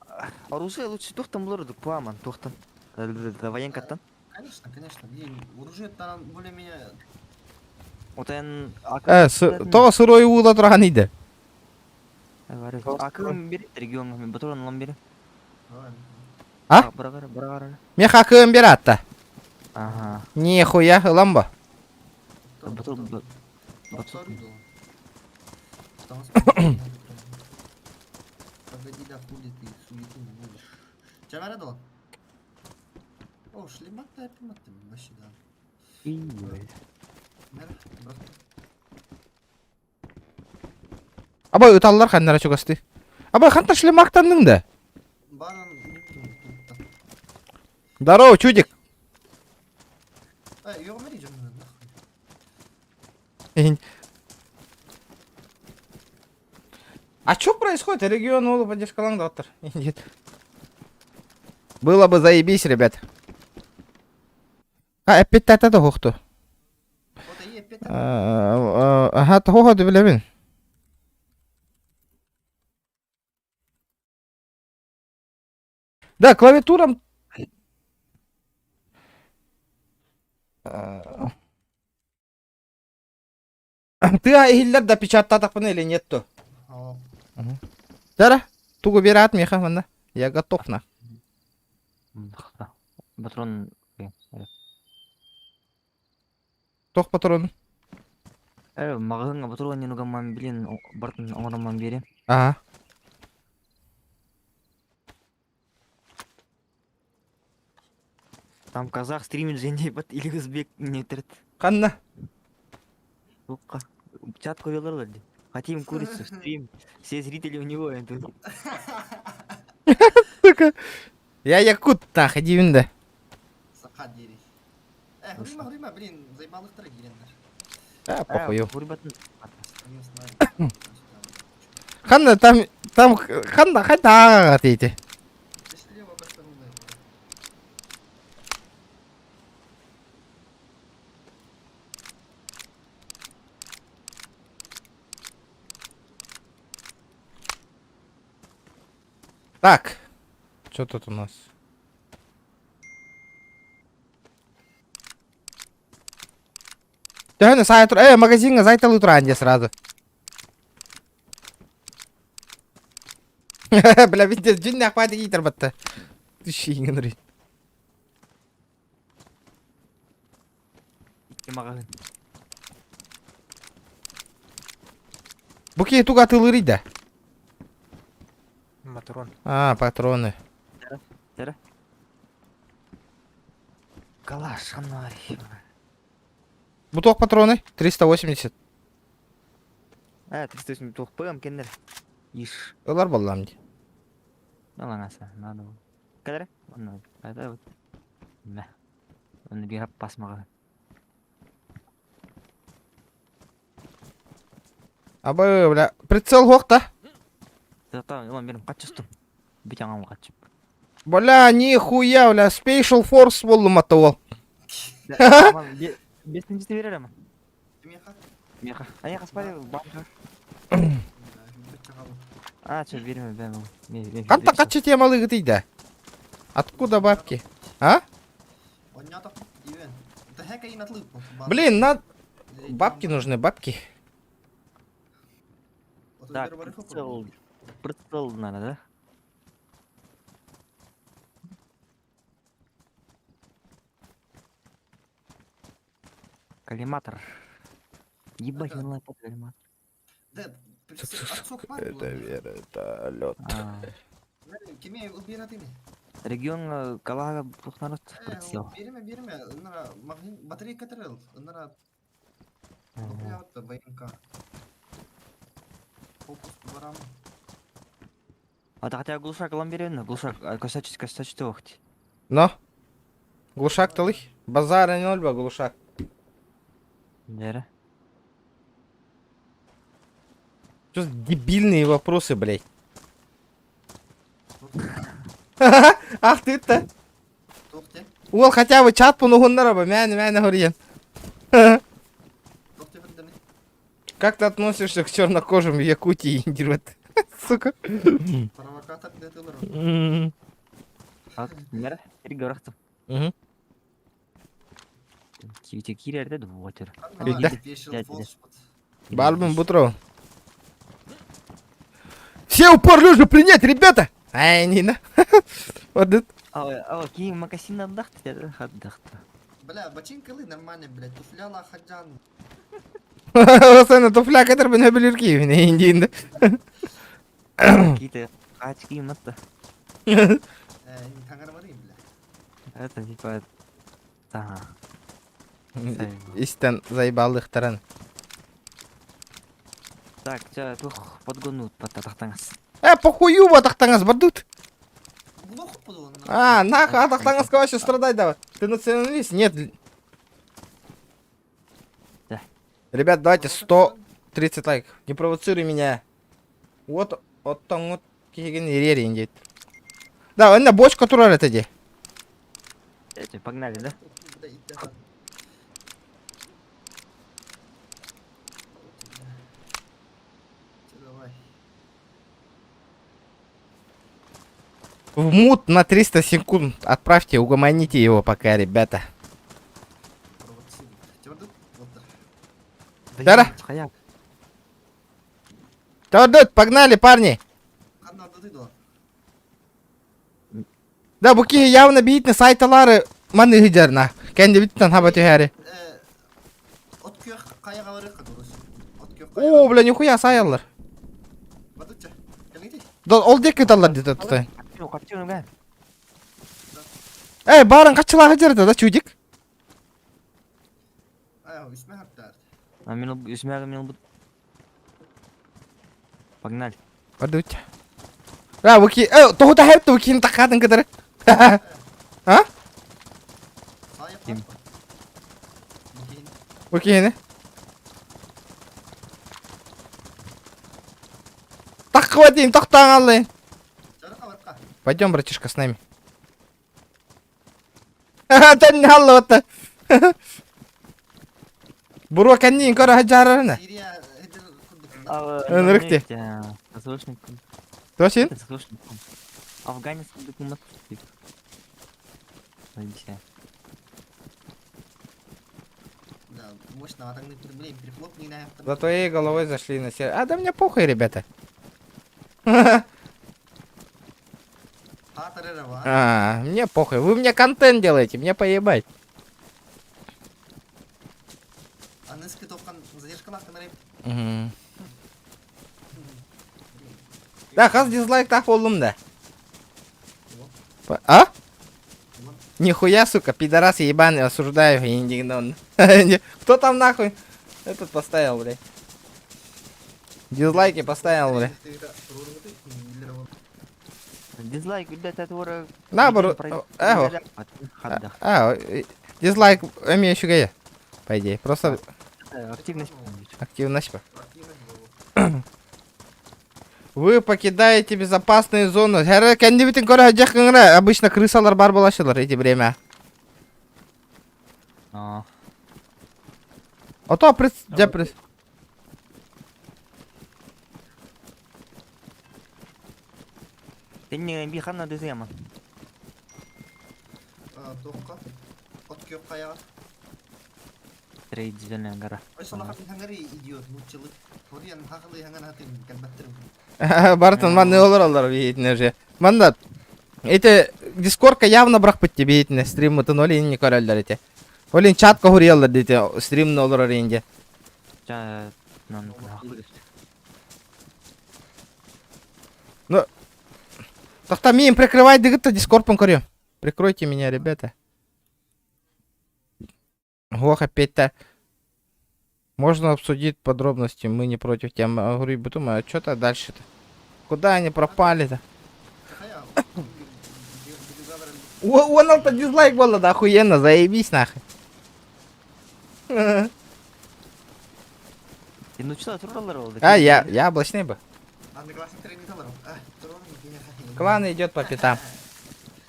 Так. Оружие лучше тухтан булар пламан тухтан. Военкаттан. Конечно, конечно. Блин, оружие там более-менее... Отен Э, то сырой уула турган иди. Акым бери регион патрон лам бери. Давай. А? Брагара, брагара. Мен хакым бер атта. Ага. Нихуя, ламба. Патрон Повторю дала. Там спокойно. Погоди, да хули ты суету наводишь. Тебя дала? О, шлемак-то ты вообще, да. Мэр, брат. Абай ыталлар ханнара чугасты. Абай ханта шлемактанның да. Баран, не буду, тут так. Здорово, чудик. Эй, её умери, жаман, нахуй. А что происходит? Регион Улы поддержка доктор. Нет. Было бы заебись, ребят. А, опять та хохту. Вот и опять Ага, того билебин. Да, клавиатурам... А, Ты ахиллер да печататақпын или нет то? О, Дара, тугу берат меха мана. Я готов на. Патрон. Тох патрон. Э, маҕаһыыҥҥа ботуруон диэн угамман билин бартын оҥороммон биэриэм. Ага. Там казах стримит жене или узбек не трет. Ханна? Сука. Чат көрөлөр дии. Хотим курицу, стрим. Все зрители у него. это. Сука. Я якут, нахуй, диибин да. Саха диэри. Э, хурима, хурима, блин, заебалыктара киирэннэр. А, похую. Хурбатын. Не знаю. Ханна там, там, ханна, хайда ааҕаҕа Слева каштанула. Так, что тут у нас? Төһөнү саай тур... Э, магазиҥҥа зайталы тураан дии сразу. Бля, видите, дьиннээх баайда киитэр батта. Түшииҥин ырый. Икки маҕаһыын. Бу киһи тугу атыылыырый да? Матрон. А, патроны. Калаш, ханнарий. Бу туох патроны? 380. Э, 380 туох ПМ кеннер. Иш. Ылар буоллам дии. Алаңаса, надо. Кэлэрэ? Онно. Это вот. Мэ. Онно биир аппас маҕаһыын. Абы, бля, прицел суох да? Зато ылан берем каччыстым. Бит аҥам каччып. Бля, нихуя, бля, Special Force буоллум ата уол. Бесинчити берер ама. Меха. Меха. А я хаспали банка. А, чё, берем, берем. Ханта каччы темалыгытый да? Откуда бабки? А? Блин, на... Бабки нужны, бабки. Так, прицел. Прицел надо, да? Коллиматор. Ебать, он лапает коллиматор. Да, Это вертолет. А, Регион Калага народ прицел. Береме, береме, батарейка трел, военка. Фокус барам. А так хотя глушак ылан берем, глушак, косачить, косачить охти. Но. Глушак талых. Базара ноль ба глушак. Дәрі. Что за дебильные вопросы, блядь? Ах ты-то. Уол хотя бы чат пунугуннараба, мээнэ мээнэ хоруйан. Как ты относишься к чернокожим в Якутии, Индирвет? Сука. Провокатор Нера, переговорахтым. Мгм. Киирерде двуотер. Да. Бальбум бутро. Все упор лежа принять, ребята! Ай, Нина. Вот это. А, кийин макасин отдахты, отдахты. Бля, бачинкалы нормально, блядь, туфляла хаджан. Осана туфля катер бен билирки, индин. Какие-то очки матта. Э, бля. Это типа... Ага. Истен заебалдыктарын. Так, ча, тух подгонут паттатахтаңас. Э, похую атахтаңас бардут. Глухо подгон. А, нахуй, атахтаңаска вообще страдать давай. Ты националист? Нет. Да. Ребят, давайте 130 лайков. Не провоцируй меня. Вот, вот там вот киген ерерин дейт. Да, онна бочка турар это де. Эти, погнали, да? Давай. В мут на 300 секунд отправьте, угомоните его пока, ребята. Дара. Тёрдут, погнали, парни. Да, бу киһи явно биитне сайталары маны хыдьарна. Кэнди биттен хаба түһәри. От күөх хайаҕа барыахха дурус. О, бля, нихуя саайаллар. Да, ол диэки ыталлар дии тутай. Эй, баарын хаччылааһы дьэрдэ да чудик. Погнали. Бардыбыт. А, выки... Э, тоһута хэп выкин такатын кытары. А? Ким? Выкини. Таххыва дейм, тохтоон аллайын. Пойдем, братишка, с нами. Тэн аллыбыта. Буруо кэнниин көрө сылдьаарарына. Ынырык дии. Туосин? Афганец курдук За твоей головой зашли на сервер. А да мне похуй, ребята. А, мне похуй. Вы мне контент делаете, мне поебать. Мгм. Да, хас дизлайк так болдум да. А? Нихуя, сука, пидорас ебаный, осуждаю, индигнон. Кто там нахуй? Этот поставил, блядь. Дизлайки поставил, блядь. Дизлайк, блядь, это Наоборот, эго. А, дизлайк эми үчүгэй. По идее, просто Активность. активность. Вы покидаете безопасную зону. Хәрі кәндебитин көрө жакыңра. Обычно крысалар бар болашылар эти время. А. А то пред... Дя пред... Тенни би ханна дызема. Тоққа. От күйіп қаяға. Трейд зеленая гора. Ой, солақатын хаңары идиот, мучылы. Хориан хақылы хаңан хатын кәлбәттірім. Бартон манны олар олар бейтіне же. Манда эти дискордка явно бырахпыт ти бейтіне стриммытын ол не көрөллөр эти. Олин чатка хурияллар дейти стримны олорор инде. Ча нам Ну, Тохта миин прикрывай дыгытта дискордпын көрөм. Прикройте меня, ребята. Ох, опять-то. Можно обсудить подробности, мы не против темы. Говорю, думаю, а что-то дальше-то? Куда они пропали-то? Он алта дизлайк было, да охуенно, заебись нахуй. А, я, я облачный бы. Клан идет по пятам.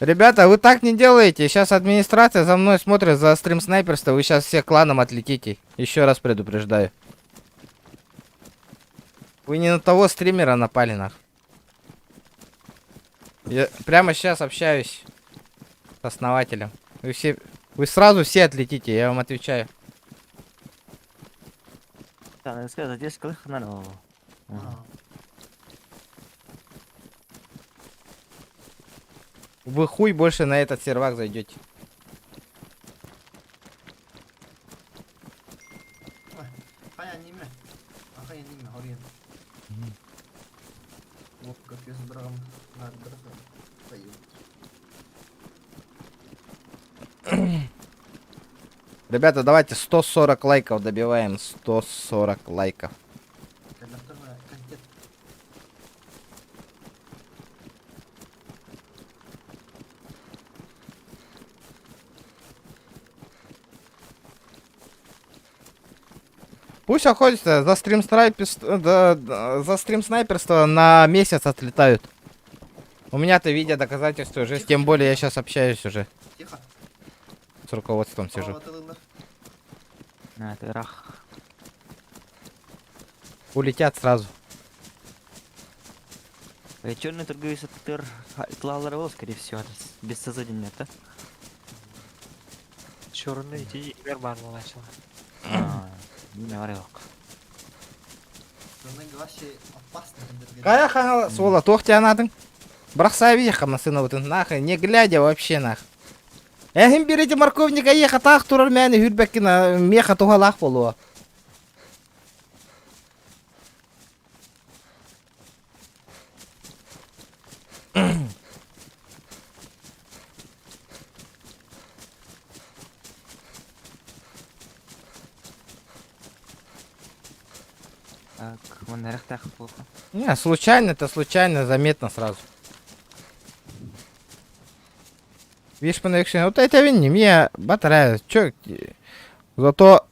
Ребята, вы так не делаете. Сейчас администрация за мной смотрит за стрим снайперство. Вы сейчас все кланом отлетите. Еще раз предупреждаю. Вы не на того стримера напали, нах. Я прямо сейчас общаюсь с основателем. Вы все, вы сразу все отлетите, я вам отвечаю. Вы хуй больше на этот сервак зайдете. Ребята, давайте 140 лайков добиваем. 140 лайков. Пусть охотятся за стрим да, за стрим снайперство на месяц отлетают. У меня-то видео доказательства уже, тем более я сейчас общаюсь уже. Тихо. С руководством сижу. Улетят сразу. Черный торговец скорее всего, без созадения, да? Черный ити игер бар начала. Кая хаңал суола туох тианадың? Брахсай виха масына бутын нахуй, не глядя вообще нах. Эхим берете морковника еха таах турар мәне хүрбеккин меха тухалаах болуа. Так, манна эрэхтээх буолла. Не, случайно это случайно, заметно сразу. Видишь, по Вот это винни, мне батарея, чё, зато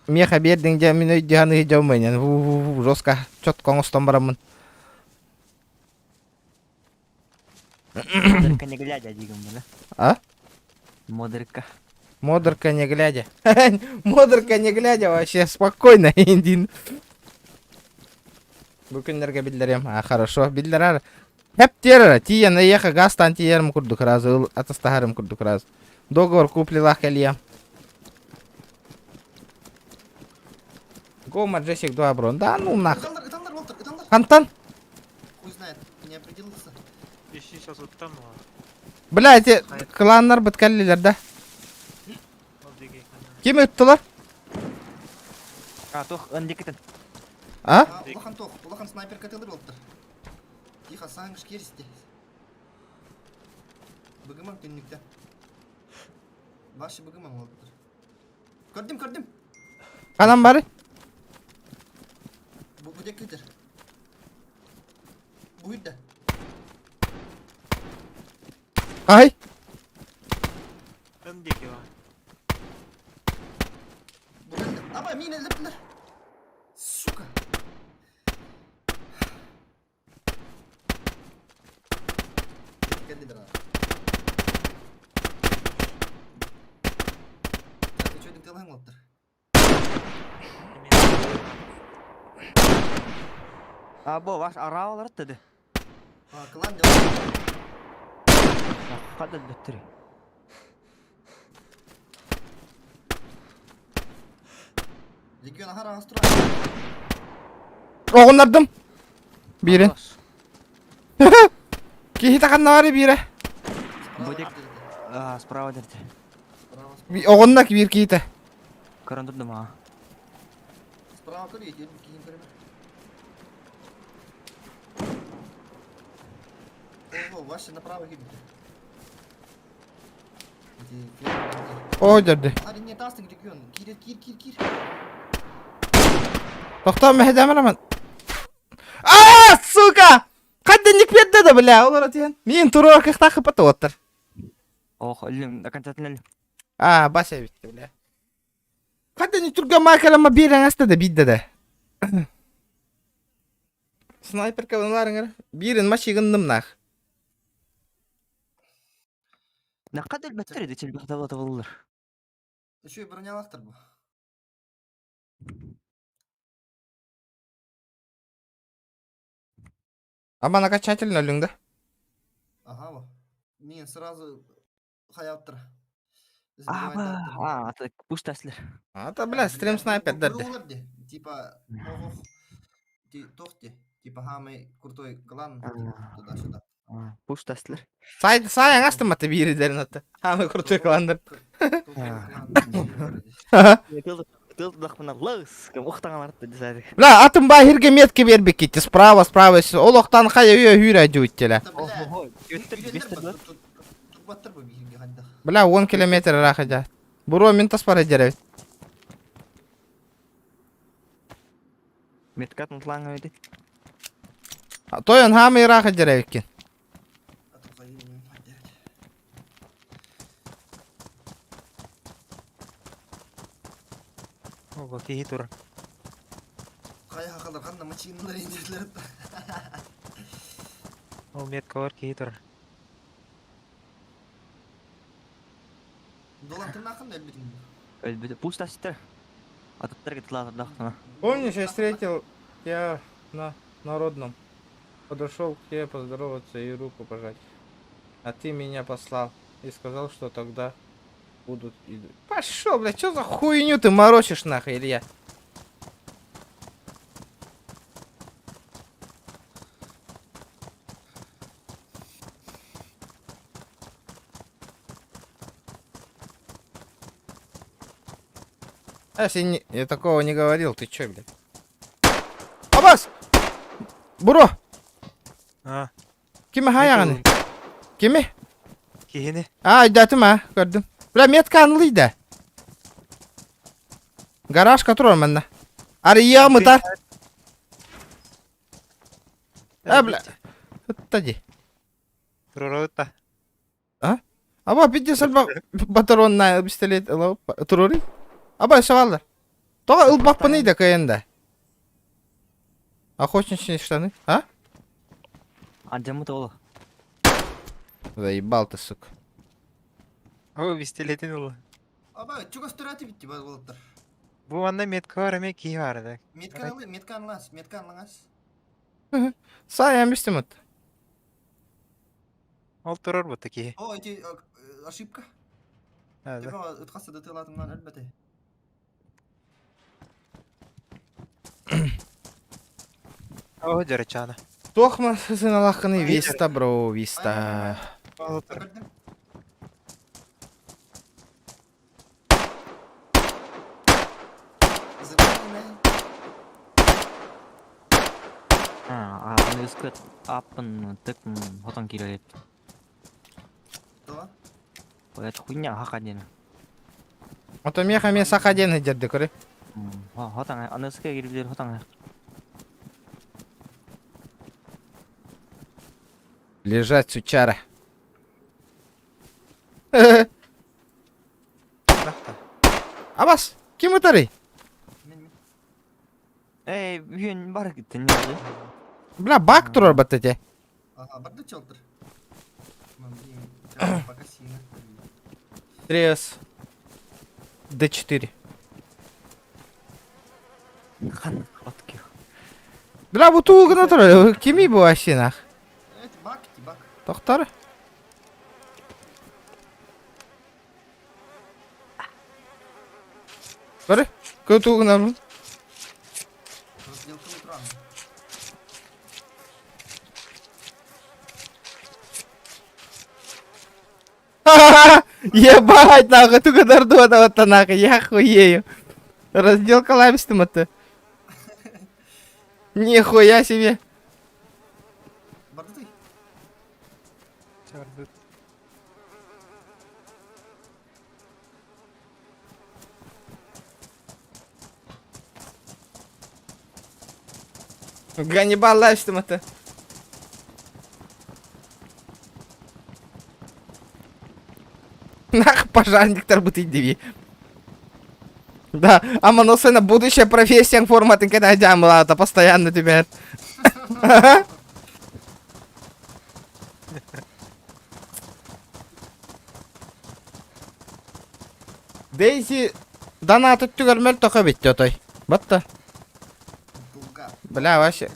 меха бердиң дьэ мин өйдөһөн ыйдьаммын жестко четко оҥостон бараммын. Модерка не глядя дигим бына. А? Модерка. Модерка не глядя. Модерка не глядя вообще спокойно индин. Бу күннэргэ биллэриэм. А, хорошо. Биллэрэр. Хеп тиэрэр. Тиийэн эйиэхэ газтан тиийэрим курдук разы. Атастаһарым курдук раз. Договор куплилах кэлиэм. Го Маджесик 2 брон. Да ну нах. Ыталлар, ыталлар, Волтер, ыталлар. Хантан? Хуй знает, не определился. Ищи сейчас вот там. Бля, эти кланнар быт кэллилэр да? Ким ыттылар? А, тох, ындикитен. А? А, улахан тох, улахан снайперка тылыр Волтер. Тихо, саңыш керісте. Быгымам түннүктэ. Башы быгымам Волтер. Көрдүм, көрдүм. Ханан бары? Бу бу деккитер. Бу үйдэ. Ай! Бу кэллэ. Аба, мин өлдөрдүлэр. Сука. Кэллилэр аа. Так, үчүгэй тылаһыҥ уолаттар. А, бу ваш араалар тады. А, клан дьон. Хадат бөттүрү. Регион аһар аҕас турар. Оҕуннардым. Биирин. Киһи таханна биирэ. Будет. А, справа дерти. Оҕунна биир киһитэ. Көрөн турдум аа. Справа көрү, киһин көрүмэ. О, Вася направо гибнет. О, дерди. Ари не тастың регион. Кир, кир, кир, кир. Тохтоо мэһэдэмэр аман. А, сука! Хадда никпетте да, бля, олор тиэн. Мин туруор кыхтаах хыппат уоттар. Ох, өллүм, окончательно өллүм. А, бася битти, бля. Хадда не түргө маакалама биир аҥаста да биирдэ да. Снайперка ыларыҥар биирин машигыннымнаах. Наққа өлбөттөр edi, чөлбөх табыла табылылар. Үчүгэй бронялаахтар бу. Аман окончательно өлүҥ да? Ага, во. Мин сразу хаyaптыр. А, а, пусть таслер. А, то, бля, стрим снайпер дерди. Типа, ох, ти тохти, типа хамый крутой клан, туда-сюда. Пусть таслер. Сай, сай аңастым аты бииридерин аты. Хамый крутой кландар. Бля, атым ба хирге метки бербеккити справа, справа, олохтан хайа үйө хүүрэ дьуиттеле. Бля, 10 километр ыраах Буро мин таспара деребит. Меткат нутлаҥа эбит. Тойон хаамый ыраах деребиккин. Ого, киһи турар. Хайа хахалар ханна мачиналар индирлер. Ол меткалар киһи турар. Долан тырнақын өлбүтүң. Өлбүтэ. Пусть тастар. Атыттар кетлаатардахтана. Помнишь, я встретил тебя на народном? Подошел к тебе поздороваться и руку пожать. А ты меня послал и сказал, что тогда будут... Пошел, блядь, что за хуйню ты морочишь нахуй, Илья? А если не, я такого не говорил, ты чё, блядь? Абас! Буро! А, Кими хайағаны? Кими? Киһини. А, өйдөөтүм а, көрдүм. Бля, метка анылыйда. Гаражка турар манна. Арыйыа мытар. А, бля. Ытта дии. Туруорабыт А? Аба, пиздец, альба патронная пистолет туруорый. Аба, саваллар. Тоҕо ылбаппыный да кыайан да. Охотничьи штаны, а? Алдьаммыт оҕоло. Заебал ты, сука. О, пистолетин ылла. Аба, чугас төрөөтү битти бар болуптар. Бу манна метка бар эмиэ киһи бар да. Метка ылы, метка анлас, метка анлаңас. Саайан бистим от. Ол турар бу киһи. О, эти ошибка. Типа, ытқасы да тылатымнан өлбөтө. О, дьарычаана. Туох сыналаххыный виста, бро, виста. А, аныгыскы аппын тыкм хотон киирэр Тоа? Это хуйня хака диэн. Ото меха ме саха диэн дьэрдэ көрө. Хотон аныгыскы киирбитер хотон. Лежать, сучара. Абас, ким ытарый? Эй, бүгүн бар киттин не Бля, бак турар баттете. Ага, барды чалтыр. 3С. Д4. Хан, отких. Бля, бу тугу гына турар. Кими бу асинах? Бак, бак. Тохтар. Бары, кö тугу гына Ебать, нахуй, туга дардуа вот нахуй, я хуею. Разделка лабистым это. Нихуя себе. Ганнибал лабистым это. Нах, пожарник тарбутый диви. Да, а на будущая профессия форма ты когда была, это постоянно тебя. Дейзи донат өттүгэр мөл тоха битти отой. Батта. Бля, вообще.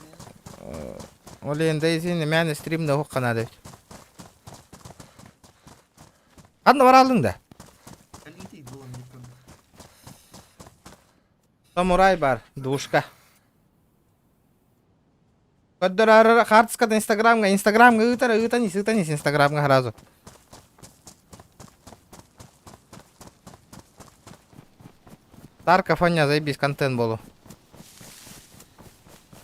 Олен Дейзи немен стримде хукканады. Ханна бар алдың да? Самурай бар, двушка. Көддөр хартскада инстаграмга, инстаграмга ыытар, ыытанис, ыытанис инстаграмга сразу. Тарка фоня заебись контент болу.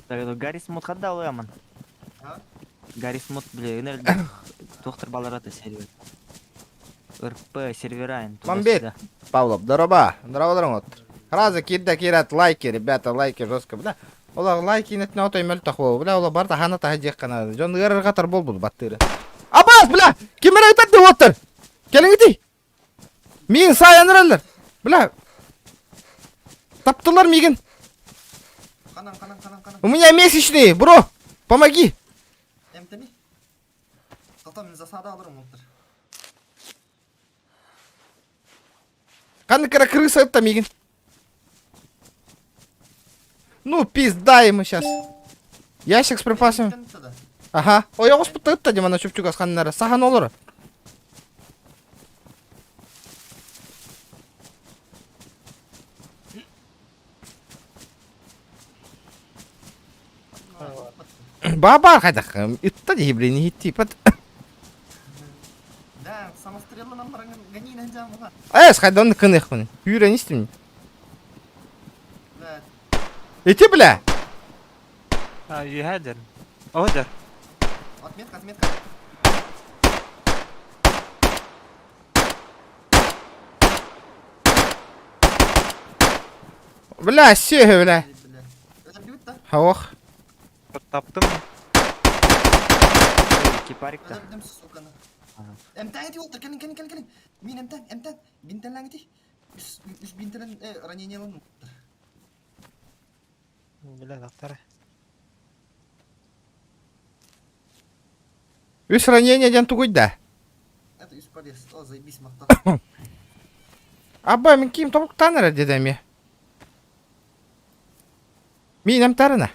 Так, Гаррис мод хадда олояман. А? Гаррис мод, бля, энер доктор балараты сервер. РП сервера. Мамбет. Павлов, здорово. Здорово, вот. Сразу кирда кират лайки, ребята, лайки жестко, бля. Ола лайки нет на отой мөл тахо, бля, ола барда хана таха жек кана. Жон ырыр катар бол бул баттыры. Абас, бля, кимер айтат деп оттыр. Келиңити. Мин саяныралар. Бля. Таптылар мигин. Канан, канан, канан, канан. У меня месячные, бро. Помоги. Эмтеми. Тота мен засада алырым оттыр. Каны кара крыса это мигин. Ну, пизда ему сейчас. Ящик с припасами. Ага. Ой, я господи, это Димана Чупчуга с ханнара. Сахан олор. Баба хайдах. Итта дии, блин, идти под. Да, самострелынан баранган ганина жамыга. Эс, хайдан кыныхмын. Юрэ не Да. Ити, бля. А, юһәдер. Одер. Отметка, отметка. Бля, сеге, бля. Бля. Өлдүбүт да. Ох. Таптым. Кипарик-то. Өлөрдүм, суканы. Ага. Эмтээн ити уолтар, кэлин, кэлин, кэлин, кэлин. Мин эмтээн, эмтээн. Бинтэлээн ити. Үс, үс бинтэлэн э, ранение ылан. Бля, доктор. Үс ранение диэн тугуй да? Это үс порез. О, заебись, махтал. Абба, мин ким тобуктаан эрэр деді эмиэ. Мин эмтарына.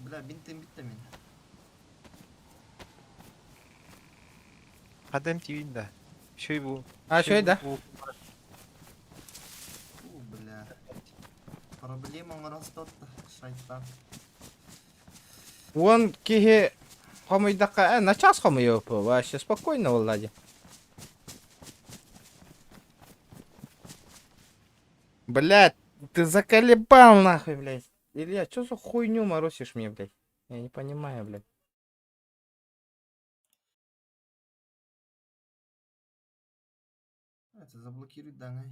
Бля, бинтем битте мин. Хадам тивин да. Шөй бу. А, шөй да? У, бля. Проблема оҥорон шайтан. Уон киһи хомуйдахха, э, на час хомуйуоппу, вообще спокойно буолла дии. Блядь, ты заколебал нахуй, блядь. Илья, что за хуйню моросишь мне, блядь? Я не понимаю, блядь. Это заблокируй, да,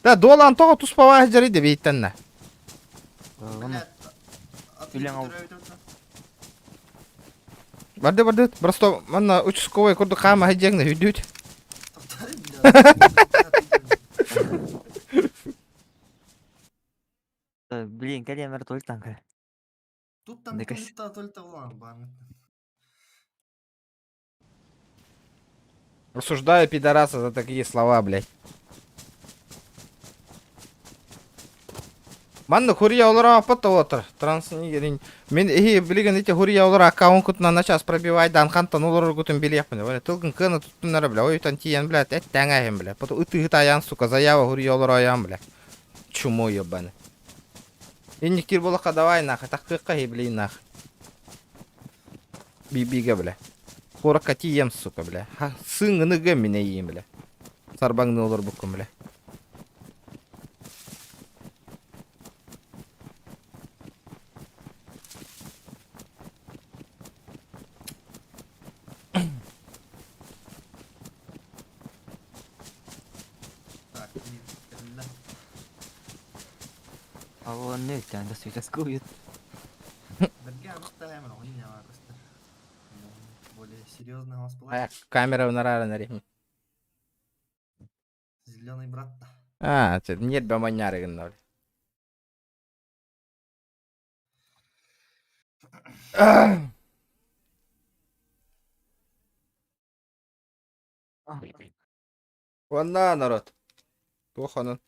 Да, дуолан тоҕо туспалаах дьарый да бииттэннэ. Оны Үлэҥ Барды барды, просто манна участковый курдук хаама сылдьыаҥ үрдүүт. Блин, кэлиэмэр только танка. Тут там Декась. только только улан бан. Осуждаю пидораса за такие слова, блядь. Манна хурия олора аппат отыр. Транснигерин. Мен эхи билигин ити хурия олора аккаунт кутунан начас пробивай дан хантан олорор гутун билиэхпин. Бля, тылгын кыана туттунара, бля, ойтан тиийэн, бля, эт тэҥэһин, бля. Потом ытыһы таян, сука, заява хурия олоро аян, бля. Чумо ебаный. Инниктир болохха давай нахуй, тахтыахха блин нахуй. Бибиге, бля. Куоракка тиийэм, сука, бля. Ха, сыҥыныга мин эйиим, бля. Сарбаҥны олорбуккун, бля. Так, кэллэ. А вон не тян, да светоскует. Бэргэ амыстаһаамын оҕонньоҕо көстөр. Более серьезно А, камера унарара нарихми. Зеленый брат. А, нет баманяры гынна. Онна народ. Туох онон.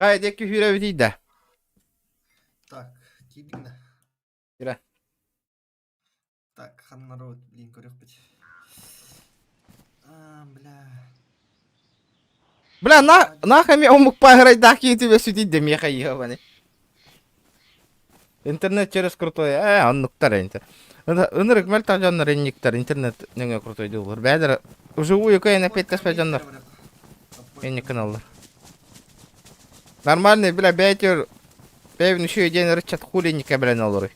Хай, диэки сүүрэбит да. Так, киирдиҥ да. Киирэ. Так, хан народ, блин, көрүөхпүт. А, бля. Бля, на, нахами омук паагырайдаах киһи тебе сүтүйдэ миэхэ ебаный. Интернет через крутой. Э, оннуктар интер. Ынырык мөлтөх дьоннор инниктэр интернет нөҥүө крутой дуулар. Бэйэлэрэ вживую кыайан эппиэттэспэт дьоннор инник гыналлар. Нормальный, бля, бэйэтигэр бэйэбин үчүгэй диэн ырыччат хули инникке бэлэн олоруй.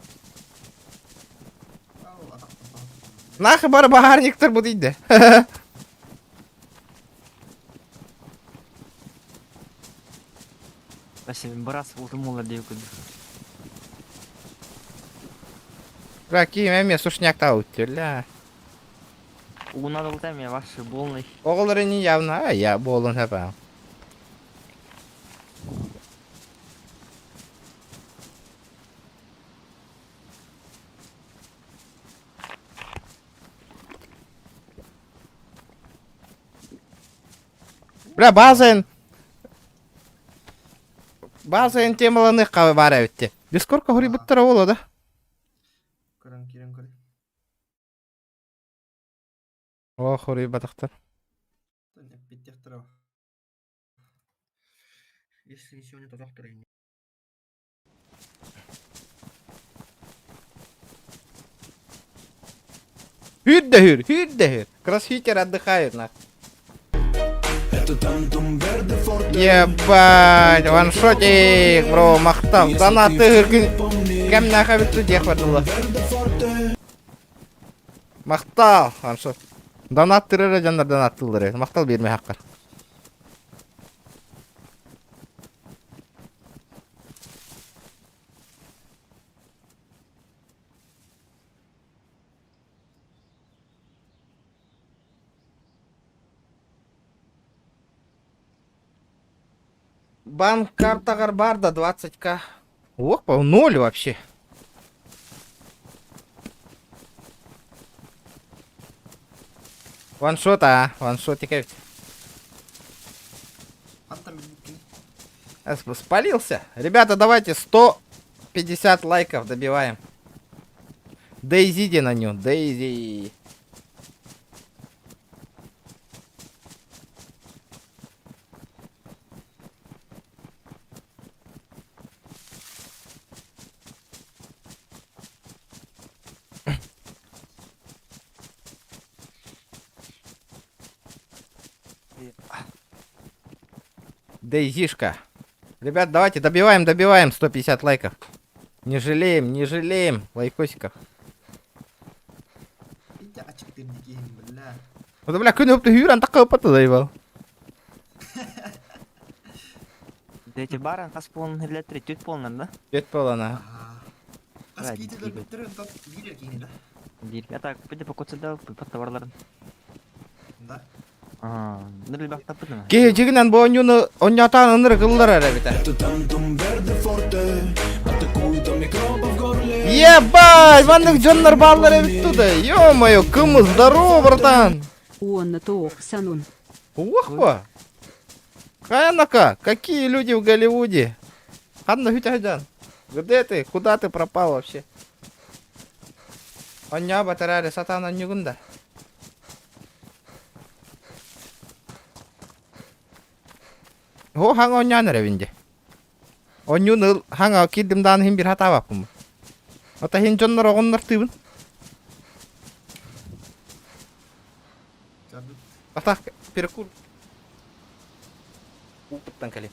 Нахы бары баһаарниктар бу дейді. Спасибо, брас болтым олар деп күлді. Бля, киим эмиэ сушняк ля. Угунан болтам я ваши полный. Оҕолор ини явно, а я буолун хэпэ. Бля, база База темаланы бар эбитти. Дискордка хури буттара буолуо да? Көрөн киирэн көрүй. О, хури батахтар. Эппиттиэхтэрэ. Если не сегодня, то завтра. Hür да hür, hür да hür. Кроссфитер отдыхает нах. Ебать, ваншотик, бро, махтал. Донаты күн кэм наха бүттү диэх бардылар. Махтал, ваншот. Донат тырыра дьоннор донаттыыллар. Махтал биирмэ хаккар. Банк картаҕар баар да 20к. Опа, ноль вообще. Ваншот, а, ваншотик эбит. Хантан билбиккиний? Спалился. Ребята, давайте 150 лайков добиваем. Дейзи диэн анньуу, Дейзи. Дейзишка. Ребят, давайте добиваем, добиваем 150 лайков. Не жалеем, не жалеем лайкосиков. Ити ачыктыр дикиһин бля. Вот, бля, күн өптө хүүрэн такка ыппата заебал. Дети баран хас полон херлеттери түт полнар да? Бет болана. Хас киитилер бүттөрүн тот биир киини да. Биир. А так, пите покоцада паттабарларын. Да. Аа, ныр бактаппытын. Киһи дьигинэн бу онньууну онньоотоон ынырык ыллар эрэ эбитэ. Ебать, маннык дьоннор бааллар эбит туда. Ё-моё, кымыс, здорово, братан. Уонна туох санун. Охва. Хайанака, какие люди в Голливуде? Ханна Хютяжан, где ты? Куда ты пропал вообще? Онньоо батараары сатаан онньугун да. О, хаҥа онньоон эрэбин дии. Онньуун ыл хаҥа киирдим даҕаны иһин биир хатаабаппын. Ото иһин дьоннор оҕоннор тыыбын. Атах перекур. Упыттан кэлин.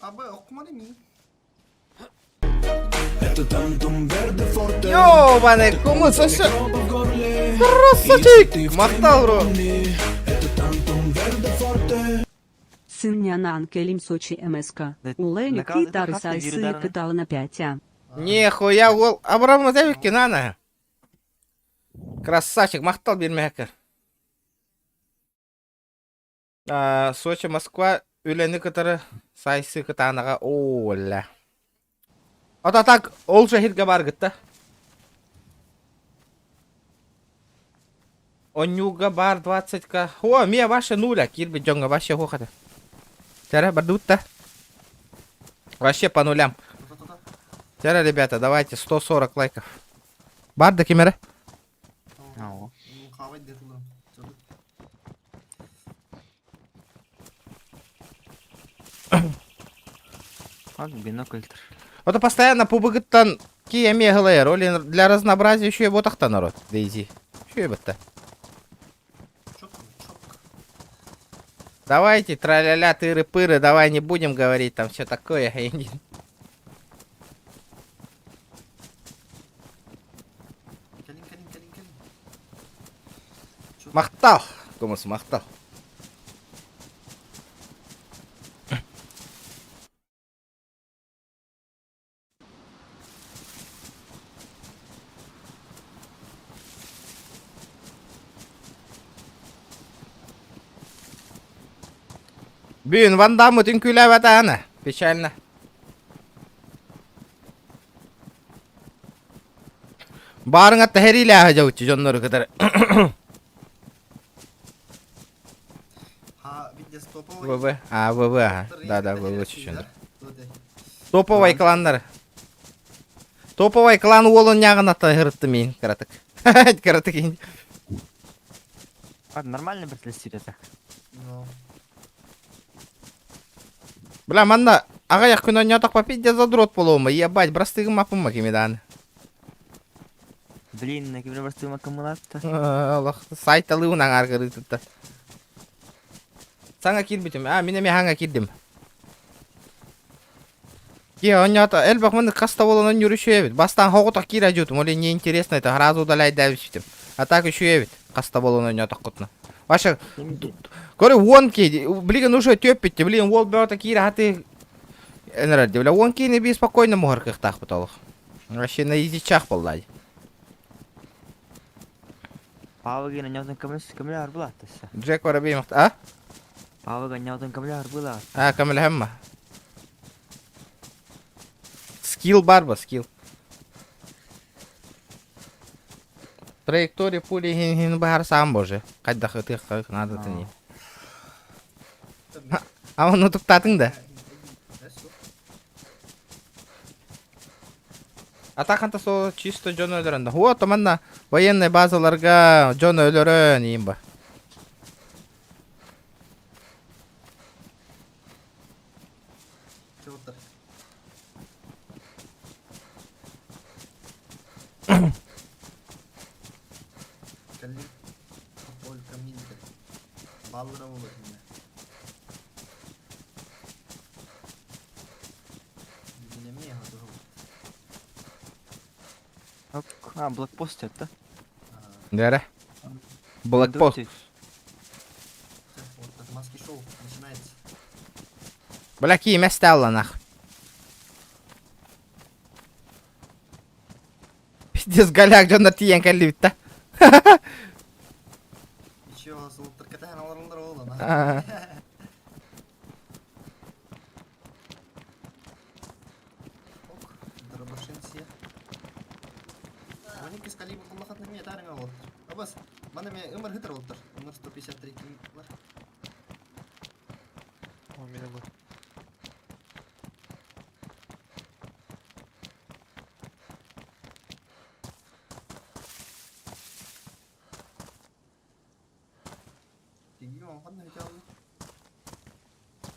Абы окумады ми. Ёбаный кумыс, өссө Красавчик! Махтал, бро! Сыннянан келим Сочи МСК. Улэни китары сайсы кытал на пятя. Нихуя уол Абрам Матвеевич нана. Красавчик, махтал биэрмэһэккэр. Сочи, Москва үлэни кытары сайсы кытаанаҕа оля. Ото так ол шахирга баргытта. Онньууга баар 20-ка. О, мия ваше нуля. Киирбит дьоҥҥо вообще хуохата. Тәрэ, бардыбыт Вообще по нулям. Тәрэ, ребята, давайте 140 лайков. Бар да кимэрэ? Бинокль. Вот постоянно пубыгыттан ки эмиэ ыһылайар. Ол для разнообразия еще и ботахта народ. Дейзи. Еще и бытта. Давайте, тра-ля-ля, тыры-пыры, давай не будем говорить там все такое. Кэлин, кэлин, кэлин, кэлин. Махтал, Томас, махтал. Бүгүн Ван Даммыт үҥкүүлээбэтэҕинэ, печально. Баарыҥа тэһэриилээһэ дьоуччу дьоннору кытары. ВВ. А, ВВ, ага. Да-да, ВВ чечендар. Топовай кланнар. Топовай клан уолун ньааҕын аттаһырытты мин кыратык. Кыратык ин. А, нормально бэртлэстиир это. Бля, манна аҕыйах күн оонньоотохпо пиздец задрот буолуома, ебать, бырастыгым аппыма кимидаан. Блин, кимре бырастыгым аккымылаатта. Олох сайталыыбын аҥаар кырыытытта. Саҥа киирбитим. А, мин эмиэ хаҥа киирдим. Ки оонньоото элбэх маны хас да буолан оонньуур үчүгэй эбит. Бастаан хоҕутах киирэ дьуутум, ол неинтересно это, сразу удаляйдаабыт А так үчүгэй эбит, хас да буолан оонньоотоххутуна. Ваша, көрө уон ки, билигин уже түөппүттэ, билигин уол бөҕөтө киирэ хаты энэрэр бля уон киини би спокойно муһар кыахтаахпыт олох. Вообще на изичах буолла. Павыгын анньаутан көмөлөс көмөлө арбылааттаса. Джек Воробей а? Павыгын анньаутан көмөлө арбылаат. А, көмөлөһөммө. Скилл бар ба, скилл. Траектория пули хин баһар саам боже. Хайдах ытыахха надо не. А оны туктатың да. Атаканта сол чисто дьон өлөрөн да. Вот манна военный базаларга дьон өлөрөн иим ба. Чего-то. Кэллим. Только минка. Баллара буолар иннэ. Билигин эмиэ хотуһу. А, блокпост это. Дәрэ. Блокпост. Вот так маски шоу начинается. Бля, киимэ сталла нах. Пиздец, голяк дьоннор тиийэн кэллибит да. Еще сылыттар кэтэһэн олороллор ол ана. Ок, дробашенсия. Они кис калибр улахатны мне тарыңа олоттар. Абас, мана ме ымыр хытыр олоттар. Ымыр 153 ким бар. О, меня вот.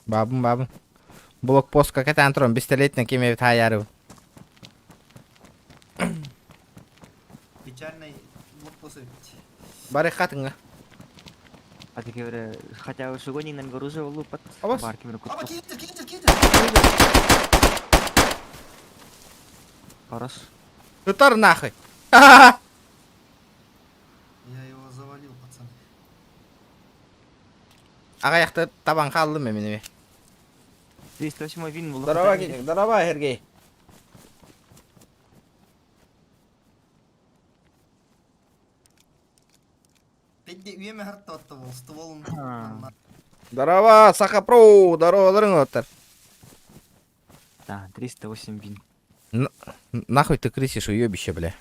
Бабым, бабым. Блокпостка кэтээн туран бистэлиэтинэн ким эбит хаайаарыбын. Печальный блокпост эбит. Бары хатыҥҥа. А ты говорю, хотя бы шугонин оружие лупат. Абас. Бар кимер Аба куту. киитер, киитер, киитер. Хорош. Тутар нахуй. Я его завалил, пацаны. Аҕыйахта табан хааллым мин эмиэ. 208 вин был. Здорово, здорово, Сергей. Педди үйеме хартты бол, стволун. Здорово, Саха Про, здорово, оттар. Да, 308 вин. Нахуй ты крысишь, уебище, бля.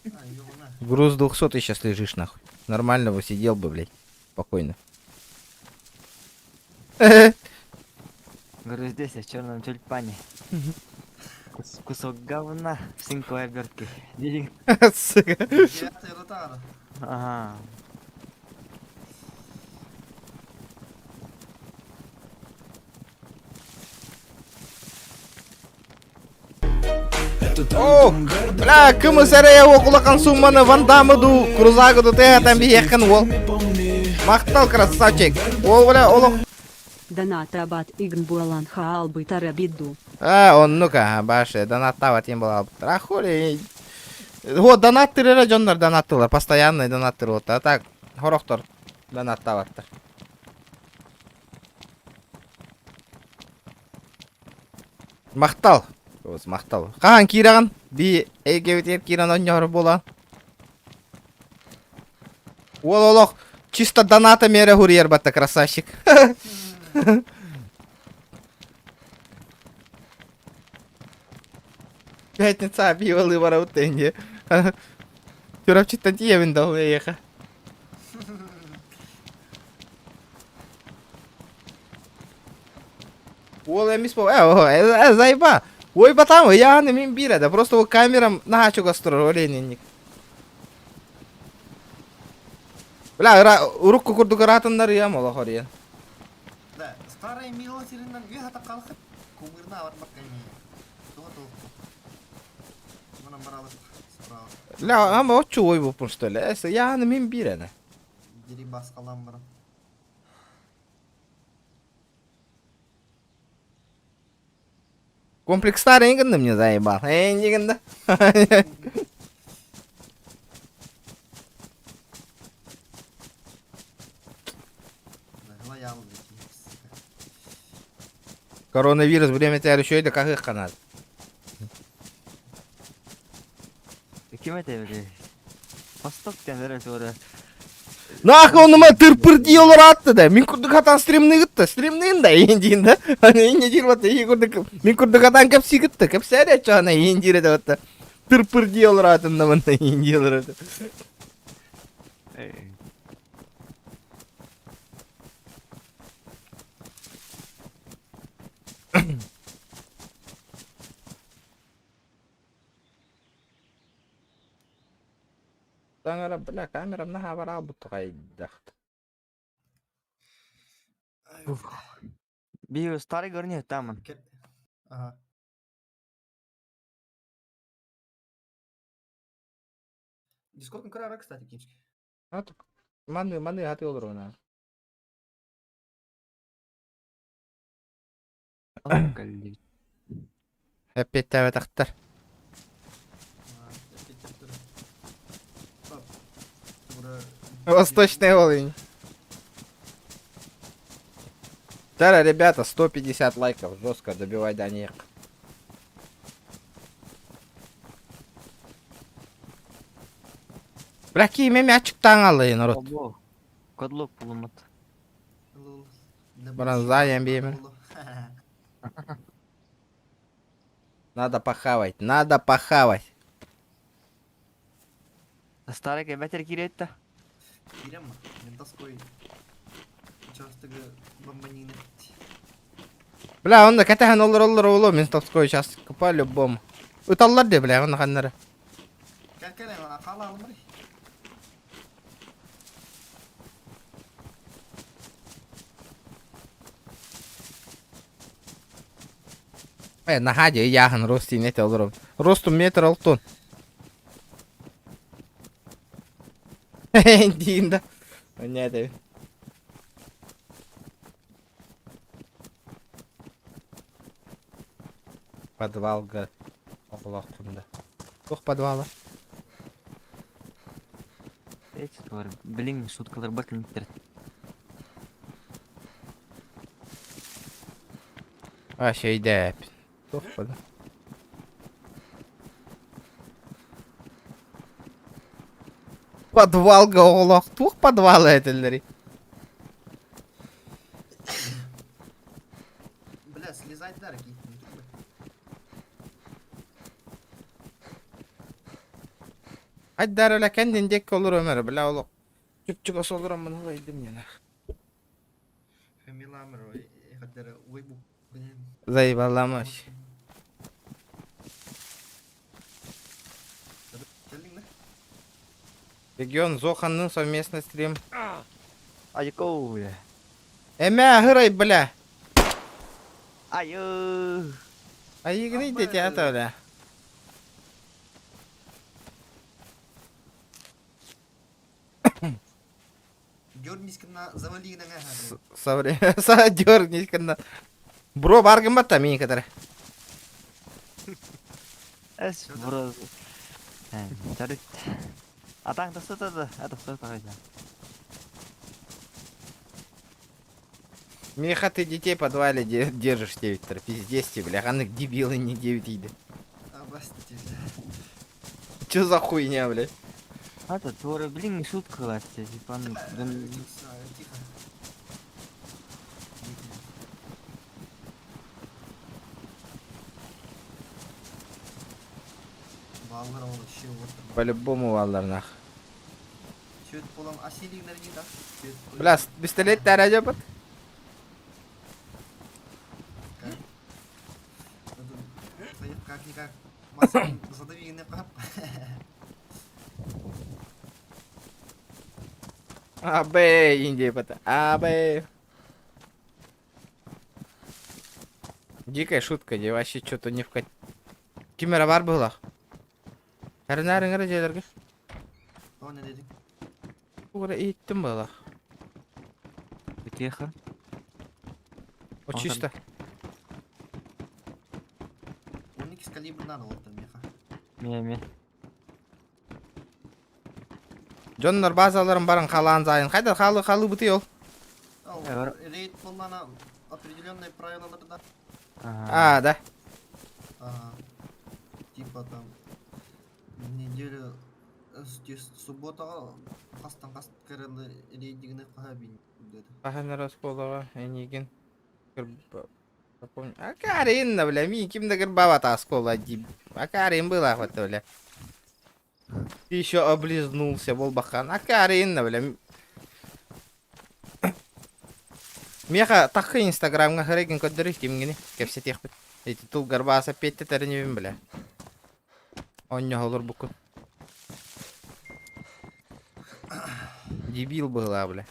А, ёбана. Груз 200 ты сейчас лежишь, нахуй. Нормально бы сидел бы, блядь. Спокойно. Говорю, здесь, я в черном тюльпане. Кусок говна в цинковой обертке. Денег. Сука. Девятый ротара. Ага. О, бля, кымыс эрэ окулахан сумманы Ван Даммы дуу, Крузагы дуу тыатан биһиэххин уол. Махтал, красавчик! Ол бля, олох Донатаабат игн буолан хаалбытара бидду. А, оннук а, баше, донаттаабат им буолаабыттар. А хули, вот донаттыр эрэ дьоннор донаттылар, постоянный донаттыр вот, а так, хорохтор донаттаабаттар. Махтал. Махтал. Хаһан киирэҕин? Би эйгэбитигэр киирэн онньоһор буолан. Уол олох чисто доната мере хуриер батта красавчик. Пятница пиво барабыт тенге. Чурапчыттан тиийэбин да ол эйиэхэ. Уол эмис бо э, э, зайба. Ой, батам, я не мин бире да, просто ол камерам наһаа чугас турар, ол инник. Бля, ыра, урукку курдук ыраатыннарыам олох ориен. Да, старая мила сиринен үө хата қалқып, кумырна барбак эми. Туга тугу. Мына баралык, справа. Бля, ама оччу ой буппун что ли? Эс, я не мин бирене. Дири баскалан барам. Комплекстар эҥин мне заебал. Эҥин да. Коронавирус время тебя еще это как их канал. Ким это били? Восток тен sonra. Нахуй он ма тырпыр олор атты да. Мин курдук хатан стримны гытта. Стримныйын да индин да. Аны инне дир батта и курдук. Мин курдук хатан кепси гытта. Кепсәре чана индире да батта. Тырпыр олор атын да мында инди олор аты. Таңара бля камерам наха бара бутугайдахт. Би старый горни там. Ага. Дискорд көрәрі, кстати, кимский. Маны маны хаты олор она. Опять тахтар. Восточный олень. Тара, ребята, 150 лайков. Жестко добивай до них. Бля, кийме мячик таңалы, народ. Кодлок булумат. Бронзаем беймер. Надо похавать, надо похавать. Старый кебетер киретті. Кирем, ментовской участогы бомбанины. Бля, он да катахан олор олор олор, ментовской участок по-любому. Ыталлар де, бля, он ханнары. Кел кел, қала алмыр. Э, наһаа яһын рости нете олором. Росту метр алтон. Дин да. Понятно. Подвалга. Аллах кунда. Тух подвала. Эти бар. Блин, шуткалар бар клиенттер. А, şeyde. Тух подвал. Подвалга оҕолоох туох подвала этэллэри. Бля, слезать да, Айдар öyle kendin dek olur Ömer бля олох. Чүп-чүгас olur аммын ылайдым яна. Фамиламыр, хаддара, ой бу. Заебаламаш. Регион Зоханның совместный стрим. Айкоу, бля. Эмэ хырай бля. Айы. Айыгны дети ата бля. Дернись-ка на завали на Совре... Дернись-ка на... Бро бар гыммат мин кытары. Эс бро. Төрүт. Атаң тахса да, атахса тахса. Миха, ты детей подвале держишь, Виктор. Пиздец тебе, бля. Ханнык дебилы не 9 иди. Обасти, Чё за хуйня, бля? А то твора, блин, шутка ластя, типа, ну, Тихо. Баллар ол вообще вот. По-любому баллар нах. Чөт болан асилигнер не да. Бля, пистолет тәрәҗә бит. Как-никак. Задавигне кап. Абэ, Индия бата. Абэ. Дикая шутка, де вообще что-то не вкат. Кимера бар была. Әрнәрің әрі жерлерге. О, не дедик. Ура, иттім была. Тихо. О, чисто. 12 калибр надо вот там меха. Ме, ме. Дьоннор базаларын барын халаан зайын. Хайда халы халы быты ол. Рейд болмана определенные правила да. А, да. А, типа там неделю субботаға қастан қас кірілі рейдигіне қаха бин деді. Паханар осколога энигин. А Карин, бля, ми ким да гырбава оскола диб. А Карин была вот, бля. Ты еще облизнулся, болбахан. А Карин, бля. Меха тахы инстаграмга хырыгын көддөрү кимгини кепсетиэх бит. Эти тул гарбааса петте тэринибин бля. Онньо олор букун. Дебил была, бля.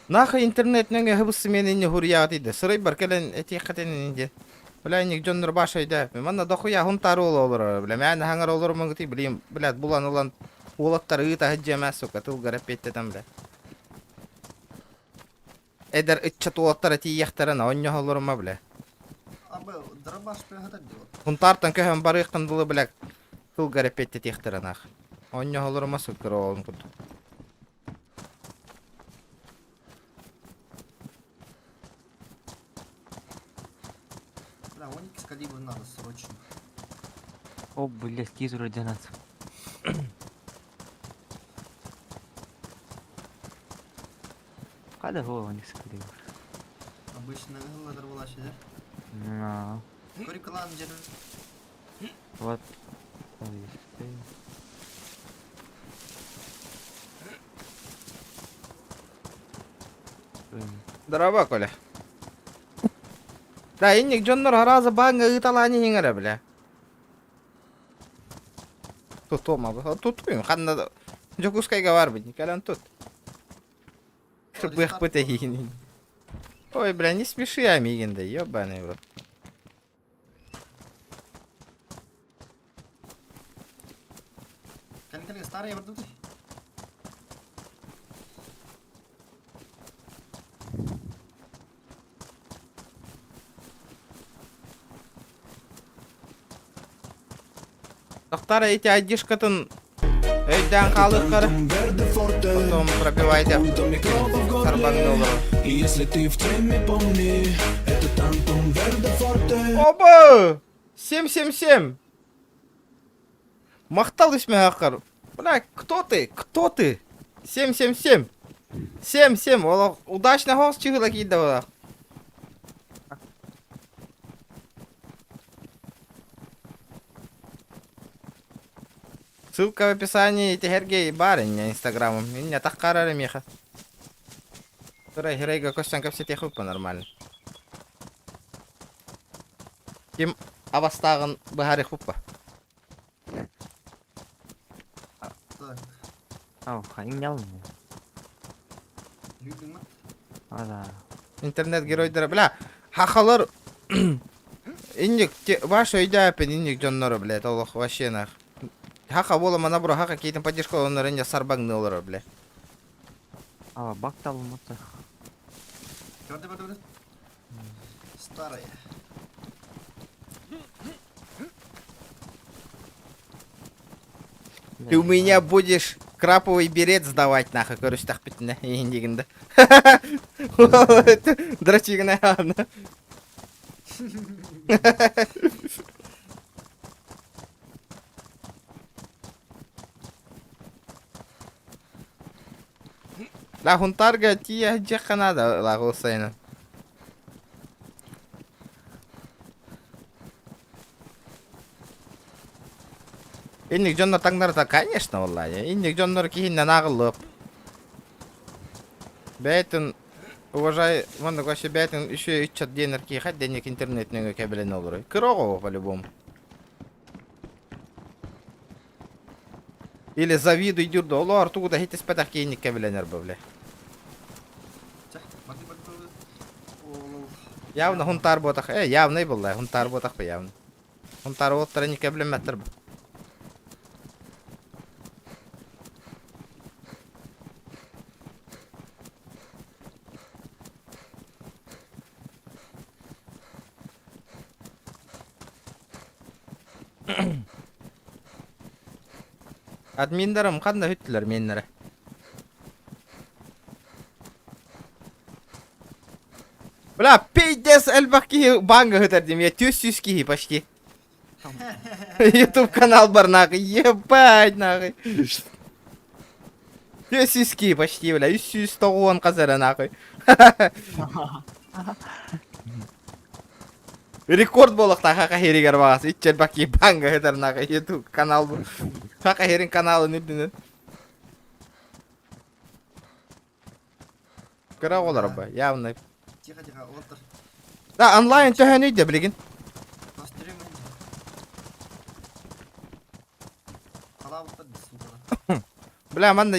Нахай интернет нөҥө хыбысы мен инне хуруйаҕыт иде. Сырай бар кэлэн этиэххэтин инде. Бля, ник дьоннор баш өйдө. Манна дохуя хунтар уол олорор. Бля, мээнэ хаҥар олорор муҥутый, блин, блядь, булан улан уолаттар ыыта сылдьыама, сука, тылгара пиэттэтэн, бля. Эдэр ыччат уолаттара тиийиэхтэрин оонньоһо олорума, бля. Абы, дробаш приготовь делать. Хунтартан көһөн барыаххын дылы, бля, тылгара пиэттэтиэхтэрин ах. Оонньоһо олорума, сука, оҕолорун курдук. Бля, оникс калибр надо срочно. О, блядь, кизу родинаться. Қайда ол оникс калибр? Обычно гылладыр була шедер. На. Көрүк жер. Вот. Здорово, Коля. Да, инник дьоннор хараза бааҥҥа ыыталаан иһиҥ эрэ, бля. Тутума, тутуйм, ханна Дьокуускайга барбыт, кэлэн тут. Быхпыт эһиин. Ой, бля, не смеши амигин да, ёбаный в рот. Кэлин старый бардыбыт. Тохтар эти айдишкатын өйдөөн хаалыаххара. Потом пробивайте. Сарбаҥҥа олорор. Если ты в теме, помни, это Тантум Верде Форте. Оба! 777! Махтал исмехакар. Бля, кто ты? Кто ты? 777! 7-7! Олох удачно хос чыгыла киирдэ буолар. Ссылка в описании ити баар инньэ инстаграмым. Инньэ таххаарар миэхэ. Турай хирейга көстөн кэпсэтиэхпит нормально. Ким абастааҕын быһаарыахпыт Так. Ау, хайың Интернет геройдара, бля, хахалар инник ваш өйдөөпүн инник дьонноро, блядь, олох вообще нах. Хаха буола мана бро, хаха кейтин поддержка олоннор инне сарбаңны олорор, бля. Ава, бак талымыты. Көрдө, көрдө, көрдө. Старая. Ты у меня будешь краповый берет сдавать нахуй, көрүстэхпитинэ иһин Дрочигина ладно. Да, хунтарга тия дьэххэ надо лагыл сайын. Инник дьоннор таҥнарыта, конечно, буоллаҕа. Инник дьоннор киһиннэн ааҕыллыап. Бэйэтин уважай, маннык вообще бэйэтин үчүгэй ыччат диэнэр киһиэхэ дэнник интернет нөҥүө кэбилэнэ олорор. Кыра оҕо по-любому. Или завидуй дюрда, олоор тугу да хитиспэтэх киһинник кэбилэнэр бу, бля. Явно хунтаар буотах. Э, явный буолла, хунтаар буотах бы явно. Хунтаар уолаттара никэ билиммэттэр бу. Админдарым ханна бүттүлэр меннere. Бля, пиздец, элбэх киһи банга ыытар дим, я 400 киһи почти. Ютуб канал бар нахуй, ебать нахуй. 400 киһи почти, бля, 390 хазара нахуй. Рекорд буолуохтаах хаха херигэр баҕас, иччэр баки банга ыытар нахуй, ютуб канал бу. Хаха херин каналын үрдүнэн. Кыра оҕолор бу, явно. Тихо, тихо, уолтар. Да, онлайн төһөнүй да билигин. Бля, манна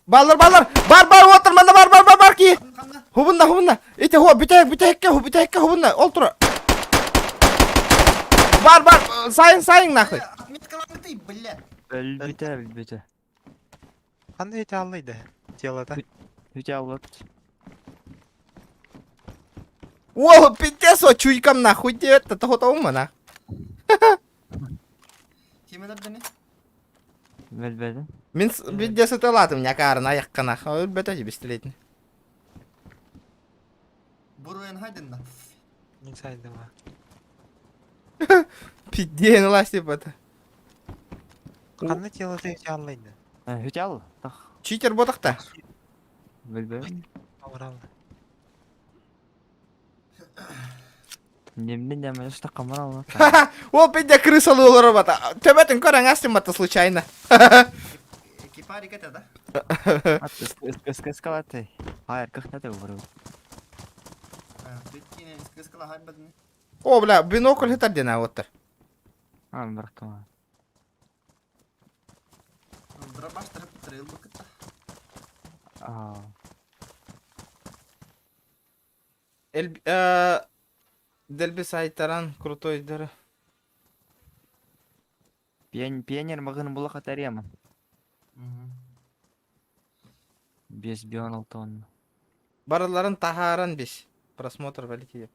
Баллар, баллар! Бар, бар, уоттар, манна бар, бар, бар, бар ки! Хубунна, хубунна! Ити хо, бүтэһик, бүтэһиккэ, бүтэһиккэ хубунна, ол тура. Бар, бар, сайын, сайын нахуй. Отметкалаабытый, бля. Өлбүтэ, өлбүтэ. Ханна эти аллайды? Тело-то. Үтэ аллат. Уол, пиздец, о, чуйкам нахуй диэт, тоҕотоҕум нах. Кимелердени? Өлбөтүн. Мин видео сыталаатым ньакаарын айахханах, өлбөтө бистилейтин. Буруен хайдынна. Не сайдыма. Пизден ласти бата. Ханна тело-то эти аллайды? Үтэ алла. Тах. Читер ботахта. Өлбөтүн. Аврал. Немнен дәмәле штакамар алла. Ол пиздя крысалы олорор бата. Төбөтүн көрөн астым бата случайно. Экипарик это, да? Эскалаты. Hayır, 40 ne de vuruyor. Бүткене скыскала хайбадын. О, бля, бинокль хытар дена оттар. Ha, bıraktım. Дробаш трып быкыта. Aa. Эл Дельби сайтаран крутой дары. Пионер мағын була хатарема. Без бионал тонна. Барыларын тахаран бис. Просмотр валите.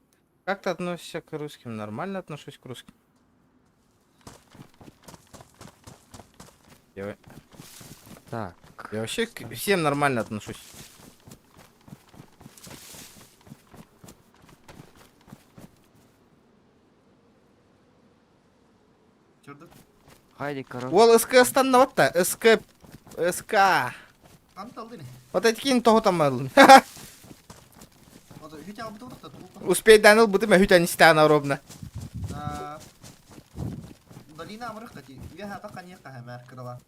Как ты относишься к русским? Нормально отношусь к русским. Я, Так. я вообще к всем нормально отношусь. Haydi короче. Ол СК станноватта. СК... СК. Анталдыны. Вот эти того там алын. Успей Успей даныл бутыма хүтэн истаана ровно. Долина амырык кырала.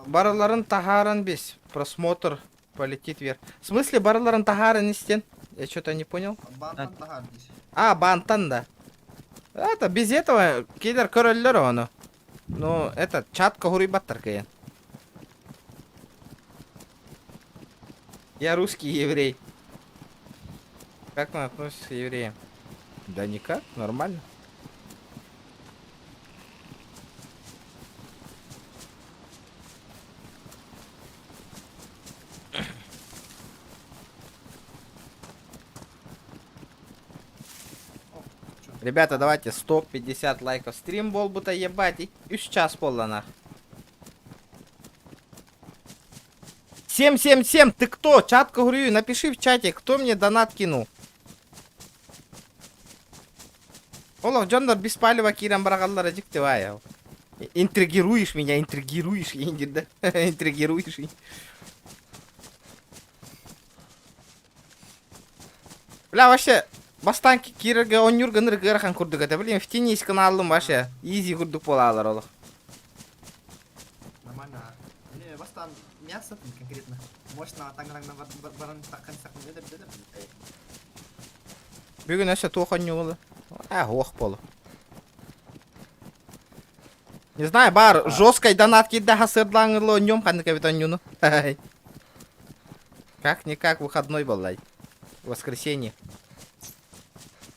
Барыларын тахаран бис. Просмотр полетит вверх. В смысле барыларын тахаран истен? Я что-то не понял. Бантан тахар А, бантан да. Это без этого киллер көрөллөр ону. Ну, этот, чат каһуруйбаттар кыйан. Я русский еврей. Как он относится к евреям? Да никак, нормально. Ребята, давайте 150 лайков. Стрим буолбута ебать. Үс час буолла нах. 777, ты кто? Чат говорю, напиши в чате, кто мне донат кинул. Олох, дьоннор без палева киирэн быраҕаллара дьикти баайа. Интригируешь меня, интригируешь, да? Интригируешь. Бля, вообще, бастаан киирэргэ оонньуур гыныр ыарахан курдук этэ. Блин, в тени гынааллым вообще. Изи курдук буолаалар олох. Нормально. Не, бастаан мясо там конкретно. Мощно таҥараҥна баран таххан сахын эдэр дедер. Бүгүн өссө туох оонньуулу? А, ох болу. Не знаю, бар жесткой донат киирдэ хасырдлааҥылы оонньуом ханнык эбит оонньууну. Как-никак выходной был, Воскресенье.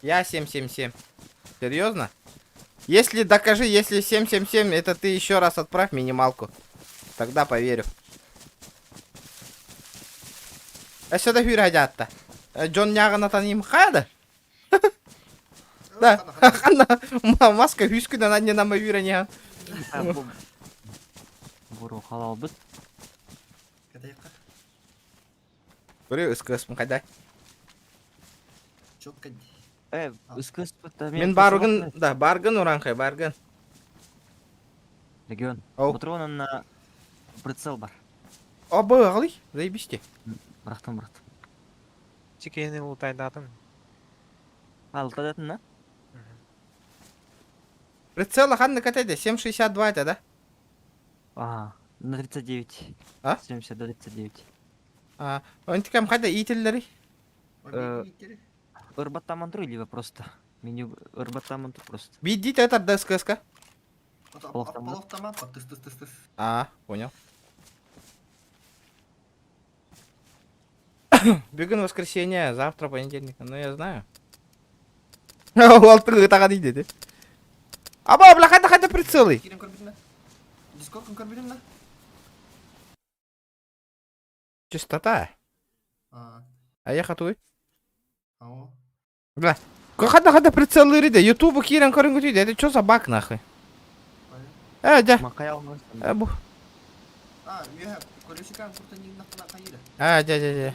Я 777. Серьезно? Если докажи, если 777, это ты еще раз отправь минималку. Тогда поверю. Өссө да хүрэ Дьон ньааҕынатан хайда? Да, ханна маска хүскүнэн анньынан үүрэн Буру халалбыт. Көрү ыскыаспын хайда. Четко. Э, ыскыаспыт Мин баргын, да, баргын уранхай, баргын. Регион. Патрон на прицел бар. Абы, ағалый, заебись Бырахтым, бырахтым. Чикени лутайдатым. А, лутайдатын, да? Прицел ханнык этэй 7,62 это, да? Ага, на 39. А? 70 до 39. А, онтикам хайда иитиллери? Ырбаттаман тур или просто? Меню ырбаттаман тур просто. Биддит это ДСКСК. Полуавтомат, тыс тыс тыс тыс. А, понял. Бүгүн воскресенье, завтра понедельник. Ну, я знаю. Уолтың ытаҕа диде. Аба, бля, хайда хайда прицелы. Киирэн көрбүтүн Дискорд көрбүтүн да? Частота. А, А я хатуй. ау. Бля. Хайда хайда прицелы риде. Ютубу киирэн көрүҥ Это что за баг нахуй? Э, дьэ. Макай Э, бу. А, я колесикан курта не нахна кайда. А, дьэ, дьэ, дьэ.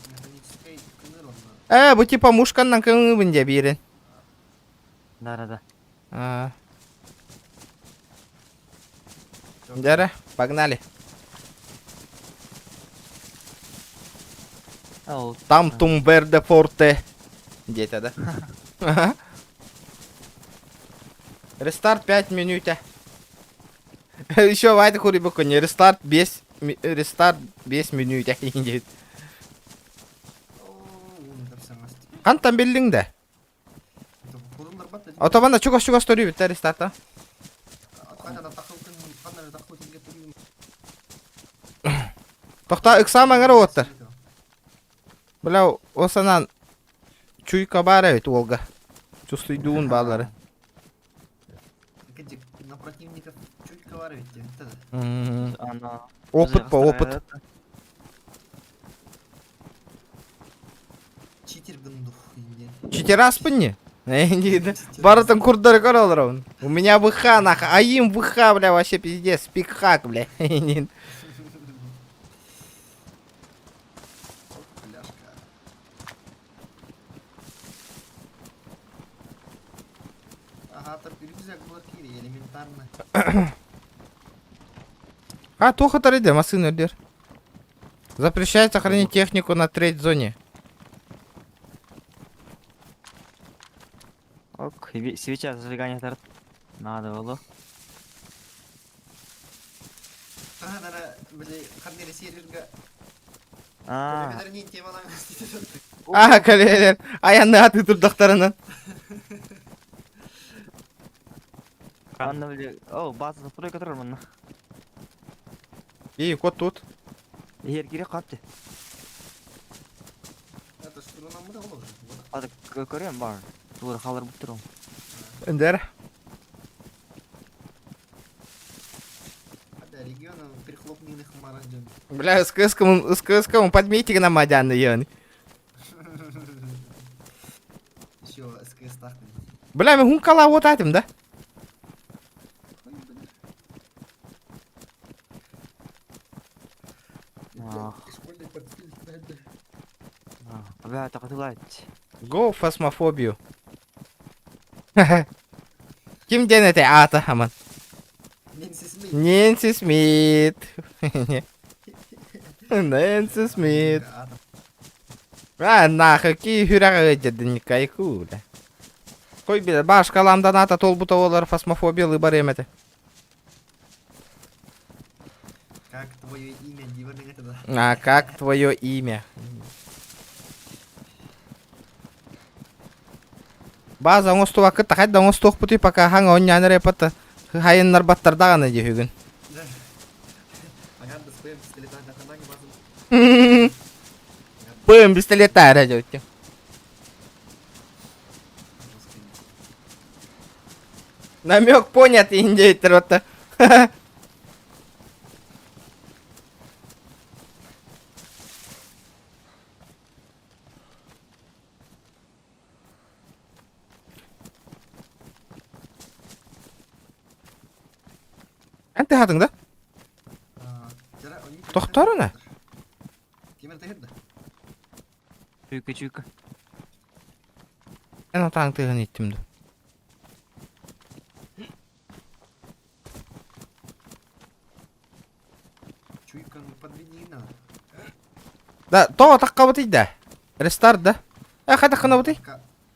Механический кыныр он. Э, бу типа мушканнан кыңыбын дьэ биирин. Да, да, да. А. Дьэ, погнали. А, Там тумберде форте. Где-то, да? Ага. Рестарт 5 минут. Еще вайт хури не рестарт без рестарт 5 минут. Хантан биллиң да? Отобанда чугас чугас төрүү бит рестарта. Тохта ыксаамаҥ эрэ уоттар. Бля, осанан чуйка баар эбит уолга. Чувствуйдуун баалары. На противников чуйка баар эбит Опыт по опыт. Читер гындух. Читераспын не? Барытын курдары көрөлөр У меня ВХ нах, а им ВХ, бля, вообще пиздец, пикхак, бля. Пляшка. Ага, там рюкзак блокири, элементарно. А, туох иде, массыына үрдүөр. Запрещается хранить технику на треть зоне. Ок, свеча зажигание тарт. Надо было. А, А, кэлэлэр. Айанны аты турдахтарынан. Анна били, о, база застройка турар манна. И кот тут. Иһэр кире хатты. Это штурман да olur. Ады көрөм бар. Тура халыр буп турам. Эндер. Да, региона прихлопненных марадем. Бля, СКС-ком, СКС-ком подметик на мадян йön. Еще СКС тахтын. Бля, мен хункала вот атым да? Ах, Школьный портфель надо. бля, такатылайт. Go фасмофобию. Ким диэн этэй аата аман? Нэнси Смит. Нэнси Смит. Нэнси Смит. А, нахуй, ки хүрәҕэ ыдьырдын кайку, бля. Кой билэ, башкаламдан ата толбута олар фасмофобия бар эмете. Как твое имя, диванный это да. А как твое имя? База оҥостубаккыт хайда оҥостуохпутуй пока хаҥа онньаан эрэ пата хайыннар баттардаҕына дии үһүгүн. Ага, да своим пистолетом на ханане базу. Бым пистолеттаара дьэ Намек понят индейтер отта. Эн тыһатыҥ да? Тохторуна? Кимер тыһырда? Чуйка, чуйка. Эн отаҥ тыһын иттим да. Чуйка, ну подведи на. Да, тоҕо таххабытый да? Рестарт да? Э, хайдах гынабытый?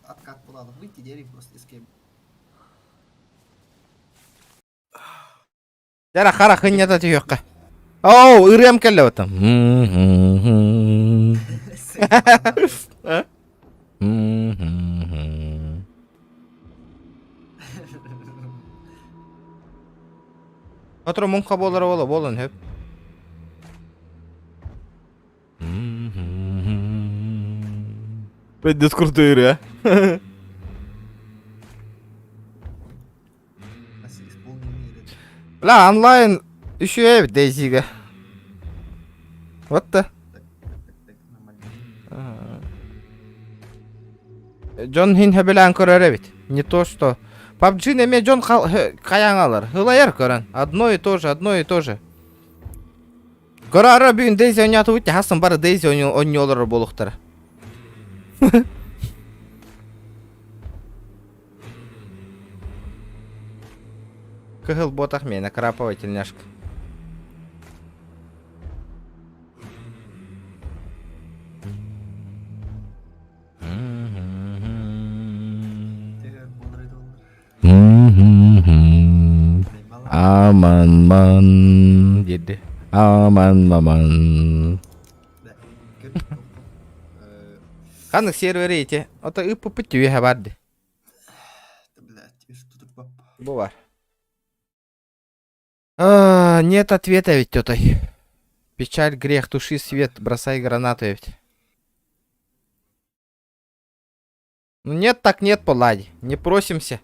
Откат буолаалы. Выйти дери просто escape. Дьэ, хара хынньата түһүөххэ. Оо, ырыам кэллэ оттон. Сотору муҥха буолара буола буолан сөп. Пиздец крутой ырыа. Бля, онлайн еще эбит Дейзига. Вот да. Дьон хин хөбүлээн көрөр эбит. Не то что. PUBG неме дьон хайаҥалар. Ылайар көрөн. Одно и то же, одно и то же. Көрөөрө бүгүн Дейзи оонньоотубут хасын бары Дейзи оонньуолар буолуохтара. Кыһыл буотах миэнэ краповая тельняшка. Аман ман диэди. Аман маман. Ханнык сервери ити? Ото ыппыппыт түһэ барды. Бу бар. А, нет ответа ведь отой. Печаль, грех, туши свет, бросай гранату ведь. Ну нет так нет, Паллади. Не просимся.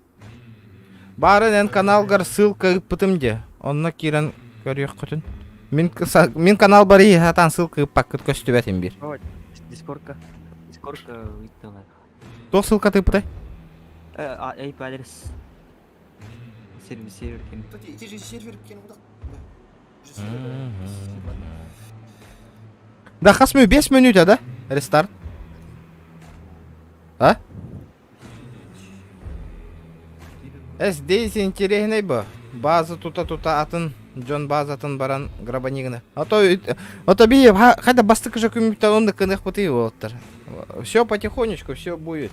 Барын эн каналгар ссылка ыппытым де. Онно киирэн көрүөххүтүн. Мин, мин канал барый сатаан ссылка ыппаккыт көстүбэтим бир. Дискордка. Дискордка ыйттылар. Туох ссылка тыыппытай? IP адрес. Сервер сервер кем. Ити же сервер кем Да хас мы 5 минут, да? Рестарт. А? Эс здесь интересный бы. База тута-тута атын, дьон базатын баран грабанигына. А то, а то би, хайда бастык же күмүктен онда кынах пыты болоттар. Все потихонечку, все будет.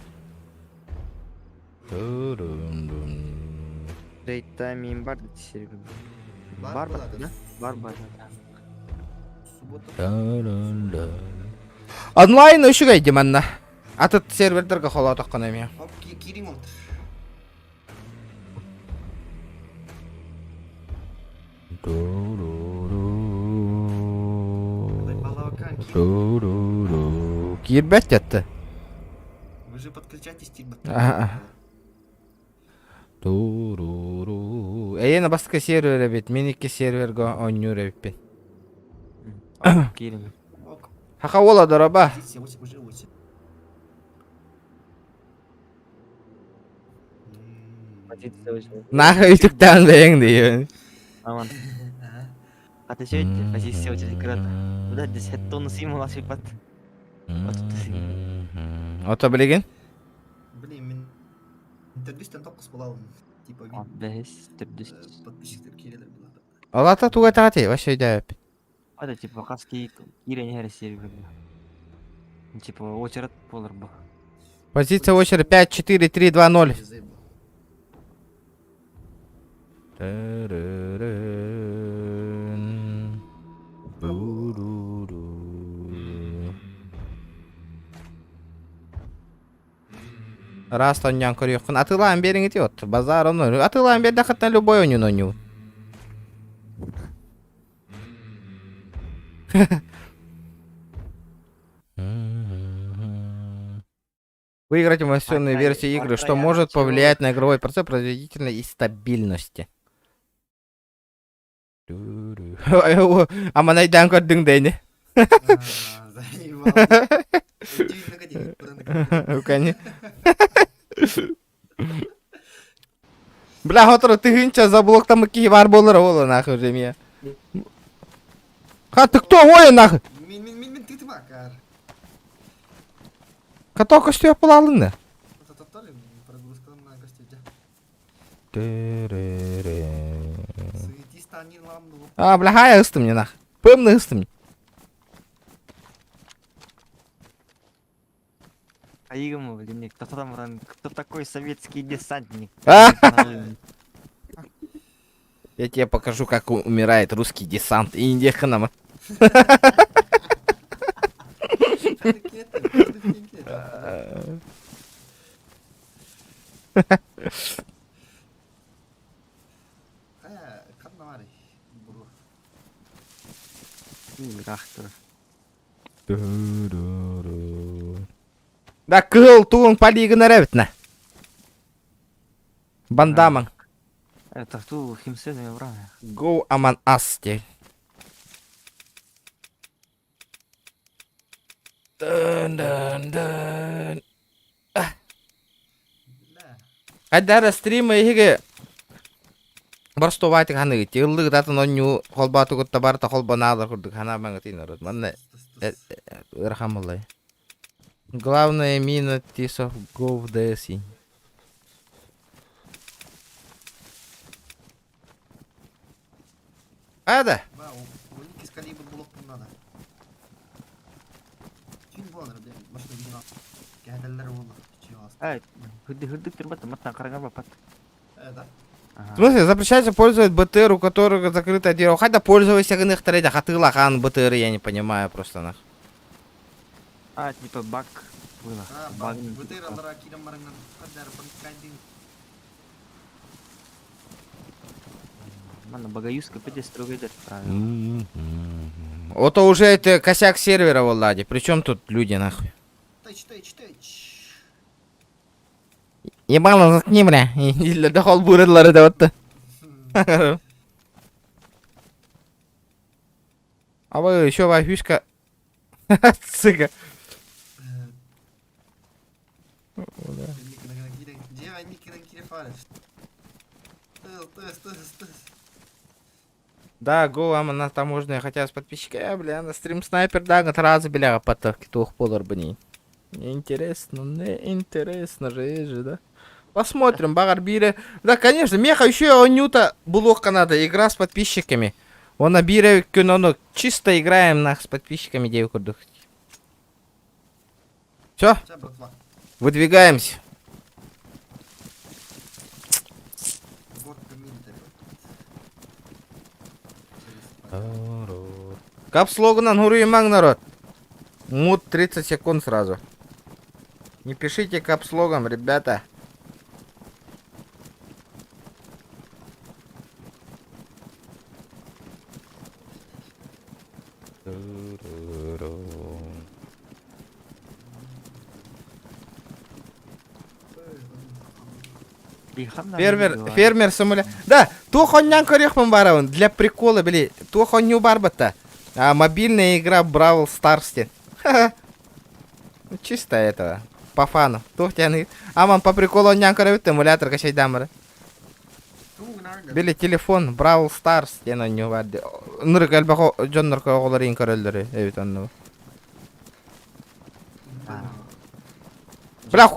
Рейтамин бар сервер. Бар бар, да? Бар бар. Онлайн үчүгэй дии манна. Атын сервердерге холоотоххуна эмиэ. Киирбэт дьатты. Вы же подключайтесь типа. Туруру. Эйиэнэ бастакы сервер эбит, мин икки серверга оонньуур эбиппин. Киирим. Хаха уола дороба. Нахуй үтүктээн бэйэҥ диэн. Аман. Отвечайте, позиция у тебя экрана. Куда здесь тонус ему ласипат? Ото билигин? Блин, мин интервьюстан токкус буолалым. Типа Бэһис, төрдүс. подписчиктер киирелер була. Алата туга таати, вообще өйдөөп. Это типа хас киирэн иһэр сервер. Типа очередь буолар бу. Позиция очередь 5, 4, 3, 2, 0. Раз онньоон көрүөххүн атыылаан биэриҥ от базар ону атыылаан биэрдэххиттэн любой онньун онньуу. Выиграть упрощенную версию игры, что может повлиять на игровой процесс производительности и стабильности. Аманайдан көрдүҥ дэйни. Заебал. Укани. Бля, хотору тыһыынча за блоктаммыт киһи баар буолар ол нахуй уже мия. Ха, ты кто ой нахуй? Мин мин мин мин ты макар. Каток көстүөх булалынны. Прогрузкаларынан көстүдэ. А, бля, хая ыстым не нах. Пымны ыстым. А ему, блин, кто там, кто такой советский десантник? Я тебе покажу, как умирает русский десант. Индия ханама. Да кыл туун полигын эрэбитна. Бандаман. Это ту химсезами брали. Go аман ас те. Дын дын дын. Хайдара стрим эһиги Боростуобайтык ханыгыт ыллыгыт атын онньуу холбоотугут барыта холбонаалар курдук ханаабаҥытын народ манна ыарахан буоллай. Главное мина Тисов Go в ДСИ. Ада! калибр надо. В смысле, запрещается пользовать БТР, у которого закрытое дерево. Хотя пользуйся гных трейдах, а ты лохан БТР, я не понимаю просто нах. А, типа баг было. А, Баг. БТР Манна багаюска пиде строгайдар правильно. Это уже это косяк сервера, Влади. Причем тут люди нахуй? Тыч, тыч, тыч. Ебало, заткни, бля. Или дохол бурыдлары да вот. А вы еще вайфишка. Цыга. Да, го, ама на таможня, хотя с подписчиками, бля, на стрим снайпер, да, сразу, бля, поток, тух полар бни. Неинтересно, неинтересно же, же, да. Посмотрим, Багар Бире. Да, конечно, меха еще Нюта блока надо, игра с подписчиками. Он на Бире, ну, чисто играем нах с подписчиками, девку дух. Все, выдвигаемся. Капслогунан хуруймаҥ народ. Мут 30 секунд сразу. Не пишите капслогом, ребята. Фермер, фермер сымыля. Да, туох онньоон көрүөхпүн баарабын. Для прикола, били, туох онньуу барбатта. А, мобильная игра Бравл Старс диэн. Ну, чисто этого. По фану. Туох диэн Аман по приколу онньоон көрөбүт эмулятор качайдаан бара. Били телефон Бравл Старс диэн онньуу бар. Нырык элбэх дьоннор оҕолор иин көрөллөрү эбит онну. Бля,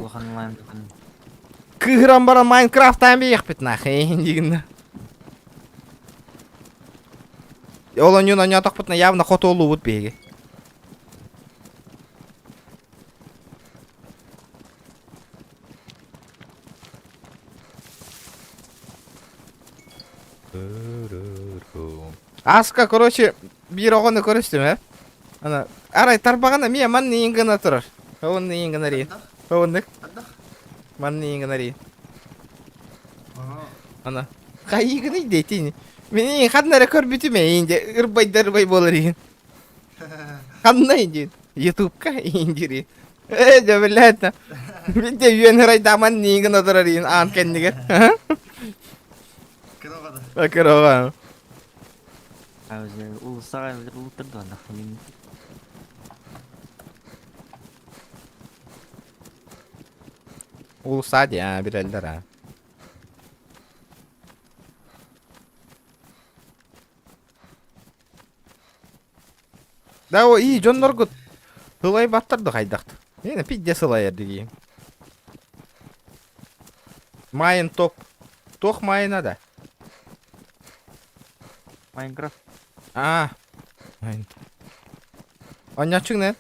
кыыһыран баран Майнкрафтаан биэхпит нахуй диигин. Ол онньуун онньоотохпутуна явно хотуолуубут биһиги. Аска, короче, биир оҕону көрүстүм ээ. Ана, арай тарбаҕын эмиэ манна иин гына турар. Онну иин гына рии. Оннук. Манна иин гына рии. Ана, хайыгыный дейтин. Мин ханна эрэ көрбүтүм ээ инде ырбайда ырбай буолар иһин. Ханна индин? Ютубка индири. Э, дьэ билээт. Мин де үөн ырайдаман ниигин отырар иин аан кэннигэр. Кыраҕа. Кыраҕа. Улуссаҕа улуттар нахуй. Улуссаа дии, аа, билэллэр аа. Да о и дьонноргут сылайбаттар да хайдахт. Эне пиздец сылайар дигиим. Майын топ. Туох майына да? Майнкрафт. А. Майын топ. Онньоччуҥ нэ?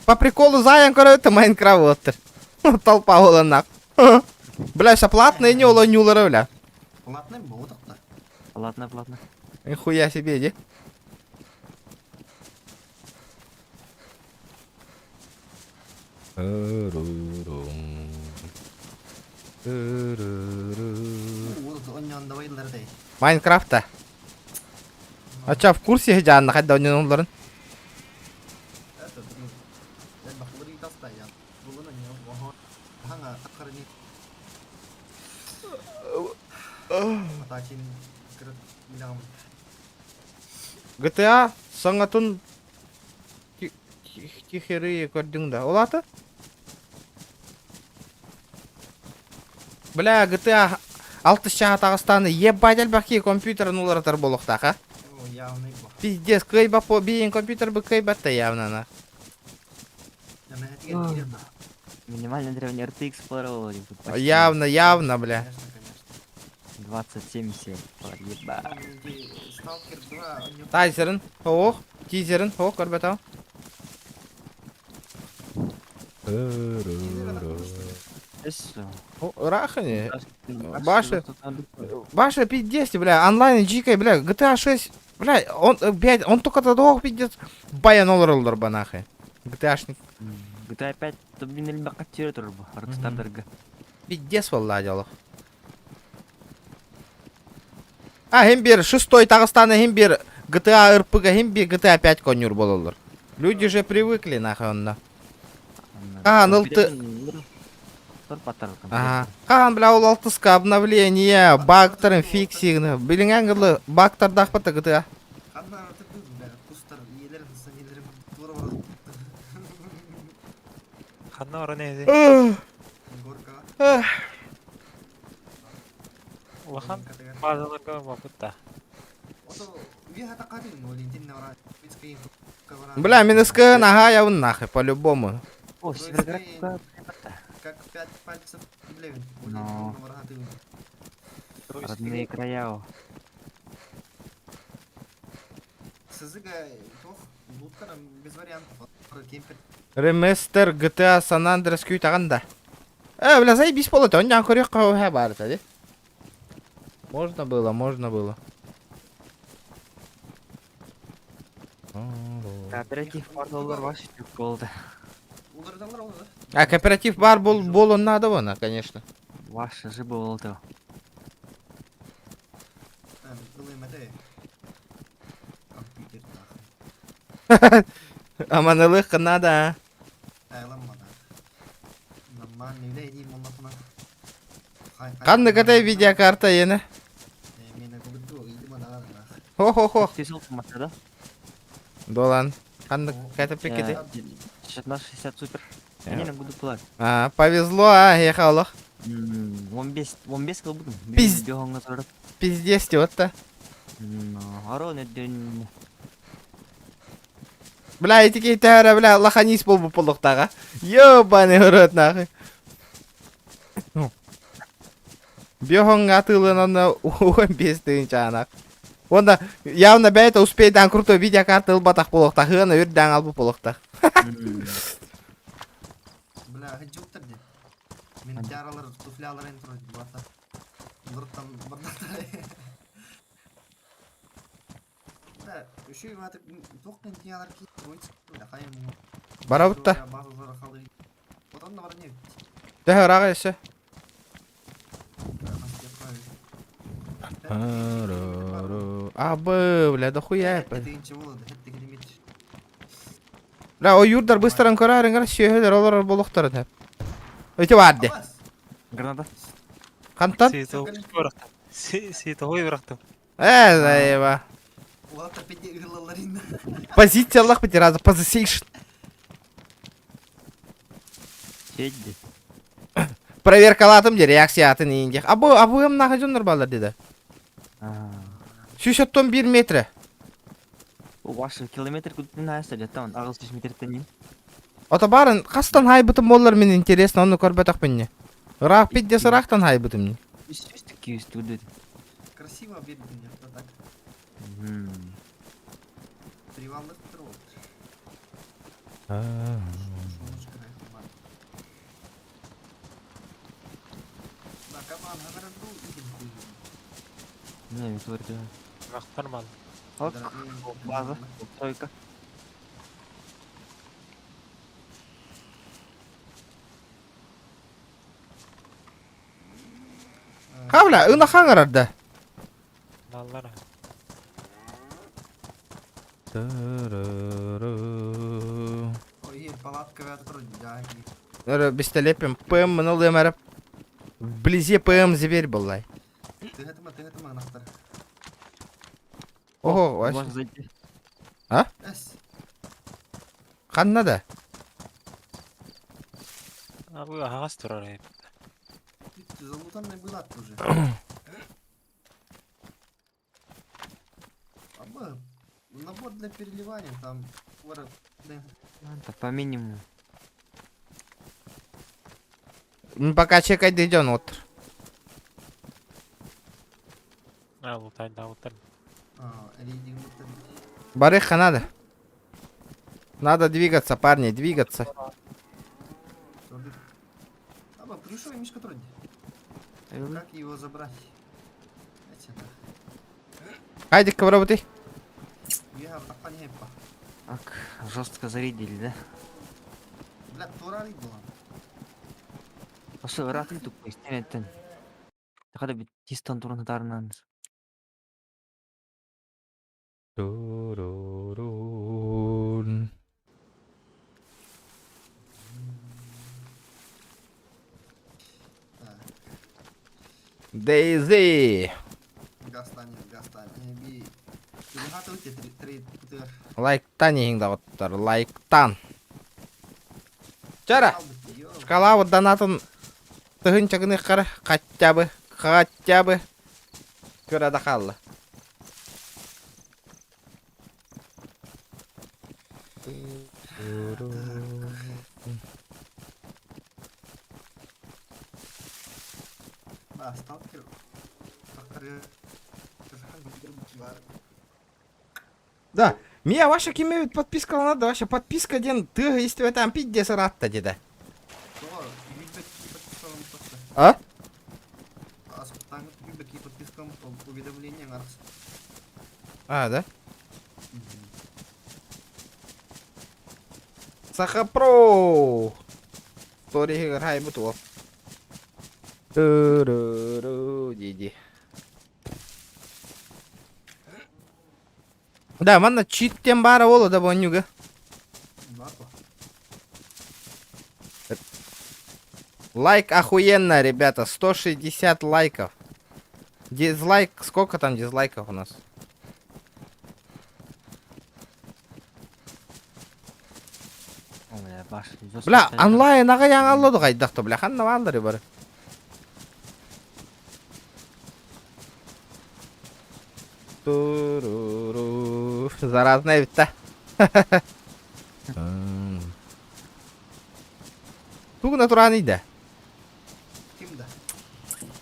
По приколу зайан көрөбүт Майнкрафт буолтар. Толпа буоланнаах. Бля, платный не ол ойнуулара бля. Платный буолбатах да. Платно, платно. Нихуя себе, иди. Майнкрафта. А ча в курсе Жанна хайда ойнонолларын? GTA саҥатын тихеры көрдүҥ да. Ол аты? Бля, GTA 6 чаһа таҕыстааны ебать элбэх компьютерын уларытар буолуохтаах, а? Пиздец, кыайбат по биин компьютер бы кыайбат да явно на. Минимально древний RTX паровал. Явно, явно, бля. 27,7. Еба. Тайзерин, ох, тизерин, ох, көрбөтө. Рахани. Баша. Баша пиздец, бля, онлайн дикая, бля, GTA 6, бля, он, блядь, он только тогда пиздец, баян олороллор банахы. GTA-шник. GTA 5 блин элбэххэ түөрэ турар бу Rockstar-дарга. Пиздец валла дьолох. А, хим бир шестой таҕыстааны хим бир GTA РПГ хим бир GTA 5 коннюр бололлор. Люди же привыкли нахуй онно. А, ну ты... Ага. Хаан, бля, ол алтыска обновление, багтарын фиксигны. Билиңен гылы багтардахпата GTA. Ханна орон эзи. Улахан базаларга бапытта. Бля, мин СКН, ага, я вон нахуй, по-любому. О, Как пять пальцев, Но. Родные края. Реместер GTA San Andreas күй да. Э, бля, заебись полоты, он көрек қауға барды, де? Можно было, можно было. Кооператив бар ваш болды. А кооператив бар бол бол надо вон, конечно. Ваша же болды. Аманылык надо. Ханнык этэй видеокарта иэнэ? Хо-хо-хо. Долан. Ханнык кэтеппиккити? 60 супер. Не буду плакать. А, повезло, а, эһиэхэ олох. 15 15 кылбытым. Пиз... Пиздец, вот-то. Арон өдөн. Бля, ити киһи бля, лоханис буолбут буолуохтааҕа. Ёбаный в рот, нахуй. Бьохоҥҥа атыылыан онно 15 тыһыынчаанах. Уонна явно бэйэтэ успейдаан крутой видеокарта ылбатах буолуохтаах, ыана үрдээн албыт буолуохтаах. Бля, хеджуктар де. Мен тяралар, туфлялар энтро, бата. Бұрттан бұрдақтар. Барабыт да. Төһө ыраҕа өссө? Абы, бля, дохуя. Бля, ойуурдар быстаран көрөөрүҥ сүөһүлэр олорор буолуохтарын сөп. Ити баар дии. Граната. Хантан? Световой Световой бырахтым. Э, заеба. Позициялах бит раза позиция. Сиэдди. Проверкалаатым дии реакциятын иин диэх. Абы абыам нахы дьоннор бааллар диде. 191 метре. Ваша километр күттүн хайса жаттан агыс 100 метртен ним. Ото барын хастан хайбытым боллар мин интересно ону көрбөтөхпүн не. Ыраах пидде сыраахтан хайбытым не. 300 200 түгүдөт. Красиво бердим я так. Привалдык туруп. Не, Виктория. Нормально. Ок, база, тройка. Хавла, ына хаңарарда. Баллара. Ой, палатка Өрө бистэлеппин ПМ мын ылыам Вблизи ПМ зверь была. Ого, вообще. А? Ханна да? Аҕас турар эбит. Залутанный была уже. Аба, набор для переливания там. По минимуму. Пока чекать дойден вот. А, лутай, да, лутай. Барыха надо. Надо двигаться, парни, двигаться. Аба, плюшевый мишка труднее. Как его забрать? Хайдик, работай. Так, жестко зарядили, да? Бля, турали была. Осы ыраатын тупой, истенеттен. Тахада бит тистан турун тарынан. Дейзи. Лайктан ең да лайктан. Чара. Шкала вот донатын тыһынчагыны қара хотя бы, хотя бы көрө халла. Да, Мия, ваша киме подписка надо, ваша подписка ден ты если там пиздец ратта деда. А? А, да? Сахапро! Сори, хай буту. Ту-ру-ру, диди. Да, манна чит диэн баара буолуо да бонньуга. Лайк охуенно, ребята, 160 лайков. Дизлайк, сколько там дизлайков у нас? Бля, онлайн аҕыйаан аллоду хайдах бля, ханна бааллар бары? Туруру. Заразная эбит да. Тугуна туран иде. Ким да?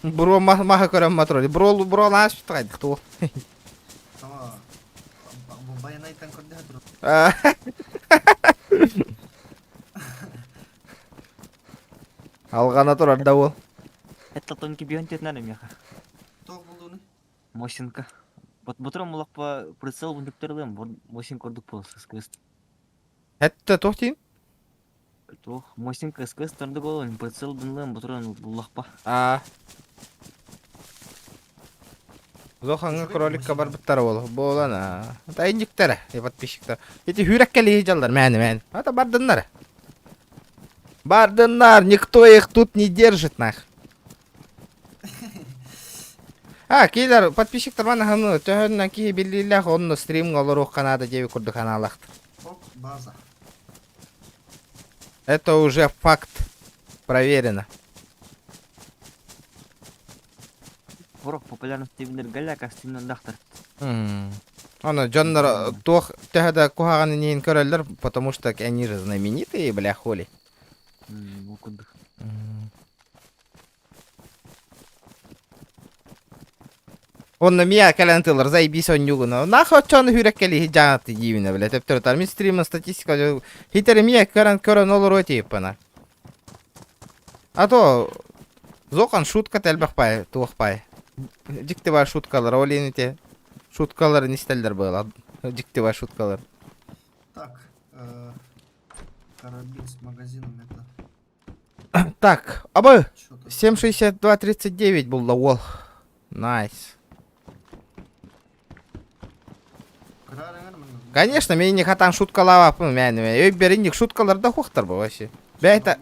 Бро маха көрөн матроли. Бро бро лаш хайдах ту. Баянайтан көрдөһө тур. Алгана турар да ол. Это тонкий бион тетнары меха. Тоқ булдуны. Мосинка. Вот бутром булакпа прицел бундуктерлым, Мосинка ордук бол СКС. Хәтта тохтин. Тух, Мосинка СКС торды гол, прицел бунлым, бутром булакпа. А. Зохаңы кроликка барбыттар ол. Болана. Тайнниктер, и подписчиктар. Эти хүрәккәли жаллар, мәне мәне. Ата бардыннар. Бардыннар, никто их тут не держит нах. А, килер подписчиктар мана ханы төһөннән киһи биллилэх онно стримҥа олоруохха наада диэби курдук ханаалахтар. Оп, база. Это уже факт. Проверено. Порох популярность тибинер галя костюмнан дахтар. Аны дьоннор туох төһө да куһаҕан иниин көрөллөр, потому что они же знаменитые, бля, хули. Ол курдук. Онно мия кэлэн тылар заебись онньугуна. Нахуй оччону хүреккели дьаҥаты диибинэ, бля, төптөрү мин стримын статистика хитери мия көрөн көрөн олоруо тииппана. А то зохан шутка элбэх пай, туох пай. Дьикти баар шуткалар, ол иһин ити шуткаларын истэллэр буолла. Дьикти баар шуткалар. Так, э, карабин с магазином это Так, абы что-то. 7.62.39 булла уол. Найс. Конечно, мен не хатан шуткалаабаппын мээнэ. Өй беринник шуткалар да хуохтар бу вообще. Бэйта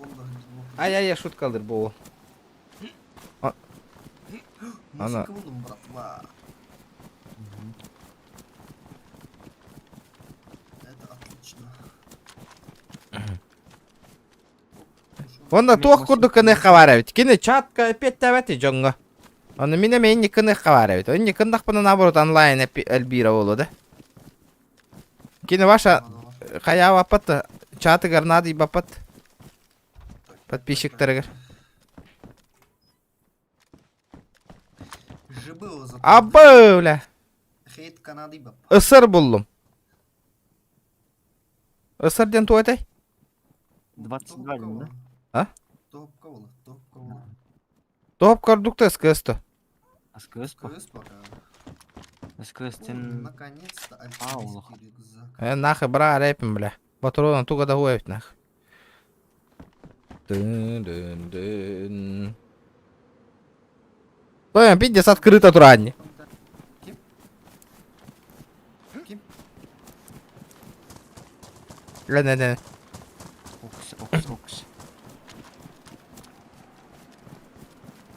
ай-ай шуткалыр бу. Ана. Музыка булдум, братва. Это отлично. Онно туох курдук кыныхха баар эбит. Кини чатка эппиэттээбэт дьоҥҥо. Онно мин эмиэ инник кыныхха баар эбит. Инник кыннахпына наоборот онлайн элбиирэ буолуо да. Кини ваша хайаабаппат чатыгар наадыйбаппат подписчиктарыгар. Жибыл зато. Абы, бля. Хейт Канады бап. Ысыр буллум. Ысыр диэн туох этэй? 22 да? А? Топка була, топка була. Топ көрдүк СКС-то. СКС по. КС пока. СКС тен Наконец-то Аулах. альпинистский рюкзак. Э, нахуй бра рэпим, бля. Патрона туга да хуй нах. Дын-дын-дын. Тоем, пиздец, открыто туранни. Ким? Ким? Ле-ле-ле. Окс, окс, окс.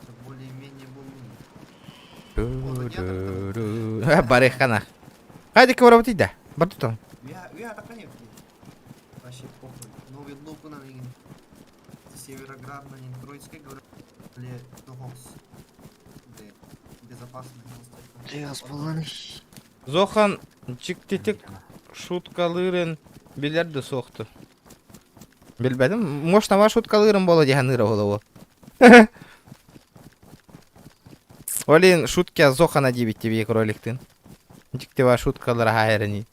Это более-менее был. Э, Барыхана. Хайди коворобут да. Бартутон. Я, я так нет. Вообще похуй. Новый лук на Североград на Троицкой говорят, для Дохос. Для безопасных Зохан чиктитик шуткалырын билер да суохту. Билбэтим. Может, ама шуткалырын бола диһаныра голову. Олин шутка Зохана дибит тебе кроликтын. Дьиктива шуткалара хайрани.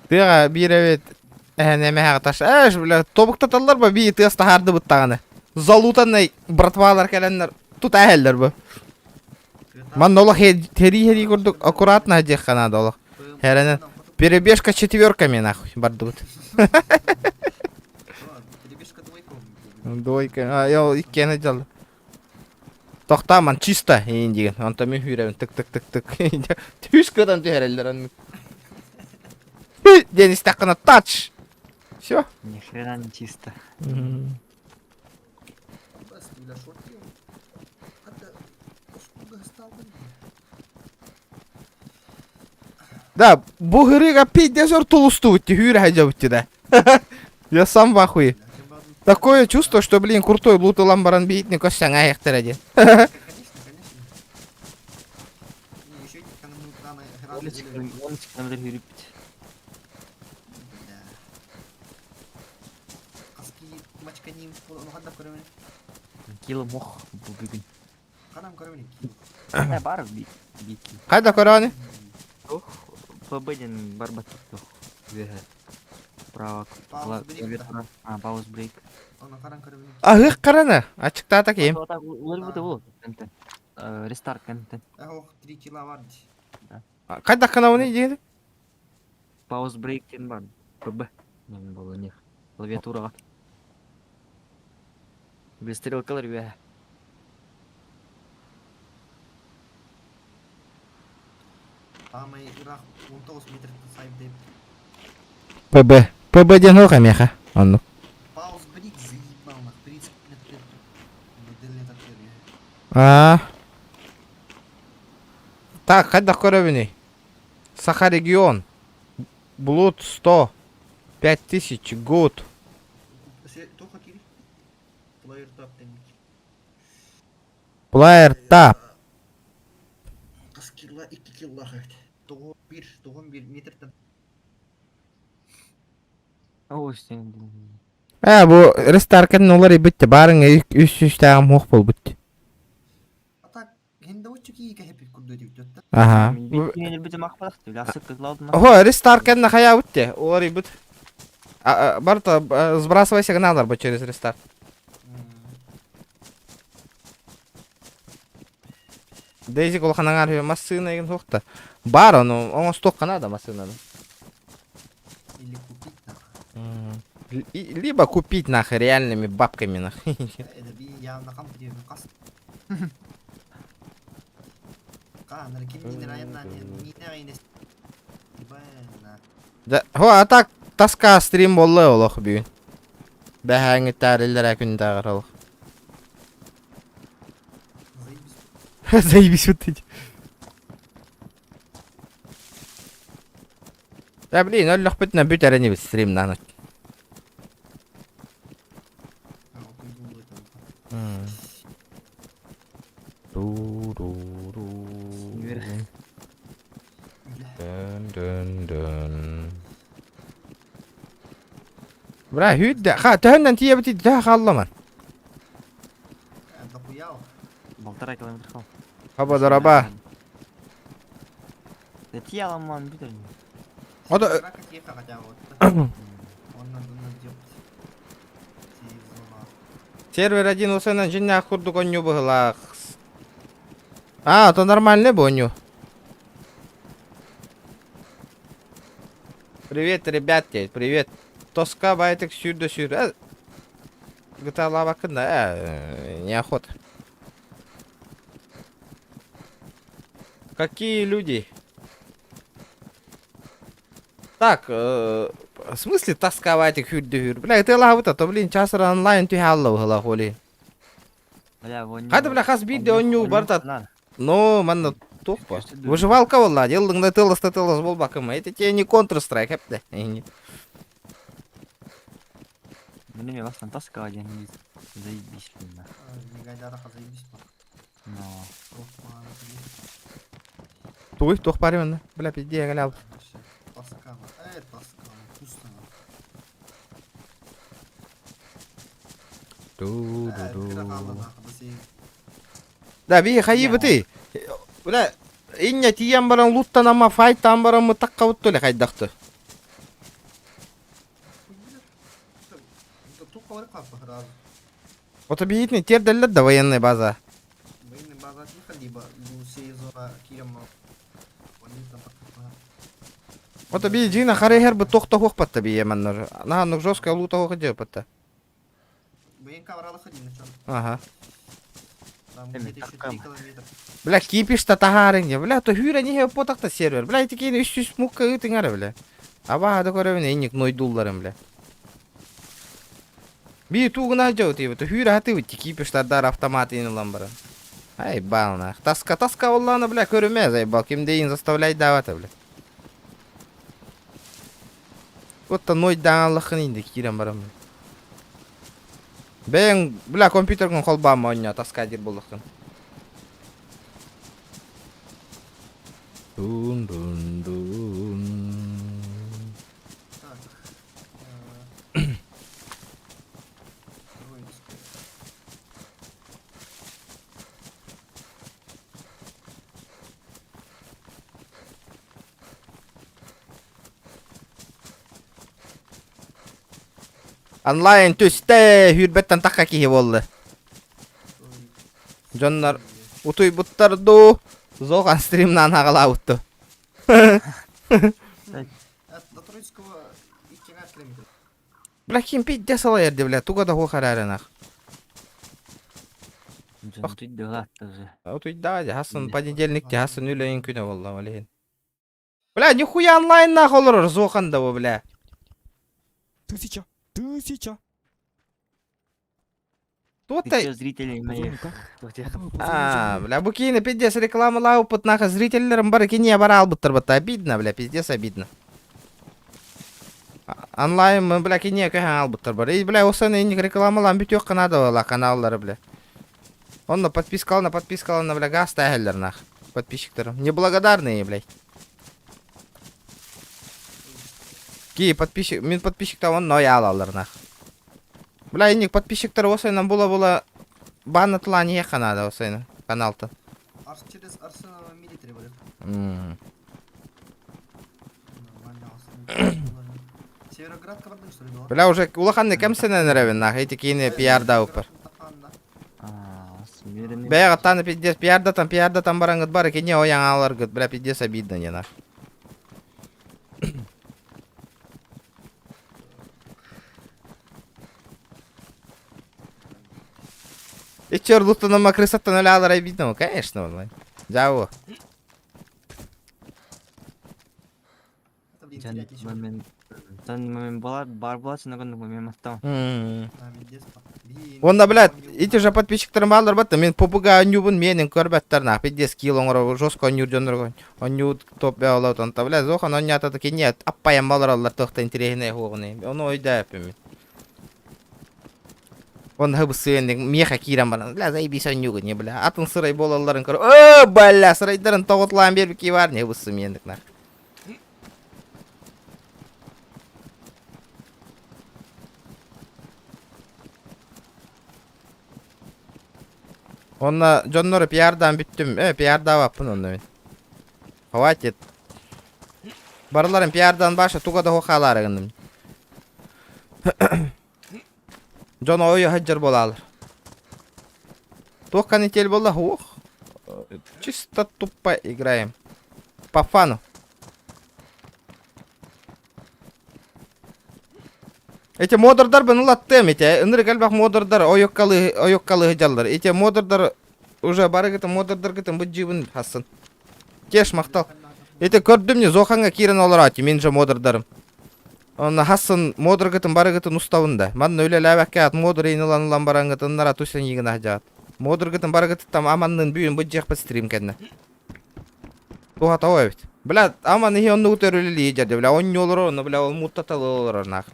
Тыаҕа биир эбит эһэн таш эш бля тобуктаталлар ба бии тыас таһаарды быттаҕаны. Залутанный братвалар кэлэннэр тут эһэллэр бу. Манна олох херии херии курдук аккуратно диэххэ наада олох. Хэрэнэн. Перебежка четверками нахуй бардыбыт. Перебежка двойка. Двойка. А, я иккиэни дьалла. Тохтааман чисто иин диген. Онтон мин хүүрэбин тык-тык-тык-тык. Түс кытан түһэрэллэр оннук. Диэн истэххинэ тач! Все. Ни хрена не чисто. Да, бу һырыыга пиздец өр тулустубут түүр сылдьабыт да. Я сам в ахуе. Такое чувство, что, блин, крутой лут ылан баран биитни көссөҥ аһыахтара диэн. Конечно, конечно. Не, еще 13 километр хүрүппүт. Бля. Хаски мачканим ханна көрөмүн. Кило мох бу бүгүн. Ханам көрөмүн кило. Э, бар би би кило. Хайда көрөөнү? Ох, ПБ диэн барбат туох. Үөһэ. Право. Пауз брейк. А, пауз брейк. Оны харан көрөмүн. Аһык карана. Ачыктаата киим. Уларбыта ол. Кэнтэн. Рестарт кэнтэн. Ох, 3 кило бар. Хайда канауны диэри? Пауз брейк диэн бар. ПБ. Нем было них. Клавиатураҕа. Без стрелкалар үөһэ. Самый ыраах 19 метр сайт деп. ПБ. ПБ диэн суох эмиэхэ. Оннук. Пауз брейк заебал нах. 30 метр. Аа. Так, хайдах көрөбүнүй? Саха регион. Блуд 100. 5000 гуд. Плеер тап. Килла 2 килла 9 1 метртен. Ой, сен. Ээ, бу рестаркын улар ибитте барың үс үстээҕим хуох буолбут. А так, хинде оччу кии кэһэппит курдук этибит Аха. Ого, рестарт нахая бутте. Улар ибит. Барта сбрасывай сигналлар бу через рестарт. Дейзи улаханаҥар массыына эгин суохта. Бар ону оҥостуохха наада массыынаны. Или купить нах. Либо купить нахуй реальными бабками нахуй. Это би явно хам қас. Ка, ким Да, хо, а так тоска стрим болла олох бүгүн. Бэһээҥҥиттээриллэр күнтээҕэр олох. Заебись. Заебись вот эти. Да блин, өллөхпүтүнэ бүт эрэнибит стримнан. Дын дын. Бра, хүдде, ха, төһөннөн тиийэбит төһө хаалламан. Полтора километра хал. Хаба дораба. Да тиийэ аламман бүтэр. Ото сервер один усынан дьиҥнээх курдук оонньуу быһыылаах. А, то нормальный бу оонньуу. Привет, ребят, привет. Тоска байтык сүүр да сүүр. GTA да, неохота. Какие люди? Так, в смысле тосковать хүр Бля, ты лавыта, то, блин, час онлайн түһэ хаалла холи. Бля, вон. Хайда, бля, хас биирдэ оонньуу барта. Ну, манна тухпа. Выживалка болла, делдың тылыс тылыс болбакым. Это тебе не Counter-Strike, хепте. Блин, я вас там тоска один заебись, блин. Но. Туй, тух паримын. Бля, пизде, галял. Тоска, тоска, вкусно. Ту-ду-ду. Да, би хайы ты. Бля, инне тиен баран луттан ама файттан баран мытакка бутту хайдахты. Вот объясни, терделлер да военная база. Военная база тихо, либо зона. Ото би дьиҥэ хара иһэр бу туох да суох батта би маннар. Наһаа оннук жесткая луута суох дьиэ батта. БНК брала ходим на чем? Ага. Там где-то еще 3 километра. Бля, кипиш та таһаарыҥ дьэ. Бля, то хүүрэн иһэ оппотахта сервер. Бля, ити киин 300 мукка ыытыҥ эрэ, бля. Абааһы да көрөбүн, инник нойдуулларын, бля. Би тугуна дьэ тиибит. Хүүрэ хатыбыт кипиштардар автомат ин ылан баран. Ай, бална. Таска, таска оллаана, бля, көрүмэ, заебал. Ким дейин заставляй давата, бля. Вот нойдаан аллахын инде киирэн баран. Бэйэҥ, бля, компьютергын холбаама оонньоо, таска диир буоллаххын. Дун дун дун. Так. э, Троицкая. Онлайн түстэ, хүрбэттэн тахха киһи буолла. Дьоннор утуйбуттар дуу, Зохан стримнаан аҕалаабытту. От до Троицкого 2 километр. Бля, ким пиздец салайар дии, бля, туга да хуох эрээринах. Дьон туйдуга тоже. Утуйдаа дьэ, хасын понедельник дьэ, хасын үлэйин күнэ буолла, ол иһин. Бля, нихуя онлайннаах олорор Зохан да бу, бля. Тысяча, тысяча. Туох Ты та чё, зрителей моих? А, бля, бу киинэ пиздец рекламалаабыппыт нахуй зрителлэрим бары киниэ бара албыттар батта обидно, бля, пиздец обидно. Онлайн, бля, киниэ көһөн албыттар бары. И, бля, осан инник рекламалаан бүтүөххэ наада буолла каналлары, бля. Онно подпискалана, подпискалана, бля, газ тээһэллэр нах. Подписчиктарым. Неблагодарные, блядь. Ки подписчик, мин подписчиктар онно ойаалаллар нах. Бля, инник подписчиктар осайнан була-була баннатылаан иһиэххэ наада осайна каналтан. Арс через Арсенова милитари барыт. Нормально, Арсен. Североградка бардым, что ли, была? Бля, уже улаханны кэмсэнэн эрэбин нах, эти киини пиардауппар. Смирный. Бэйэҕэ таны пиздец пиардатан пиардатан бараҥҥыт бары кини ойаҥ ааларгыт, бля, пиздец обидно не нах. И чё, лутаныма крысаттан өлө аалар обидно, конечно, онлайн. Дьаабы. Это, блин, Дьон терять еще. момент. Тон момент была бар была сынагын момент астам. А, детство. Блин, Онно, блядь, помню. ити же подписчиктарым бааллар батта, мин попуга онньуубун миэнин көрбөттөр нах, пиздец киил оҥоро жестко онньуур дьоннорго онньуу топ бэҕэлэт онто, блядь, зохан онньоото киниэ аппайан балараллар туох да интэриэһинэй суоҕунай, ону өйдөөппүн мин. Онно хыбысыан миэхэ киирэн баран, бля, заебись онньуугун, не, бля, атын сырай буолалларын көрө, оо, бля, сырайдарын тоҕутулаан биэрбит бар, не хыбыссы миэндик нах. Онно дьоннору пиардаан бүттүм. Э, пиардаабаппын онно мин. Хватит. Барыларын пиардаан баша туга да хаалаары гынным. Дьон ойо сылдьар буолаалар. Туох канитель буолла? Ух. Чисто тупо играем. По фану. Эти модердар ылаттым эти. Ынырык элбэх модердар ойоккалы ойоккалы сылдьаллар. Эти модердар уже барыгытын модердаргытын быдьыыбын хассын. Кеш махтал. Эти көрдүм не Зоханга киирэн олороочу мин же модердарым. Онно хассын модергытын барыгытын устабын да. Манна үлэлээбэккэ ат модер иин ылан ылан барангытыннара тусэн игына жаат. Модергытын барыгытыттан аманнын бүйүн быдьыахпыт стрим кэннэ. Туха того эбит. Бля, аман иһи оннугу төрүлүлии дьэрдэ, бля, онньуолоро онно, бля, ол муттаталы олорор нах.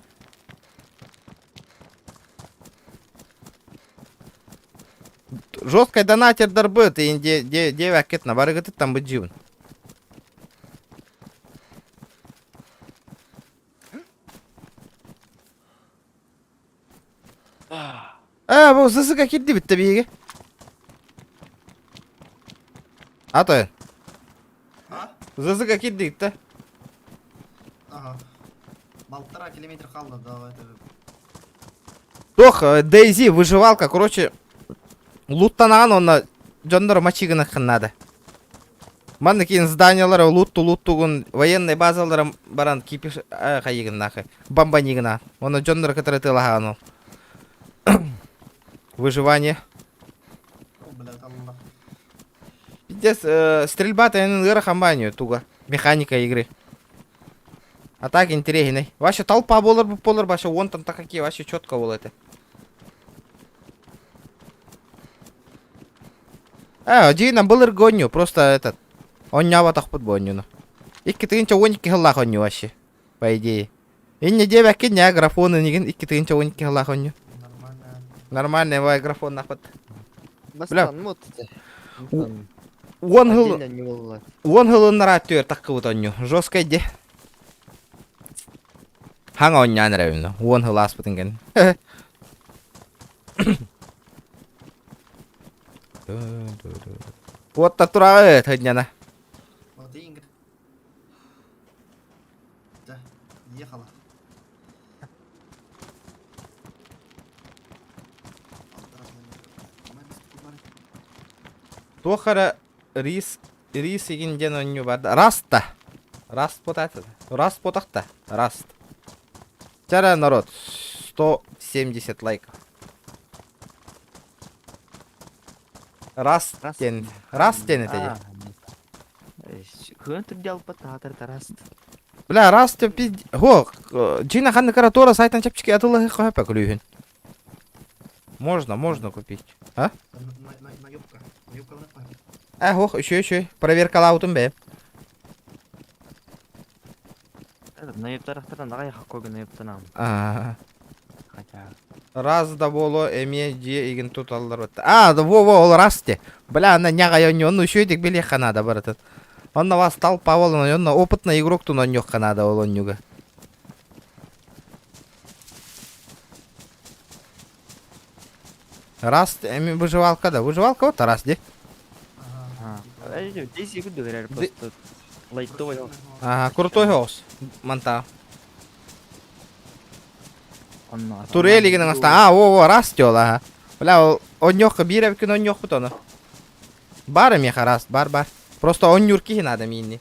Жесткай донатердар быт, иин диэбэккит на барыгытыттан быдьыыбын. Ээ, бу ЗЗ-га киирдибит да биһиги. Ато. А? ЗЗ-га киирдибит да. Ага. Полтора километра халла до этого. Тох, Дейзи, выживалка, короче, луттанаан онно дьоннор мачигына надо. Манна киин зданиялара лутту-луттугун военный базалара баран кипиш хайыгыннаахы бомбанигына. Онно дьоннор кытары тыалаһаан ол. Выживание. Пиздец, стрельба тайнын ыарахан баанньу туга. Механика игры. А так интересный. Вообще толпа болар болар, вообще вон там так какие, вообще четко было это. А, дьиҥинэн былыргы оонньуу, просто этот, оонньооботохпут бу оонньууну. 2012 сыллаах оонньуу вообще, по идее. Инньэ диэбэккин ньаа графон инигин 2012 сыллаах оонньуу. Нормально. Нормальный вай графоннаахпыт. Бля, Бастан вот это. уон сыл Отдельно не было. уон сылыннара түөр таххыбыт оонньуу. Жесткай де. Хаҥа оонньоон эрэбин уон сыл ааспытын кэннэ. Уотта тураҕыт, хынньана. Вот и Ингрид. Да, ехала. Туох эрэ рис рис игин диэн оонньуу бар да. Раста. Раст потата. Раст потахта. Раст. Чара народ. 170 лайков. Раз диэн. Раз диэн этэ дии. Кыын түрдэ алпат таатар тараст. Бля, раз ты пизд... Го, Джина ханна каратора сайтан чапчики атылы хөпө күлүүһүн. Можно, можно купить. А? Наёбка. Наёбка Э, ох, еще, еще. Проверкалаутум бе. Наёптарахтаран аҕай хаккога наёптанам. А. Хотя. Раз да боло эмиэ дьиэ игин туталлар бытта. А, да во во ол раз те. Бля, ана няҕай онньу, онну үчүгэйдик билиэххэ наада барытын. Онно вас толпа болон, онно опытный игрок тун онньуохха наада ол онньуга. Раз эми выживалка да, выживалка вот раз де. Ага. 10 секунд говорят, просто лайтовый. Ага, крутой голос. Манта. Турели гынан аста. А, во, во, раз тел, ага. Бля, ол онньохха биир эбиккин онньохпут ону. Бар эмиэхэ раз, бар, бар. Просто онньуур киһи наада миинни.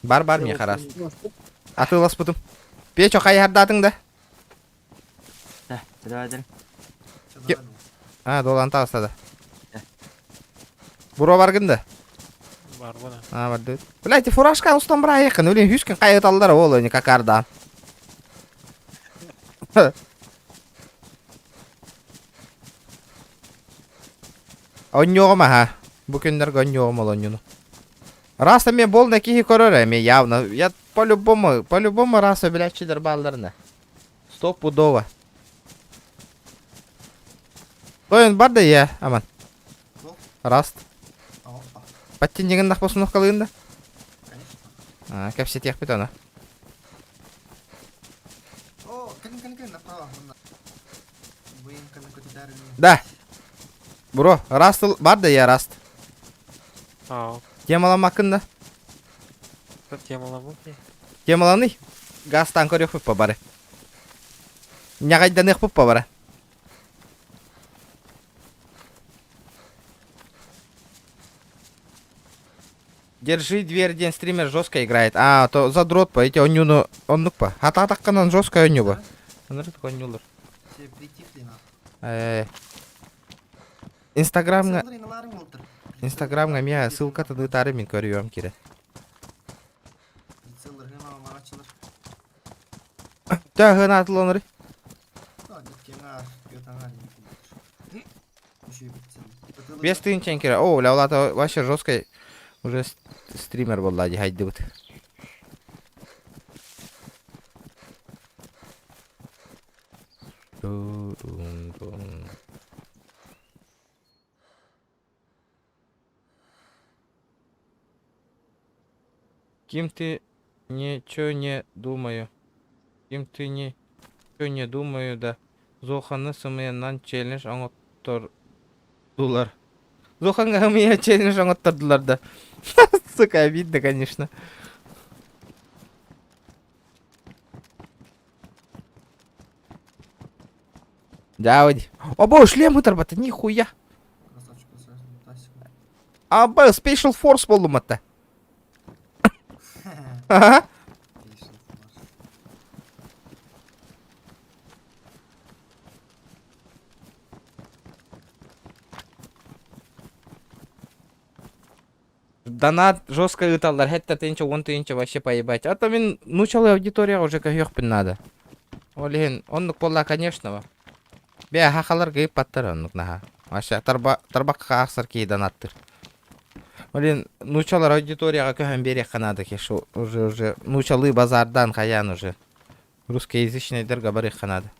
Бар, бар миэхэ раз. Атыыласпытым. Печо хайыһардаатыҥ да? Да, давай, А, долан таҕыста да. Буро баргын да? Барбын. А, барды. Блядь, фуражка устан бырайыкын, өлен хүскін қайыталдар ол өне какардан. Онньоҕум аха. Бу күннэргэ онньоҕум ол онньуну. Раз эмиэ буолна киһи көрөр эмиэ явно. Я по-любому, по-любому раз билээччилэр баалларына. Стопудово. Тойон бар да я, аман. Раст. Паттиннигин нахпосунух калыын да? А, кэпсэтиэхпит аны. О, кэлин кэлин кэлин направо. Да. Бро, раст бар да я раст. Ау. Темаламаккын да? Темаламмыт Темаланый? Газтан көрүөхпүт по бары. Ньаҕайданыахпыт по бары. Держи дверь, день стример жестко играет. А, то задрот по, эти онньуну оннук по. Хатаатаххынан жестко онньу бу. Оннук онньулар. Все притихли нахуй. Э, Инстаграмҥа Инстаграмҥа эмиэ ссылкатын ыытаары мин көрүөм кире. Төһөн атыланырый? Без тыынчан кире. О, бля, ол вообще жесткой уже стример буолла дии хайдыбыт. Ким ты ничего не думаю. Ким ты ничего не думаю да. Зоханы сымыйанан челлендж оҥоттордулар. Зохаҥҥа сымыйа челлендж оҥоттордулар да. Сука, обидно, конечно. Дьаабы. Обо, шлем ытарбата, нихуя. Аба, Special Force боллум атта. Ага. Донат жестко ыыталлар, хэтта тыынча, уон тыынча вообще поебать. А то мин нучалый аудиторияҕа уже көһүөхпүн наада. Ол иһин оннук буолла, конечно. Бээ, хахалар ыыппаттар оннук наһаа. Вообще тарба, тарбакка аахсар киһи донаттыр. Блин, нучалар аудиторияҕа көһөн биэриэххэ наада кеш уже уже нучалыы базардаан хайаан уже. Русскоязычныйдарга барыахха наада.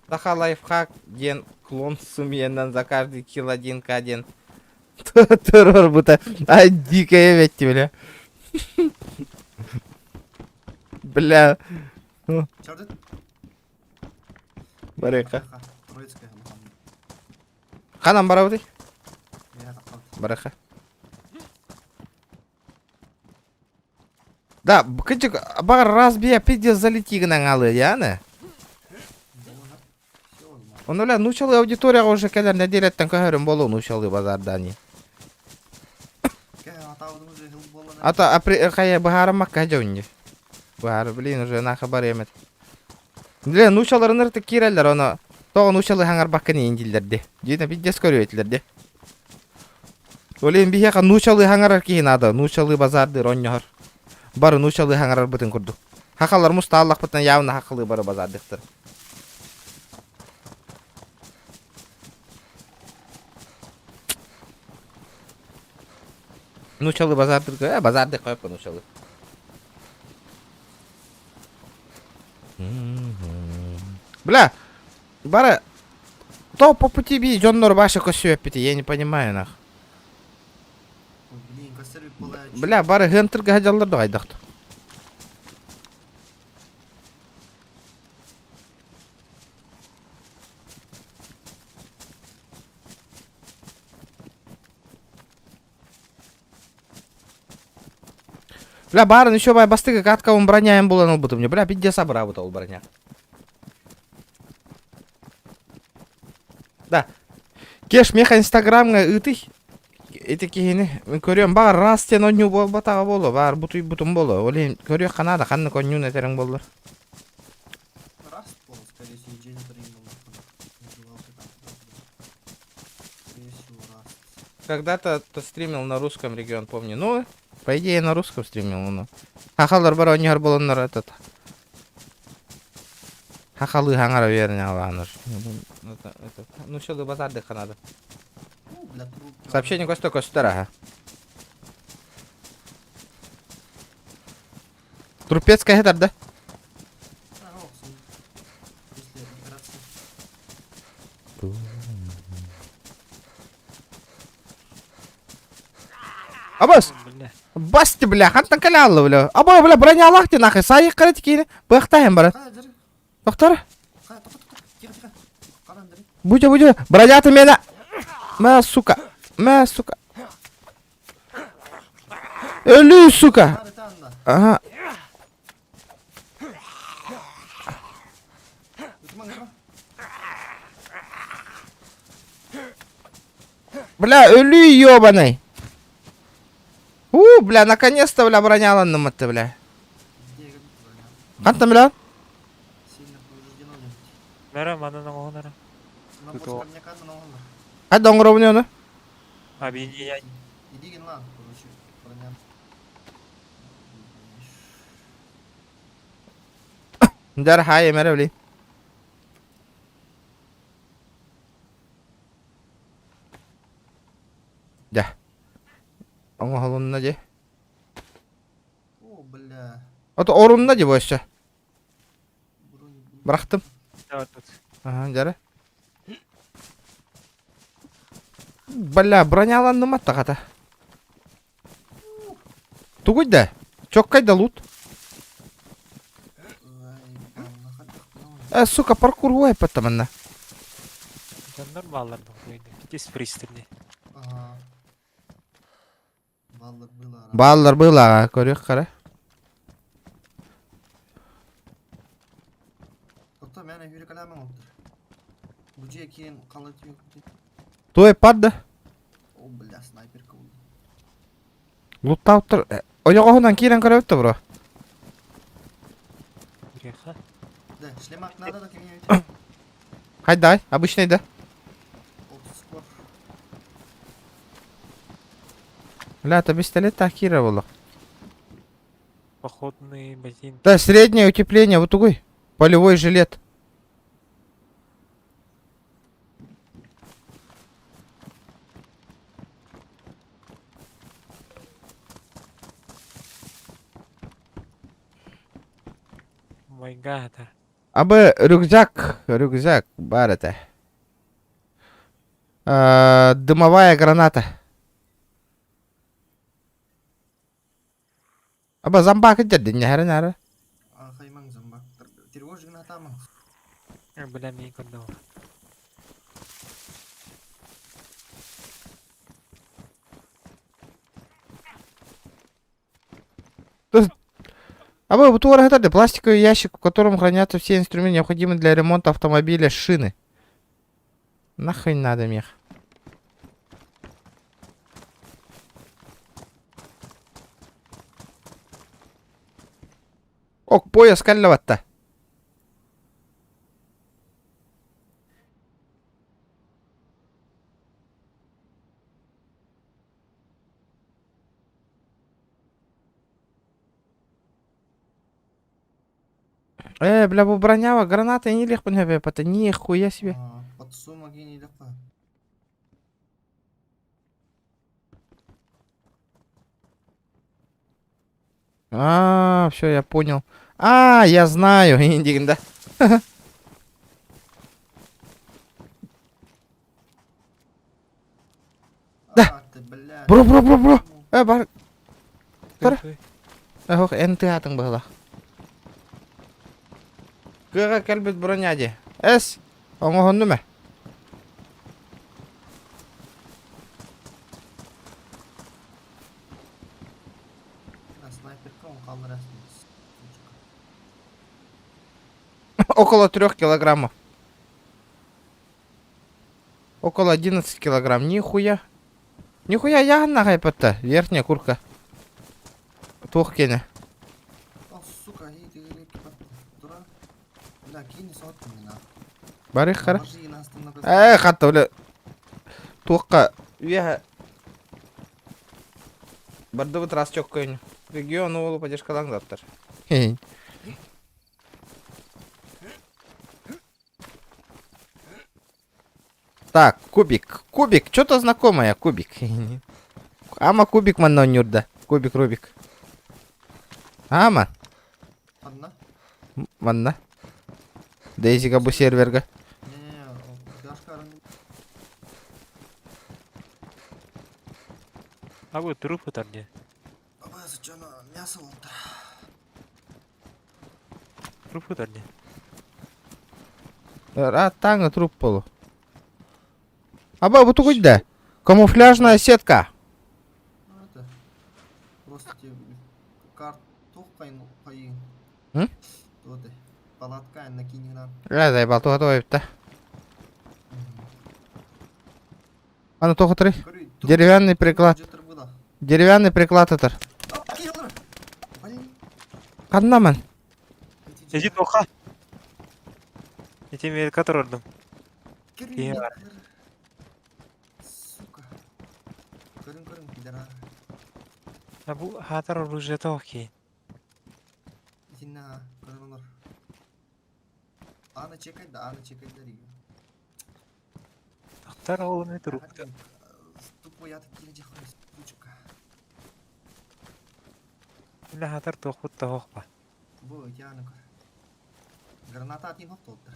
Саха лайфхак диэн клон сумьянан за каждый килл 1к диэн туруорбута. Ай, дикая ведь бля. Бля. Барыахха. Ханан барабытый? Барыахха. Да, кырдьык, баҕар раз бия пиздец залети гынан аалыа яны. Ону бля, нуучалыы аудиторияҕа уже кэлэр нэдиэлэттэн көһөрүм буолуо нуучалыы базардаани. Ата апри хайа быһаарыммакка дьонни. Быһаар, блин, уже нахы барыам эт. Бля, нуучаларын ырытык киирэллэр, ону тоҕо нуучалыы хаҥарбаккын иин дииллэр ди. Дьиэтэ пиздец көрүө этилэр ди. Ол иһин биһиэхэ нуучалыы хаҥарар киһи наада, нуучалыы базаардыыр онньоһор. Бары нуучалыы хаҥарарбытын курдук. Хахалар мустааллахпытына явно хахалыы бары базаардыахтар. Нуучалыы базаардырга, э, базаардык қойып нуучалыы. Бля, бары то по пути би дьоннор баша көсүөппүтэ, я не понимаю нах. Бля, бары хынтырга хадьаллар да хайдахт. Бля, баарын еще бай бастыгы каткабын броняем булан ылбытым. Бля, пиздец абырабыт ол броня. Да. Кеш, меха инстаграмҥа ыытый. Ити киһини мин көрүөм баҕар раз диэн онньуу буолбатаҕа буолуо, баар бутуйбутум буолуо. Ол иһин көрүөх ханаада ханнык онньуун этэриҥ буоллар. Раз пол, скорее всего, день Когда-то ты стримил на русском регион, помню. Ну, по идее, на русском стримил, ну. Хахалар бар оонньоһор буоланнар этот. Хахалы хаҥара үөрэнэ Ну, что базардыхха надо. Сообщение көстө көстөр аха. Трупецкая хетар да? Абас! Басты, бля, хантан кэлэ бля. Аба, бля, бронялаах ти нахуй. Сайы кара тикине. Быахтаһын баран. Доктор? Будя, будя, бронята меня. Мә, сука. Мә, сука. Өлүү, сука. Ага. Бля, өлүү ёбаный. У, бля, наконец-то, бля, броняланным это, бля. Хантан бля? Нара, манан оҥоһунара. Хайда оҥоробун ону? Объединять. Дьэр хай эмэрэ били. Дьэ. Оҥоһулунна дьэ. О, бля. Ото орунна дьэ бу өссө. Бырахтым. Ага, дьэрэ. Бля, броняланным аттахата. Тугуй да? Чоккай да лут. Э, сука, паркур уай паттаманна. Дьоннор бааллар Пиздец пристальный. Бааллар быылааҕа, көрүөх хара. Каляман оттор. Бу дьиэ киэн халатыйык. Той падда. О, бля, снайперка булду. Луттауттар. Ойоҕоһунан киирэн көрөбүт да бро. Греха. Да, шлемак надо да кимнибит. Хайдай, обычный да. Отскор. Бля, это пистолет так киирэ буолла. Походные ботинки. Да, среднее утепление, вот такой. Полевой жилет. Майгата. Абы рюкзак, рюкзак, бар это. Дымовая граната. Аба зомбак дедин нәһәрен әрі. Ахаймаң зомбак. Тревожный атамаң. Бля, мин көрдüm. Аба бу туара хатарды пластиковый ящик, в котором хранятся все инструменты, необходимые для ремонта автомобиля, шины. Нахуй надо мех. Ок, пояс каллаватта. Бля, бу бронява, граната не легко не это нихуя себе. Подсумок не легко. А, все, я понял. А, я знаю, индигин, да. Да. Бро, бро, бро, бро. Бар. Бар. Ох, НТ атың была. Кыга кэлбит броня ди. Эс, оҥоһунну ме. Около 3 килограммов. Около 11 килограмм. Нихуя. Нихуя я нахайпатта. Верхняя курка. Туох кене. О, сука, Бля, кинь сотку мне нахуй. Барых хара. Хатта, бля. Туохка. Үе. Бардыбыт раз чоккойн. Регион уолу поддержкалаң заптар. Так, кубик. Кубик. Что-то знакомое, кубик. Ама кубик манна нюрда. Кубик Рубик. Ама. Одна? Манна. Дейзига бу серверга. Не-не-не, А вот трупы там где? Мясо болду. Трупы там где? А, труп полу. Аба, бу тугуйда. Камуфляжная сетка. Ну это... Просто тебе карт тухкайн хайын. М? Туоты. Палатка накинь на. Ля, заебал, туга туга А ну туга три. Деревянный приклад. Деревянный приклад это. Ханнаман. Иди тоха. Эти который ордум. Сука. Көрүн көрүн пидора. А бу хатар оружие тохи. Итинна көрүн олор. Аны чекай да, аны чекай да рига. Тахтар олны труп. Тупой аты кире жахой, сучка. Бля хатар тохут тохпа. Бу яны көр. Граната атын хоктолтар.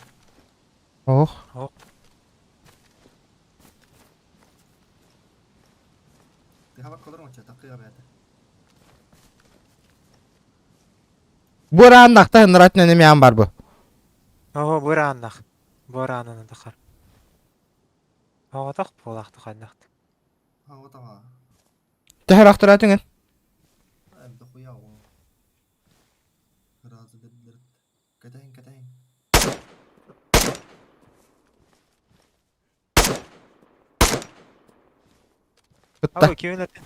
Ох. Ох. Тыхабак колор моча такыга бәте. Бура аннахта нратна неме бар бу. Ого бураннах. Бурананы тахар. Ого тах болахты ханнахт. А вот ага. Тэхэр ахтыратыңын. Дохуя ол. Разы деддер. Катайын, катайын. Кытта. Абы кимин атын?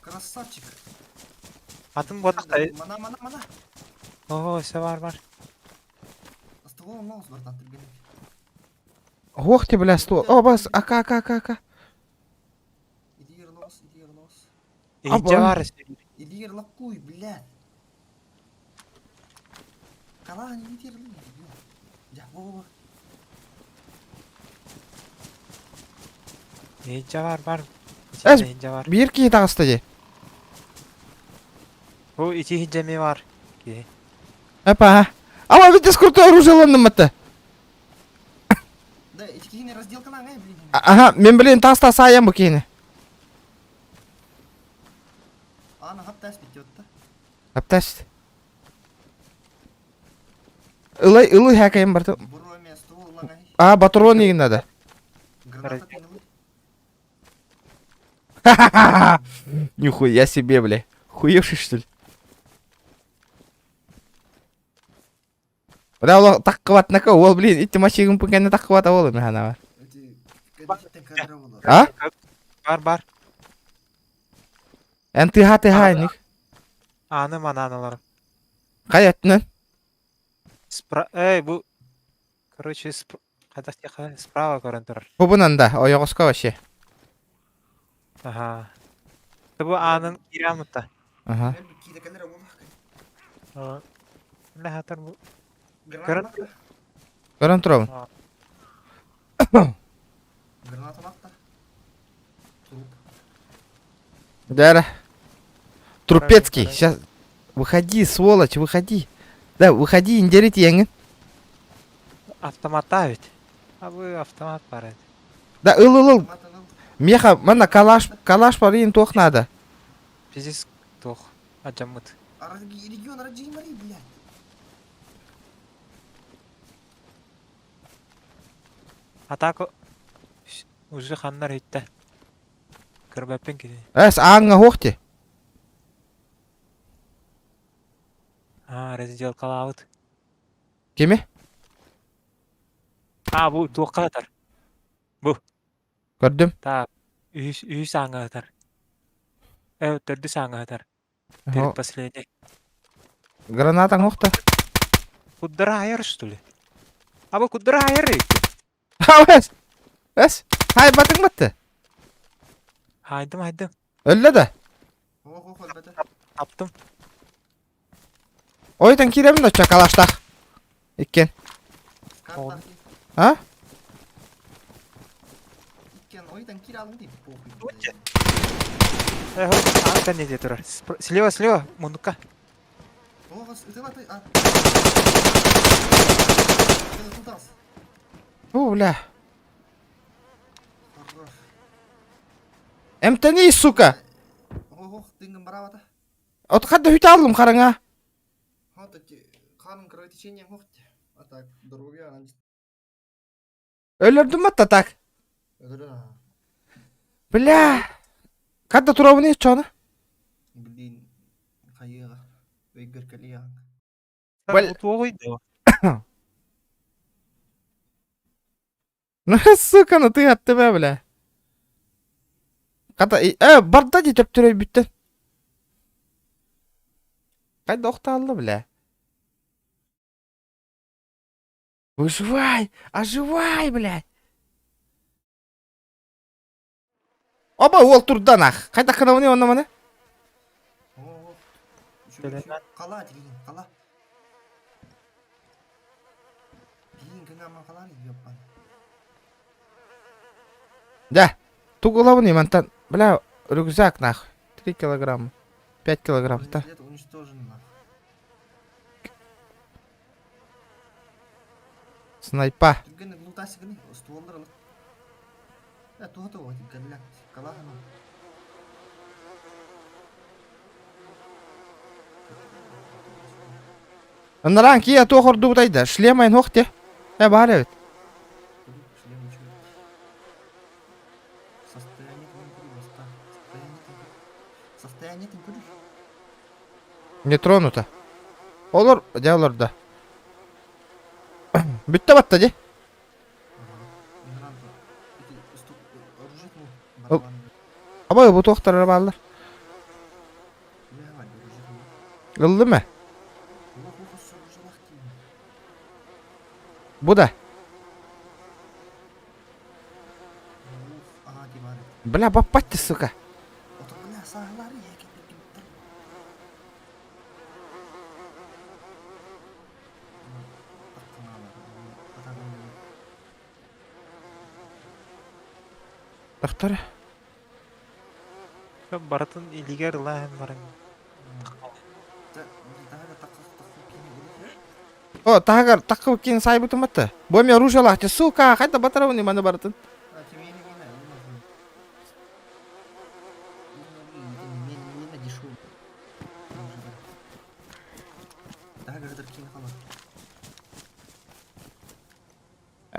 Красавчик. Атын буотах Мана, мана, мана. Оо, өссө бар бар. Ствол маус, братан, түргенник. Ох ты, бля, ствол. О, бас, ака, ака, ака, ака. Иди ернос, иди ернос. Иһирдьэ баар өссө. Иди ерлакуй, блядь. Калаан, иди ерлы, Дьэ, во, во, во. Иһирдьэ баар бар. Эс, Итиннэ иһирдьэ баар. биир киһи таҕыста дии. Бу ити иһирдьэ эмиэ баар. Киһи. Опа. Ама ведь крутое оружие ылынным-мытты. Да, ити киһини разделкалаан эй, блин. Ага, мен блин таста саайан бу киһини. Ана хаптас бит Хаптас. Ылай, ылы хакайым барты. А, патрон игин надо. Нихуя себе, бля. Хуевший, что ли? Бля, ол таккыбатнака, ол, блин, ити мачигын пыканы таккыбата ол механава. А? Бар, бар. Эн тыха тыха ник. Аны манан аларым. Кай өттүнэн? Спра... Эй, бу... Короче, сп... Хайдах диэххэ, справа көрөн турар. Бу да, ойоҕоско вообще. Аха. Бу аанын киирэммит Аха. Бля, хатар бу. Көрөн Көрөн турабын. Граната лахта. Труп. Да. Трупецкий, сейчас. Выходи, сволочь, выходи. Да, выходи, индерит еңин. Автоматта ведь. А вы автомат бар edi. Да, ыл ыл ыл. Меха, манна калаш, калаш бар туох надо. Пиздец туох. Ажаммыт. Регион Раджимари, блядь. Атака уже ханнар үттэ. Көрбөппүн кини. Эс, аңга хохти. А, разделкалаабыт. Кими? А, бу туохха атар. Бу. Көрдүм. Так, үһүс үһүс ааҥҥа атар. Э, төрдүс ааҥҥа атар. Предпоследний. Граната хохта. Куддара что ли? А бу куддара айар Эс. Эс. Хай батың батты. Хайдым, хайдым. Өллө да. Таптым. Ойтан киирэмин очча калаштах. Иккен. А? Иккен, ойтан кире алдым дейм. Э, аан не турар. Слева, слева, муннукка. О, бля. Эмтени, сука. От хадда хүтэ алдым хараңа. Ханым кровотечение хохте. А так, здоровье, Өлөрдүм атта так. Бля. Кадда турабыны чоны? Блин, хайыга. Өйгөр кэлиэҕиҥ. Бл... Ну, сука, ну ты аттыба, бля. Ката, э, барда ди төптөрөй бүттен. Кайда охтаалла, бля. Выживай! Оживай, блядь! Оба, уол турда нах. Кайда кынауны онна маны? Кала, тигин, кала. Тигин кыңама калар, ёппан. Да. Тугулавны мантан. Бля, рюкзак нах. 3 килограмма. 5 килограмм, да. уничтожен нах. Снайпа. Түргенник лутасыгыны, стволлар ылык. Э, туһата вот, кэллэк. Кала Ынаран кия туохорду бутайда. Шлемайн хохте. Э, бар эбит. Состояние көрүш. Не тронуто. Олор, дьэ олор да. Бүттэ батта ди. Абай бу туохтар бааллар. Ыллым ээ. Бу да. Бля, баппат ты, сука. Тахтар. Барытын илигэр ылаһын баран. О, таһыгар таккы кин сайбытым атты. Бу эми оружиялаах сука, хайда батарабын маны барытын.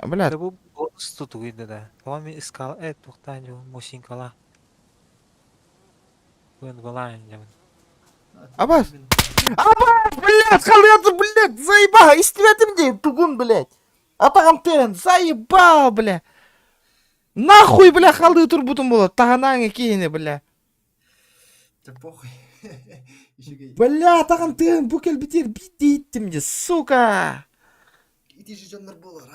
Бля. Бу бонус тутугуйда да. Тоҕо мин искала э туохтаан дьон мусинкала. Абас! Абас, блядь, халец, блядь, заебал, истибэтим дии, тугун, блядь. Атаҕым тыаһын, заебал, бля. Нахуй, бля, халыы турбутум буолуо, таһынааҥы киһини, бля. Да похуй. Бля, атаҕым тыаһын бу кэлбитигэр биирдэ иһиттим дии, сука. Ити же дьоннор буолар,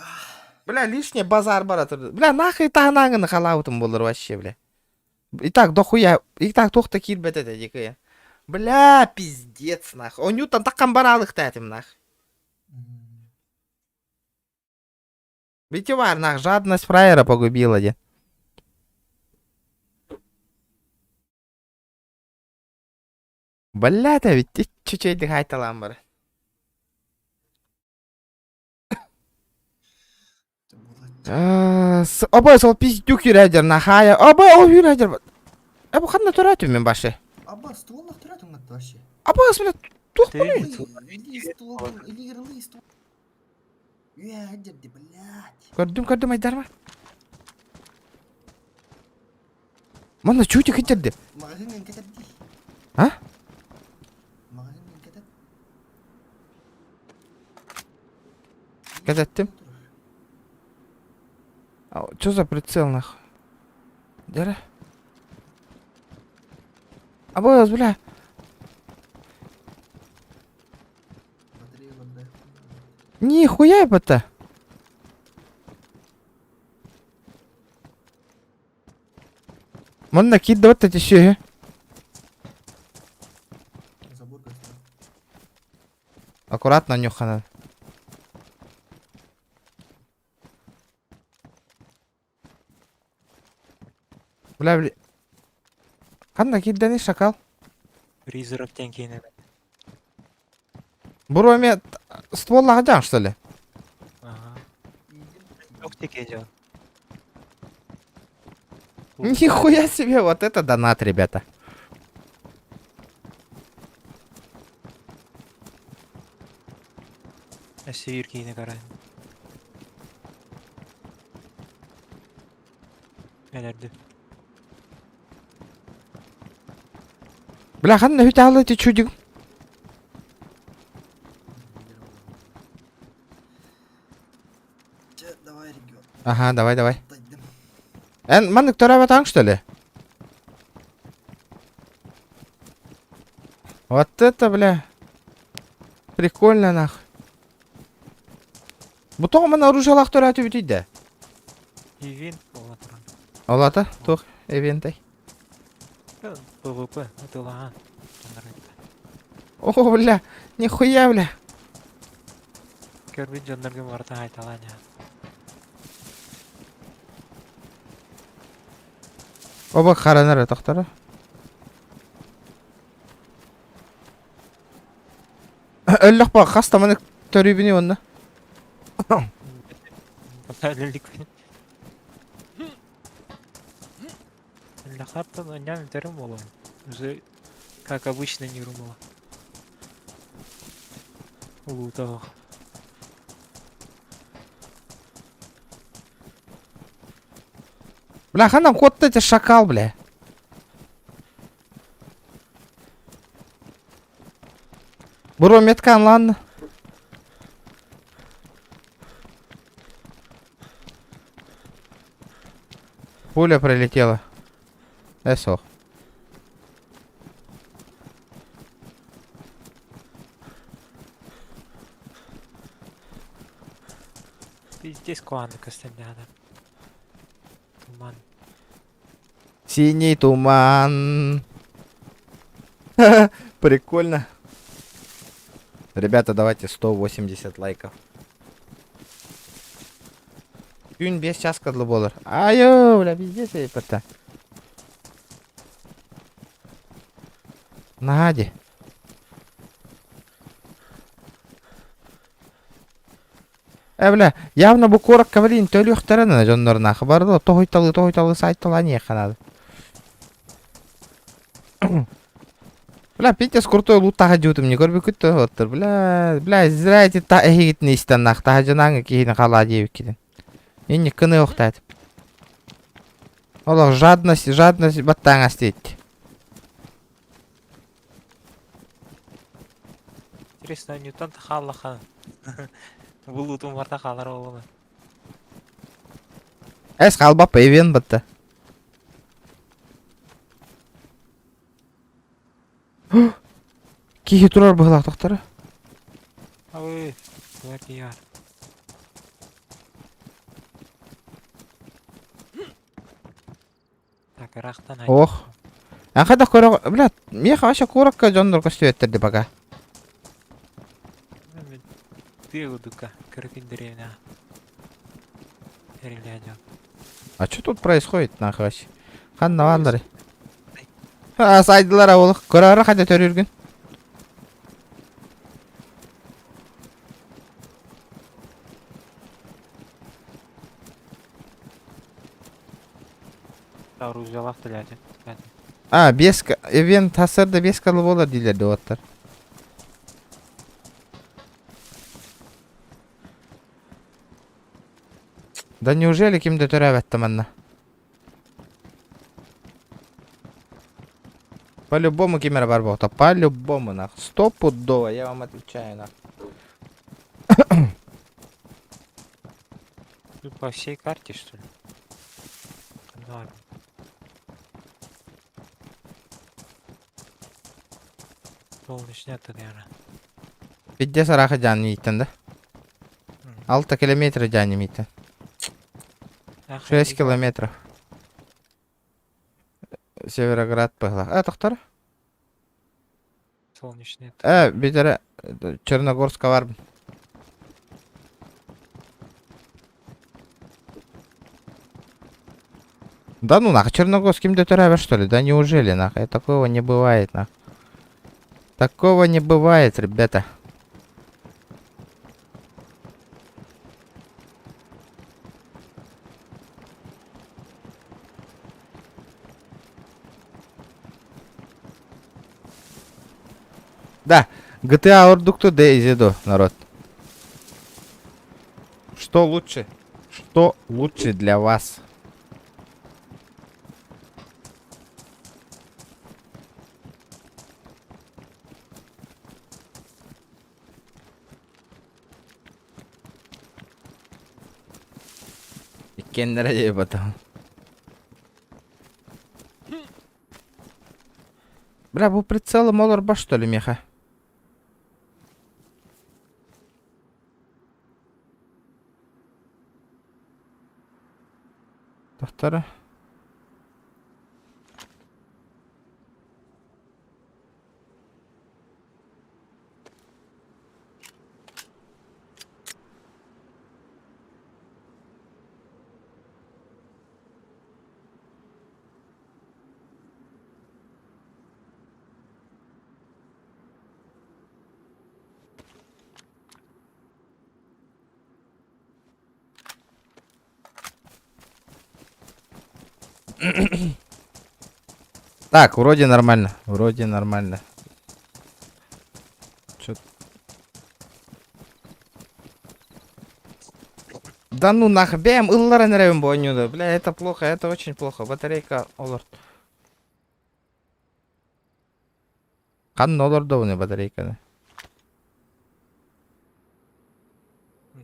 Бля, лишний базар бара турду. Бля, нахуй таһынааҥыны халаабытым буолар вообще, бля. И так дохуя, и так туох да киирбэт этэ дикая. Бля, пиздец, нах. Онньуттан таххан бараалыхта этим, нах. Видите, бар, нах, жадность фраера погубила, де. Бля, это ведь чуть-чуть хайталаан бар. Оба сол пиздюк юрәдер нахая. Оба ол юрәдер. Э бу ханна төрәтүм мен башы. Аба стволлах төрәтүм вообще. Аба бля туох буный? Көрдүм көрдүм айдарма. Манна чуть китерди. Магазин кетерди. А? Магазин кетет. Кэтэттим. Что за прицел нахуй? Дера. Абы, бля. Нихуя это. Манна киирдэ эти сүөһү. Аккуратно нюхана. Бля, бля. Ханна киирдэний шакал? Призрак диэн киинэ. Буруоме стволлаах дьаҥ что ли? Ага. Туох Нихуя себе, вот это донат, ребята. Өссө биир киинэ көрөн. Өлөрдүм. Бля, ханна үт ити чудик. Ага, давай, давай. Эн маннык төрөөбөтөҥ что ли? Вот это, бля. Прикольно, нах. Бу тоҕо манна оружиялаах төрөөтүбүтүй да? Ивент буола туран. Ол ата туох ивентэй? ПВП ытылаан. О, бля, нихуя, бля. Көрбүт дьоннорго барыта айталаан Оба харанар тохторо. Өллөх ба хас таманы төрүүбүнүй онно. Өллүкпүн. Лахартан онньоон бүтэрим буолуо. Уже как обычно не румала. Улуутаах. Бля, ханан куотта ити шакал, бля. Буруо меткаан ладно. Пуля пролетела. Э суох. Пиздец куһаҕаннык көстөн даҕаны. Туман. Синий туман. Прикольно. Ребята, давайте 180 лайков. Күн 5 часка дылы буолар. Айо, бля, пиздец эппэтэ. Наһаа дии. Э, бля, явно бу куоракка, блин, төлүөхтэрэ на дьоннорунах. Бары тоһуйталыы, тоһуйталыы сайталаан иһиэххэ наада. Бля, пиздец крутой лут таха дьуутум не көрбүккүт да оттор. Бля, бля, зря эти та эһигитин истэн таха дьанаҥы киһини халаа диэбиккитин. Инник кыны охтаат. Олох жадность, жадность баттааңас диэт. Интересно, Ньютон хааллаха. Булуутун барта хаалар буолума. Эс хаалбаппа ивен батта. Киһи турар быһылаах тохтара. Ой, бар. Так, ырахтан Ох. Аха да көрө, бля, миэхэ вообще куоракка дьоннор көстүбэттэр ди пока. Тыа курдукка, кыракый дэриэбинэ. Эриллээн дьон. А что тут происходит нахуй вообще? Ханна бааллары? А, сайдылар ол. Көрөөрө хайда төрүүргүн. Оружиялаах төлөөтүн. А, бес ивент тасырда бес калы болар дийлер деп оттар. Да неужели кимде төрөбөттө манна? По-любому кимера бар болта. По-любому нах. Стопудово, я вам отвечаю нах. Тут по всей карте, что ли? Ну ладно. Солнечный наверное. Пиздец араха жан мииттен да. 6 километр жан мииттен. 6 километров. Североград пыхла. А, тоқтар? Солнечный. Э, битере Черногорска бар. Да ну нах, Черногорск ким төрөбөр, что ли? Да неужели нах? Такого не бывает нах. Такого не бывает, ребята. Да, GTA ордукту DayZ народ. Что лучше? Что лучше для вас? Иккеннere потом. Бля, бу прицелом олор баш что ли, меха? Доктора. Так, вроде нормально. Вроде нормально. Чё? Да ну нах, бэм, ыллара неревим бойнюда. Бля, это плохо, это очень плохо. Батарейка олор. Хан олор да батарейканы.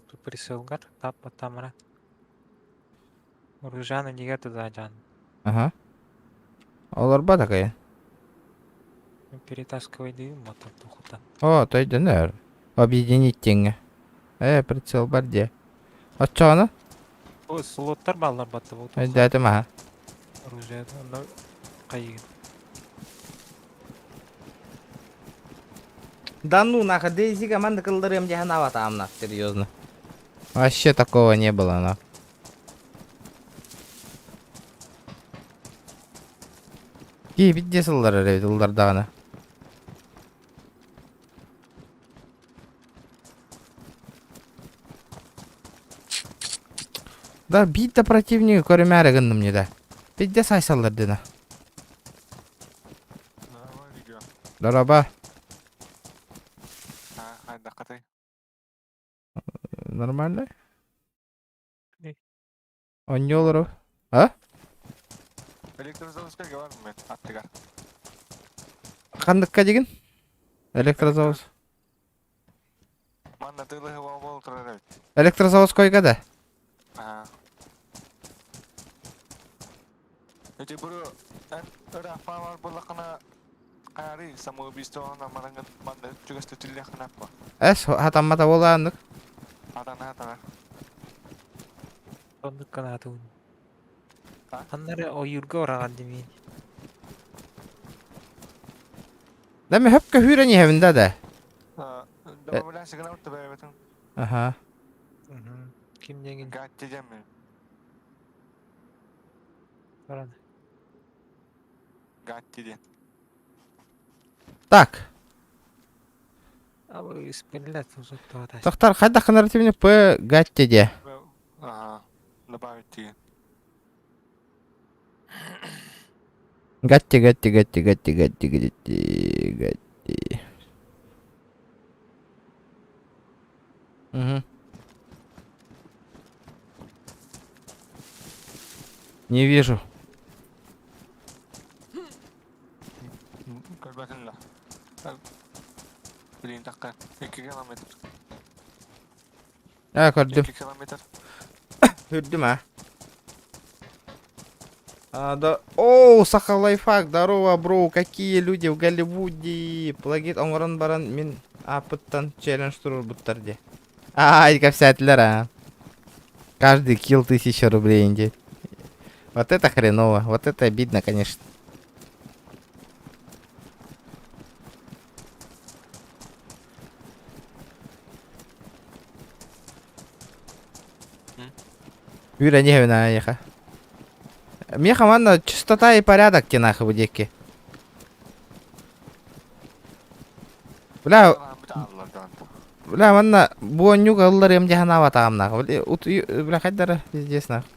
Тут присылгар, тапа тамара. Оружаны неге туда жан. Ага. Олорбот акайын. Перетаскивайдыым мотор тухутан. О, тойдонөр. Объединить диэҥҥэ. Э, прицел бар диэ. Оччоҕуна? О, слоттар бааллар батты бу. Өйдөөтүм аха. Оружие онно хайыгын. Да ну нахуй, Дейзи команда кылларыам дьаһан аватаам нах, серьезно. Вообще такого не было, нах. Кии бидде сыллар эрэ ыллардаҕына. Да биир да противнигы көрүмээри гынным не да. Бидде сайсаллар дина. Дороба. Нормально? Онньолору. А? Ханныкка дигин? Электрозавоз. Электрозаводскойга да? Эс хатаммата буолааннык. Оннук канаатыбын. Ханна эрэ ойуурга ураҕан димиин. Да мен хөпкө хүүрэн иһэбин да да. Аха. Ким диэҥин баран. Так. Абы испэллэт сутта Тохтар хайдах гынар П гатти де. Гатти, гатти, гатти, гатти, гатти, гатти, гатти. Угу. Не вижу. А, көрдүм. Көрдүм, а. А, да. Оу, Саха лайфхак, здорово, бро, какие люди в Голливуде. Плагит оҥорон баран мин ааппыттан челлендж туруорбуттар дии. Ай, кэпсээтилэр, а. Каждый килл 1000 рублей инди. Вот это хреново, вот это обидно, конечно. Юля, не вина, Меха, манна чистота и порядок те нахуй диэки. Бля, бля, манна буонньук ылларыам дьаһанаабатаҕым нахуй. Бля, хайдара пиздец нахуй.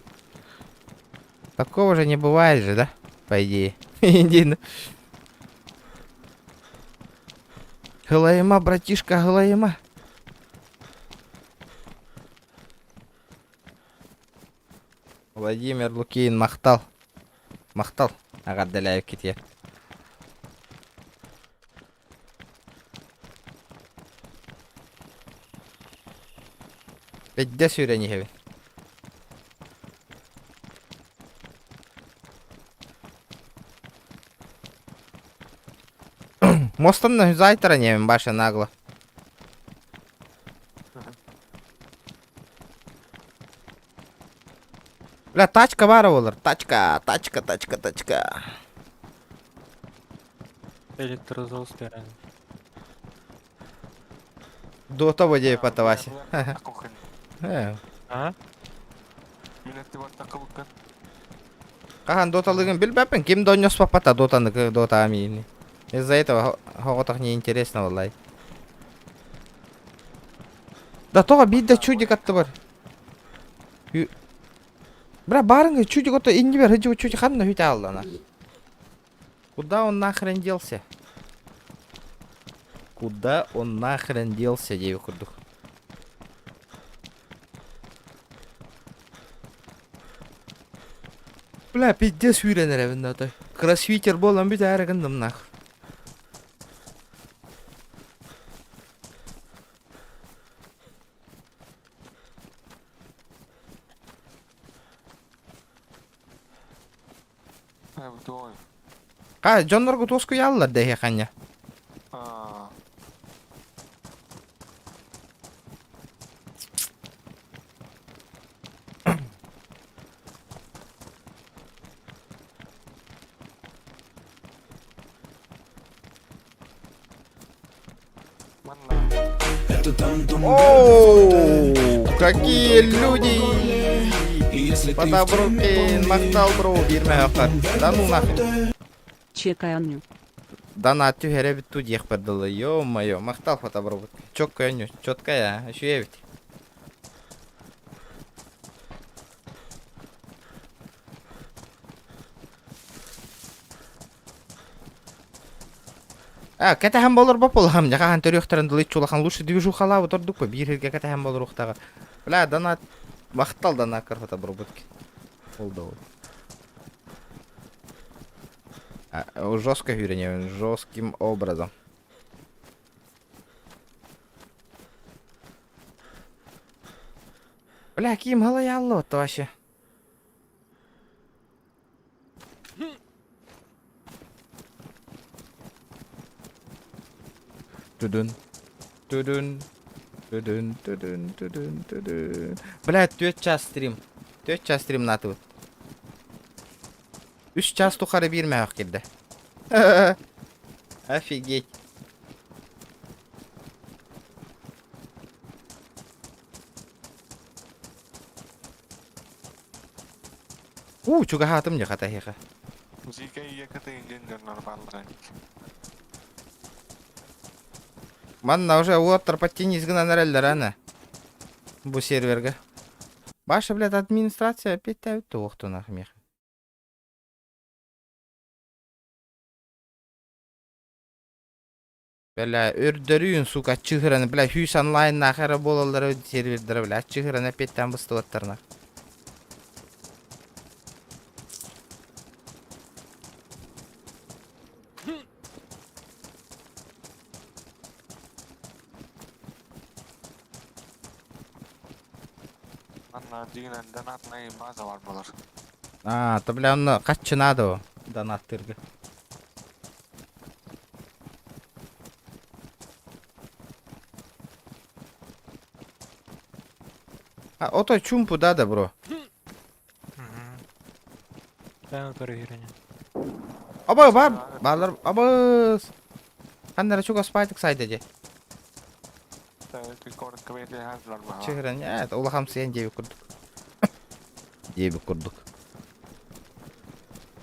Такого же не бывает же, да? По идее. Иди. Галайма, братишка, галайма. Владимир Лукин махтал. Махтал. Эҕэрдэлээбит китиэ. Бэддэ сүүрэн иһэбин. Мостан зайтара немин баша нагло. Бля, тачка баар буолар. Тачка, тачка, тачка, тачка. Электрозавод берен. Дота воде потаваси. А? Хаһан доталыгын билбэппин. Ким донньос папата дотаны дота амиини. Из-за этого хоҕотох неинтересно валлай. Да тоҕо биир да чудик аттыбар. Бра барыңы чудик ото иннибер хыджы чудик ханна хүтэ аллана. Куда он нахрен делся? Куда он нахрен делся, диэбит курдук. Бля, пиздец сүүрэн эрэбин да той. Кроссфитер буолан бүтээри гынным нах. Ха, дьоннорго туоскуйааллар да ханьа. Оу, какие люди! Потабрукин, махтал бро, биирмэ хахар. Да ну нахуй. Чеканю. Донат түһэрэ бүттүү диэхпэр дылы. Ё-моё, махтал фотобробот. Чоккая, четкая, үчүгэй эбит. А, кэтэһэн болор бополхам, дьахахан төрүөхтэрин дылы чулахан лучше движухалаабыт ордук биир сиргэ кэтэһэн болоруохтаҕа. Бля, донат, махтал донаккар фотобробот. Ол да ол. А, жестко хүренебин, жестким образом. Бля, ким халаяллы вообще? Түдүн. Түдүн. Түдүн, түдүн, түдүн, түдүн. Бля, түөрт час стрим. Түөрт час стримнаатыбыт. Үс час тухары биир мөһөх кирдэ. Офигеть. Уу, чугаһаатым дьэ хата эһиэхэ. Зика ийэкэтэ индиэн дьоннор бааллара Манна уже уоттар подтянись гынан эрэллэр аны. Бу сервергэ. Ваша, блядь, администрация опять тәбит туохтунах мех. Бля, өрдөрүүн, сука, чыһыран, бля, хүүс онлайннаах эрэ буолаллара сервердэрэ, бля, чыһыран эппиэттээн быстыбаттарына. Манна дьиҥинэн донатнай база бар буолар. А, то, бля, онно хаччы наада донаттыырга. А, ото чумпу да да, бро. Бэйэм көрүһүрэнэ. Аба, бар, баалар, абыс. Ханна эрэ чугас спайтык сайда дьэ. Чыгыран, ээ, улахан сиэн диэбит курдук. Диэбит курдук.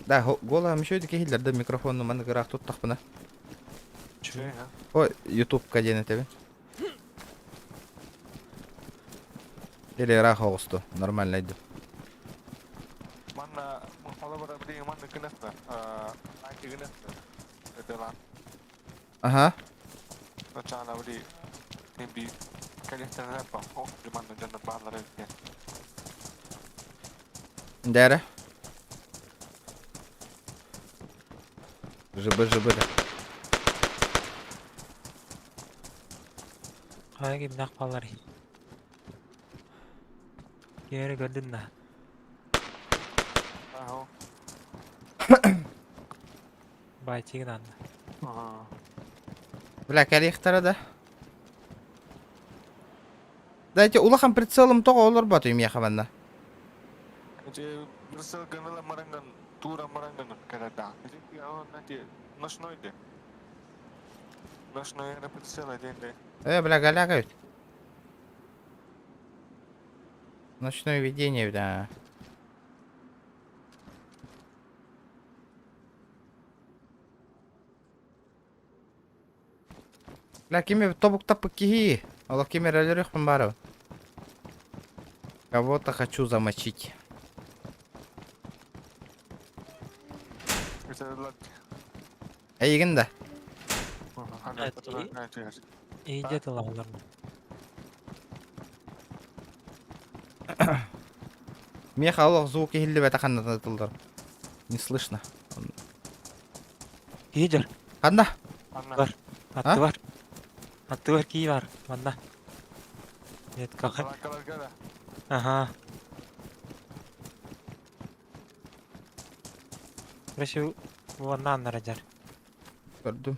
Да, голам еще киһилэр да микрофону маны ыраах туттахпына. Ой, ютубка диэн этэбин. Или ыраах оҕусту, нормально иду. Манна холобура билигин манна гынахта, айти гынахта. Это Ага. Сначала били би коллекционер ба, о, манна дьоннор бааллар эбит. Дәрі. Жыбы жыбы да. Хайа кимнээх баалларый? Киэри көрдүн да. Аһо. Байтигин анна. Бля, кэлиэхтэрэ да. Дайте улахан прицелым тоҕо олорбот миэхэ манна. Эти прицел гыныла маранган, тура маранган кэлэрдээх. Эти ночной де. Ночной прицел один де. Э, бля, голяга ведь. Ночное видение, бля. Бля, кими тобук таппыт киһи. Олох кими эрэлэрөхпүн баарабын. Кого-то хочу замочить. Эйигин да. Индия тыллаһаллар Миэхэ олох звук иһиллибэтэ ханна тыллар. Не слышно. Киһи Ханна? Бар. Аттыбар. Аттыбар кии бар. Манна. Нет, как? Ага. Короче, Уонна аннара дьар. Көрдүм.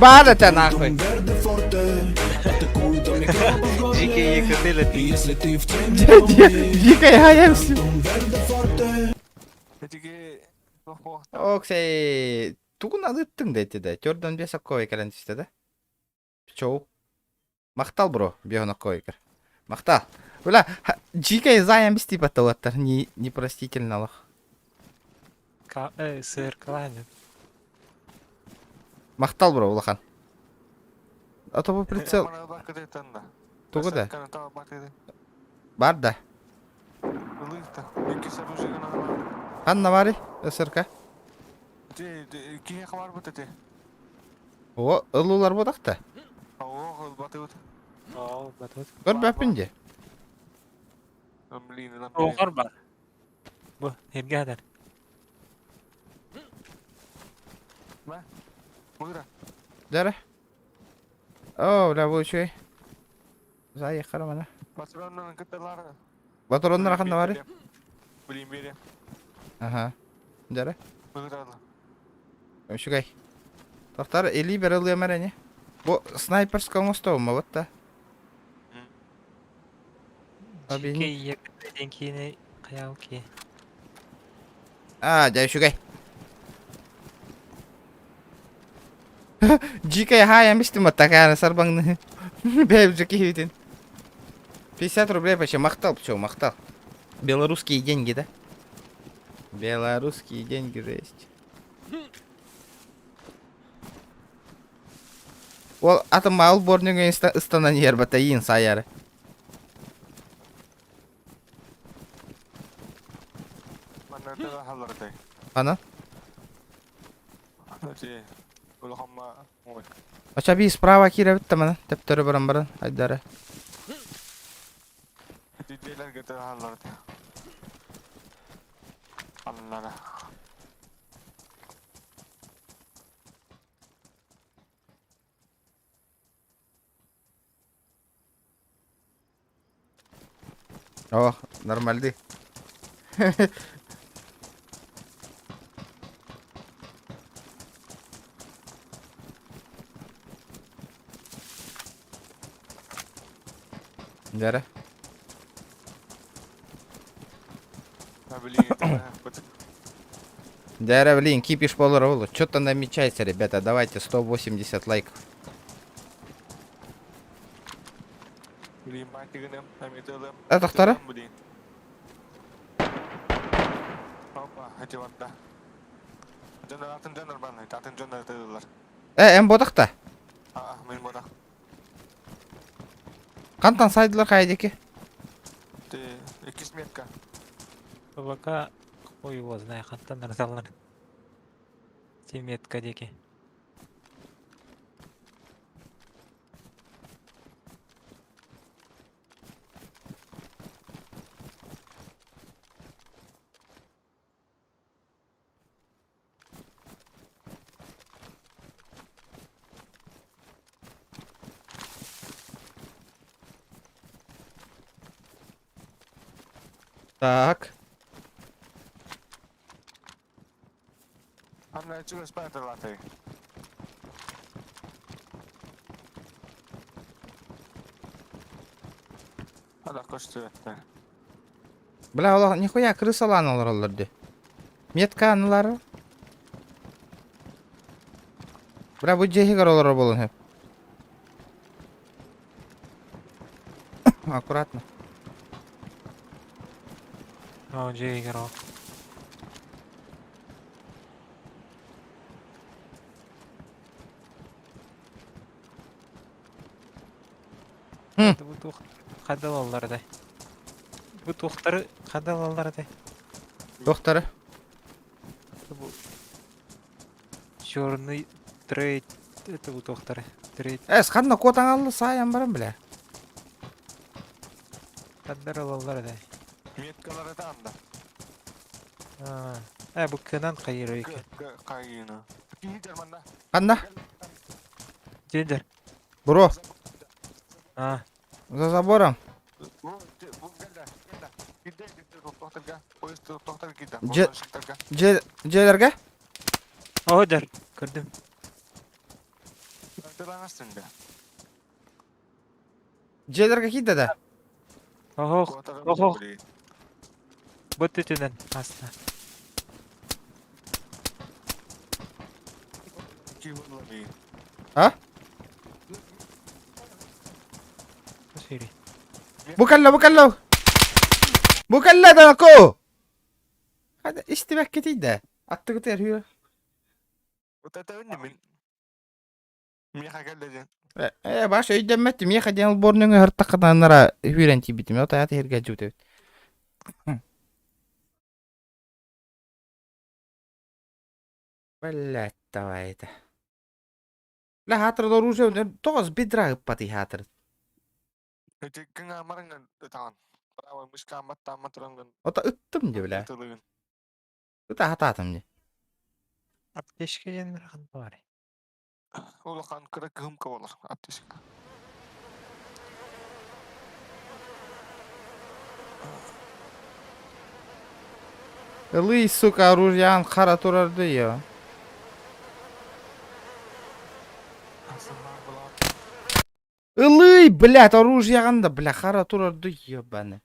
Баар этэ нахуй. Дикая хаямсы. Оксей, тугун алыттың да эти да. Төрдөн бес оккой кэлэн түстэ да. Чоу. Махтал бро, бион оккой кэр. Махтал. Бля, дикая займ типа талаттар, не непростительно лох. Сыркалаанын. Махтал бро, улахан. А то бу прицел тугу да? Бар да. Ханна бары СРК? О, ыллылар бодақта. Көрбөппүн де. Оҕор бар. Бу, эргэ хатар. Дәрі. О, бля, бу үчүгэй. Заехали мана. Батроннар ханна бары? Аха. Дәрі. Үчүгэй. Тохтар эли бер ылыам эрэ не. Бу снайперская оҥостоума вот да. Объясни. Киини хайаал ки. А, дьэ үчүгэй. Дикая хая мистим такая сарбаңны. Бэйбжи киһибитин. 50 рублей почти махтал, все, махтал. Белорусские деньги, да? Белорусские деньги жесть. Ол атын мал борнюга ыстанан иһэр батайын саайары. Ана? Ача би справа киирэ тамана төптөрү баран баран айдара. О, нормальный. Дәрі. Дәрі, блин, кипиш болар Что-то намечается, ребята. Давайте 180 лайков. Э, тохтара? Э, эн бодақта. Қантан сайдылар қайдеки? Пока хуй его знает, хантан ырыталлар. Тиметка диэки. Так. Бля, ола, нихуя крысалан олар олар ди. Метка анылары. Бля, бу жехигар олар болун хеп. Аккуратно. О, дьиэгэр ол. Бу туох хадалаллар да. Бу туохтары хадалаллар да. Докторы. Бу черный трейд это бу туохтары. Трейд Эс, ханна котан алды саян барам, бля. хадалаллар да. А, э, бу кынан хайыр экен. Ханна? Дендер. Бро, А, за забором. Дьэ, дьэ, дьиэлэргэ? О, дэр, көрдүм. Дьиэлэргэ киирдэ да? Оһох, оһох. Бу түтүнэн аста. А? Сири. Бу кэллэ, бу кэллэ. Бу кэллэ Данако! Hadi истибэккитий да. Аттыгытыгар хүрэ. Э, баш өйдөммөт, миэхэ диэн олбуор нөҥүө һыртаххытаннара үүрэн тиийбитим. От аята иһиргэ дьүүтэбит. Блять, давай это. Бля, хаатыр оружие тоҕус бедра ыппатый хаатыр. Ото ыттым дии бля. Ыта хатаатым дии. Аптечка диэн ырахан баар. Улахан кыра кыһымка болар аптечка. Ылый, сука, оружиеан хара турарды я. Ылый, блядь, оружиеҕын да, бля, хара турарды, ебаны.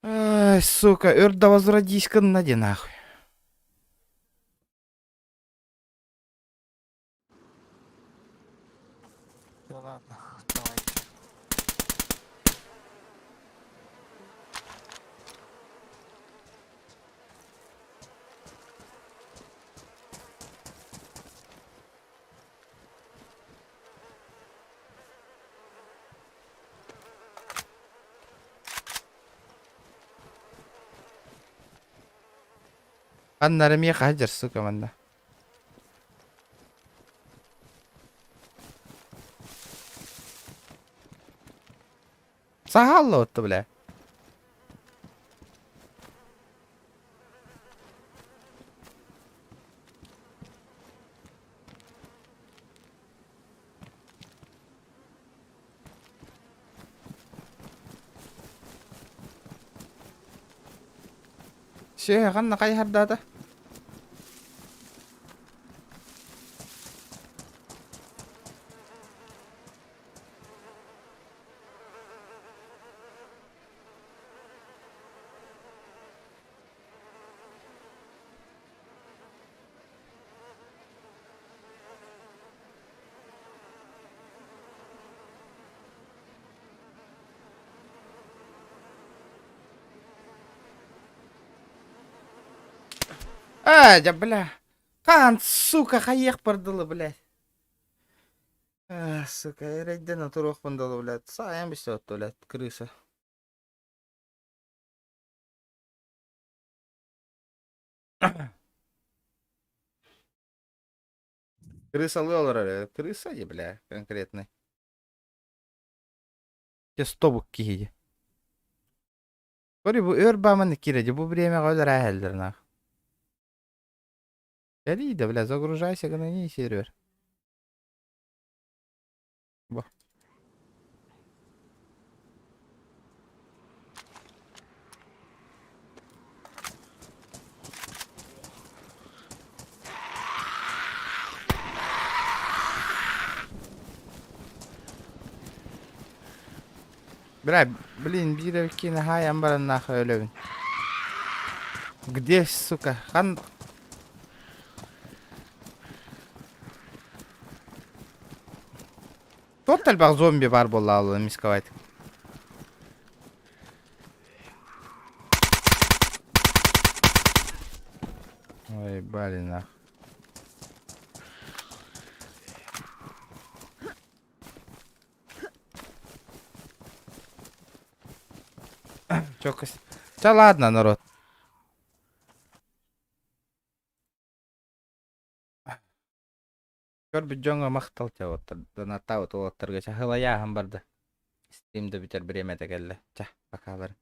Ай, сука, өр да возродись гынна ди нахуй. Да ладно, давай. Аннары миэхэ сылдьар, сука, манна. Саһаалла отто, бля. Все, ханна хайһардаата? А, дьэ, бля. Хаан, сука, хайыах бардылы, блядь. А, сука, эрэйдэн отуруохпун дылы, блядь. Саайан бистэ отто, блядь, крыса. Крысалыы олорор ээ. Крыса дии, бля, конкретный. Те стобук киһи дии. Көрү бу өр бааман киирэ дии, бу бириэмэҕэ өлөр нах. Кэлиий да, бля, загружайся гына сервер. Бу. Бля, блин, биир киинэ хаайан баран нахуй өлөбүн. Где, сука? Хан... Тот элбэх зомби бар буолла мисковать. Ой, блин, нах. Чё, Да ладно, народ. Көрбүт дьоҥҥо махтал чэ донаттаабыт уолаттарга чэ һылайааһын барда. Стрим да бүтэр бириэмэтэ кэллэ. Чэ, пока бары.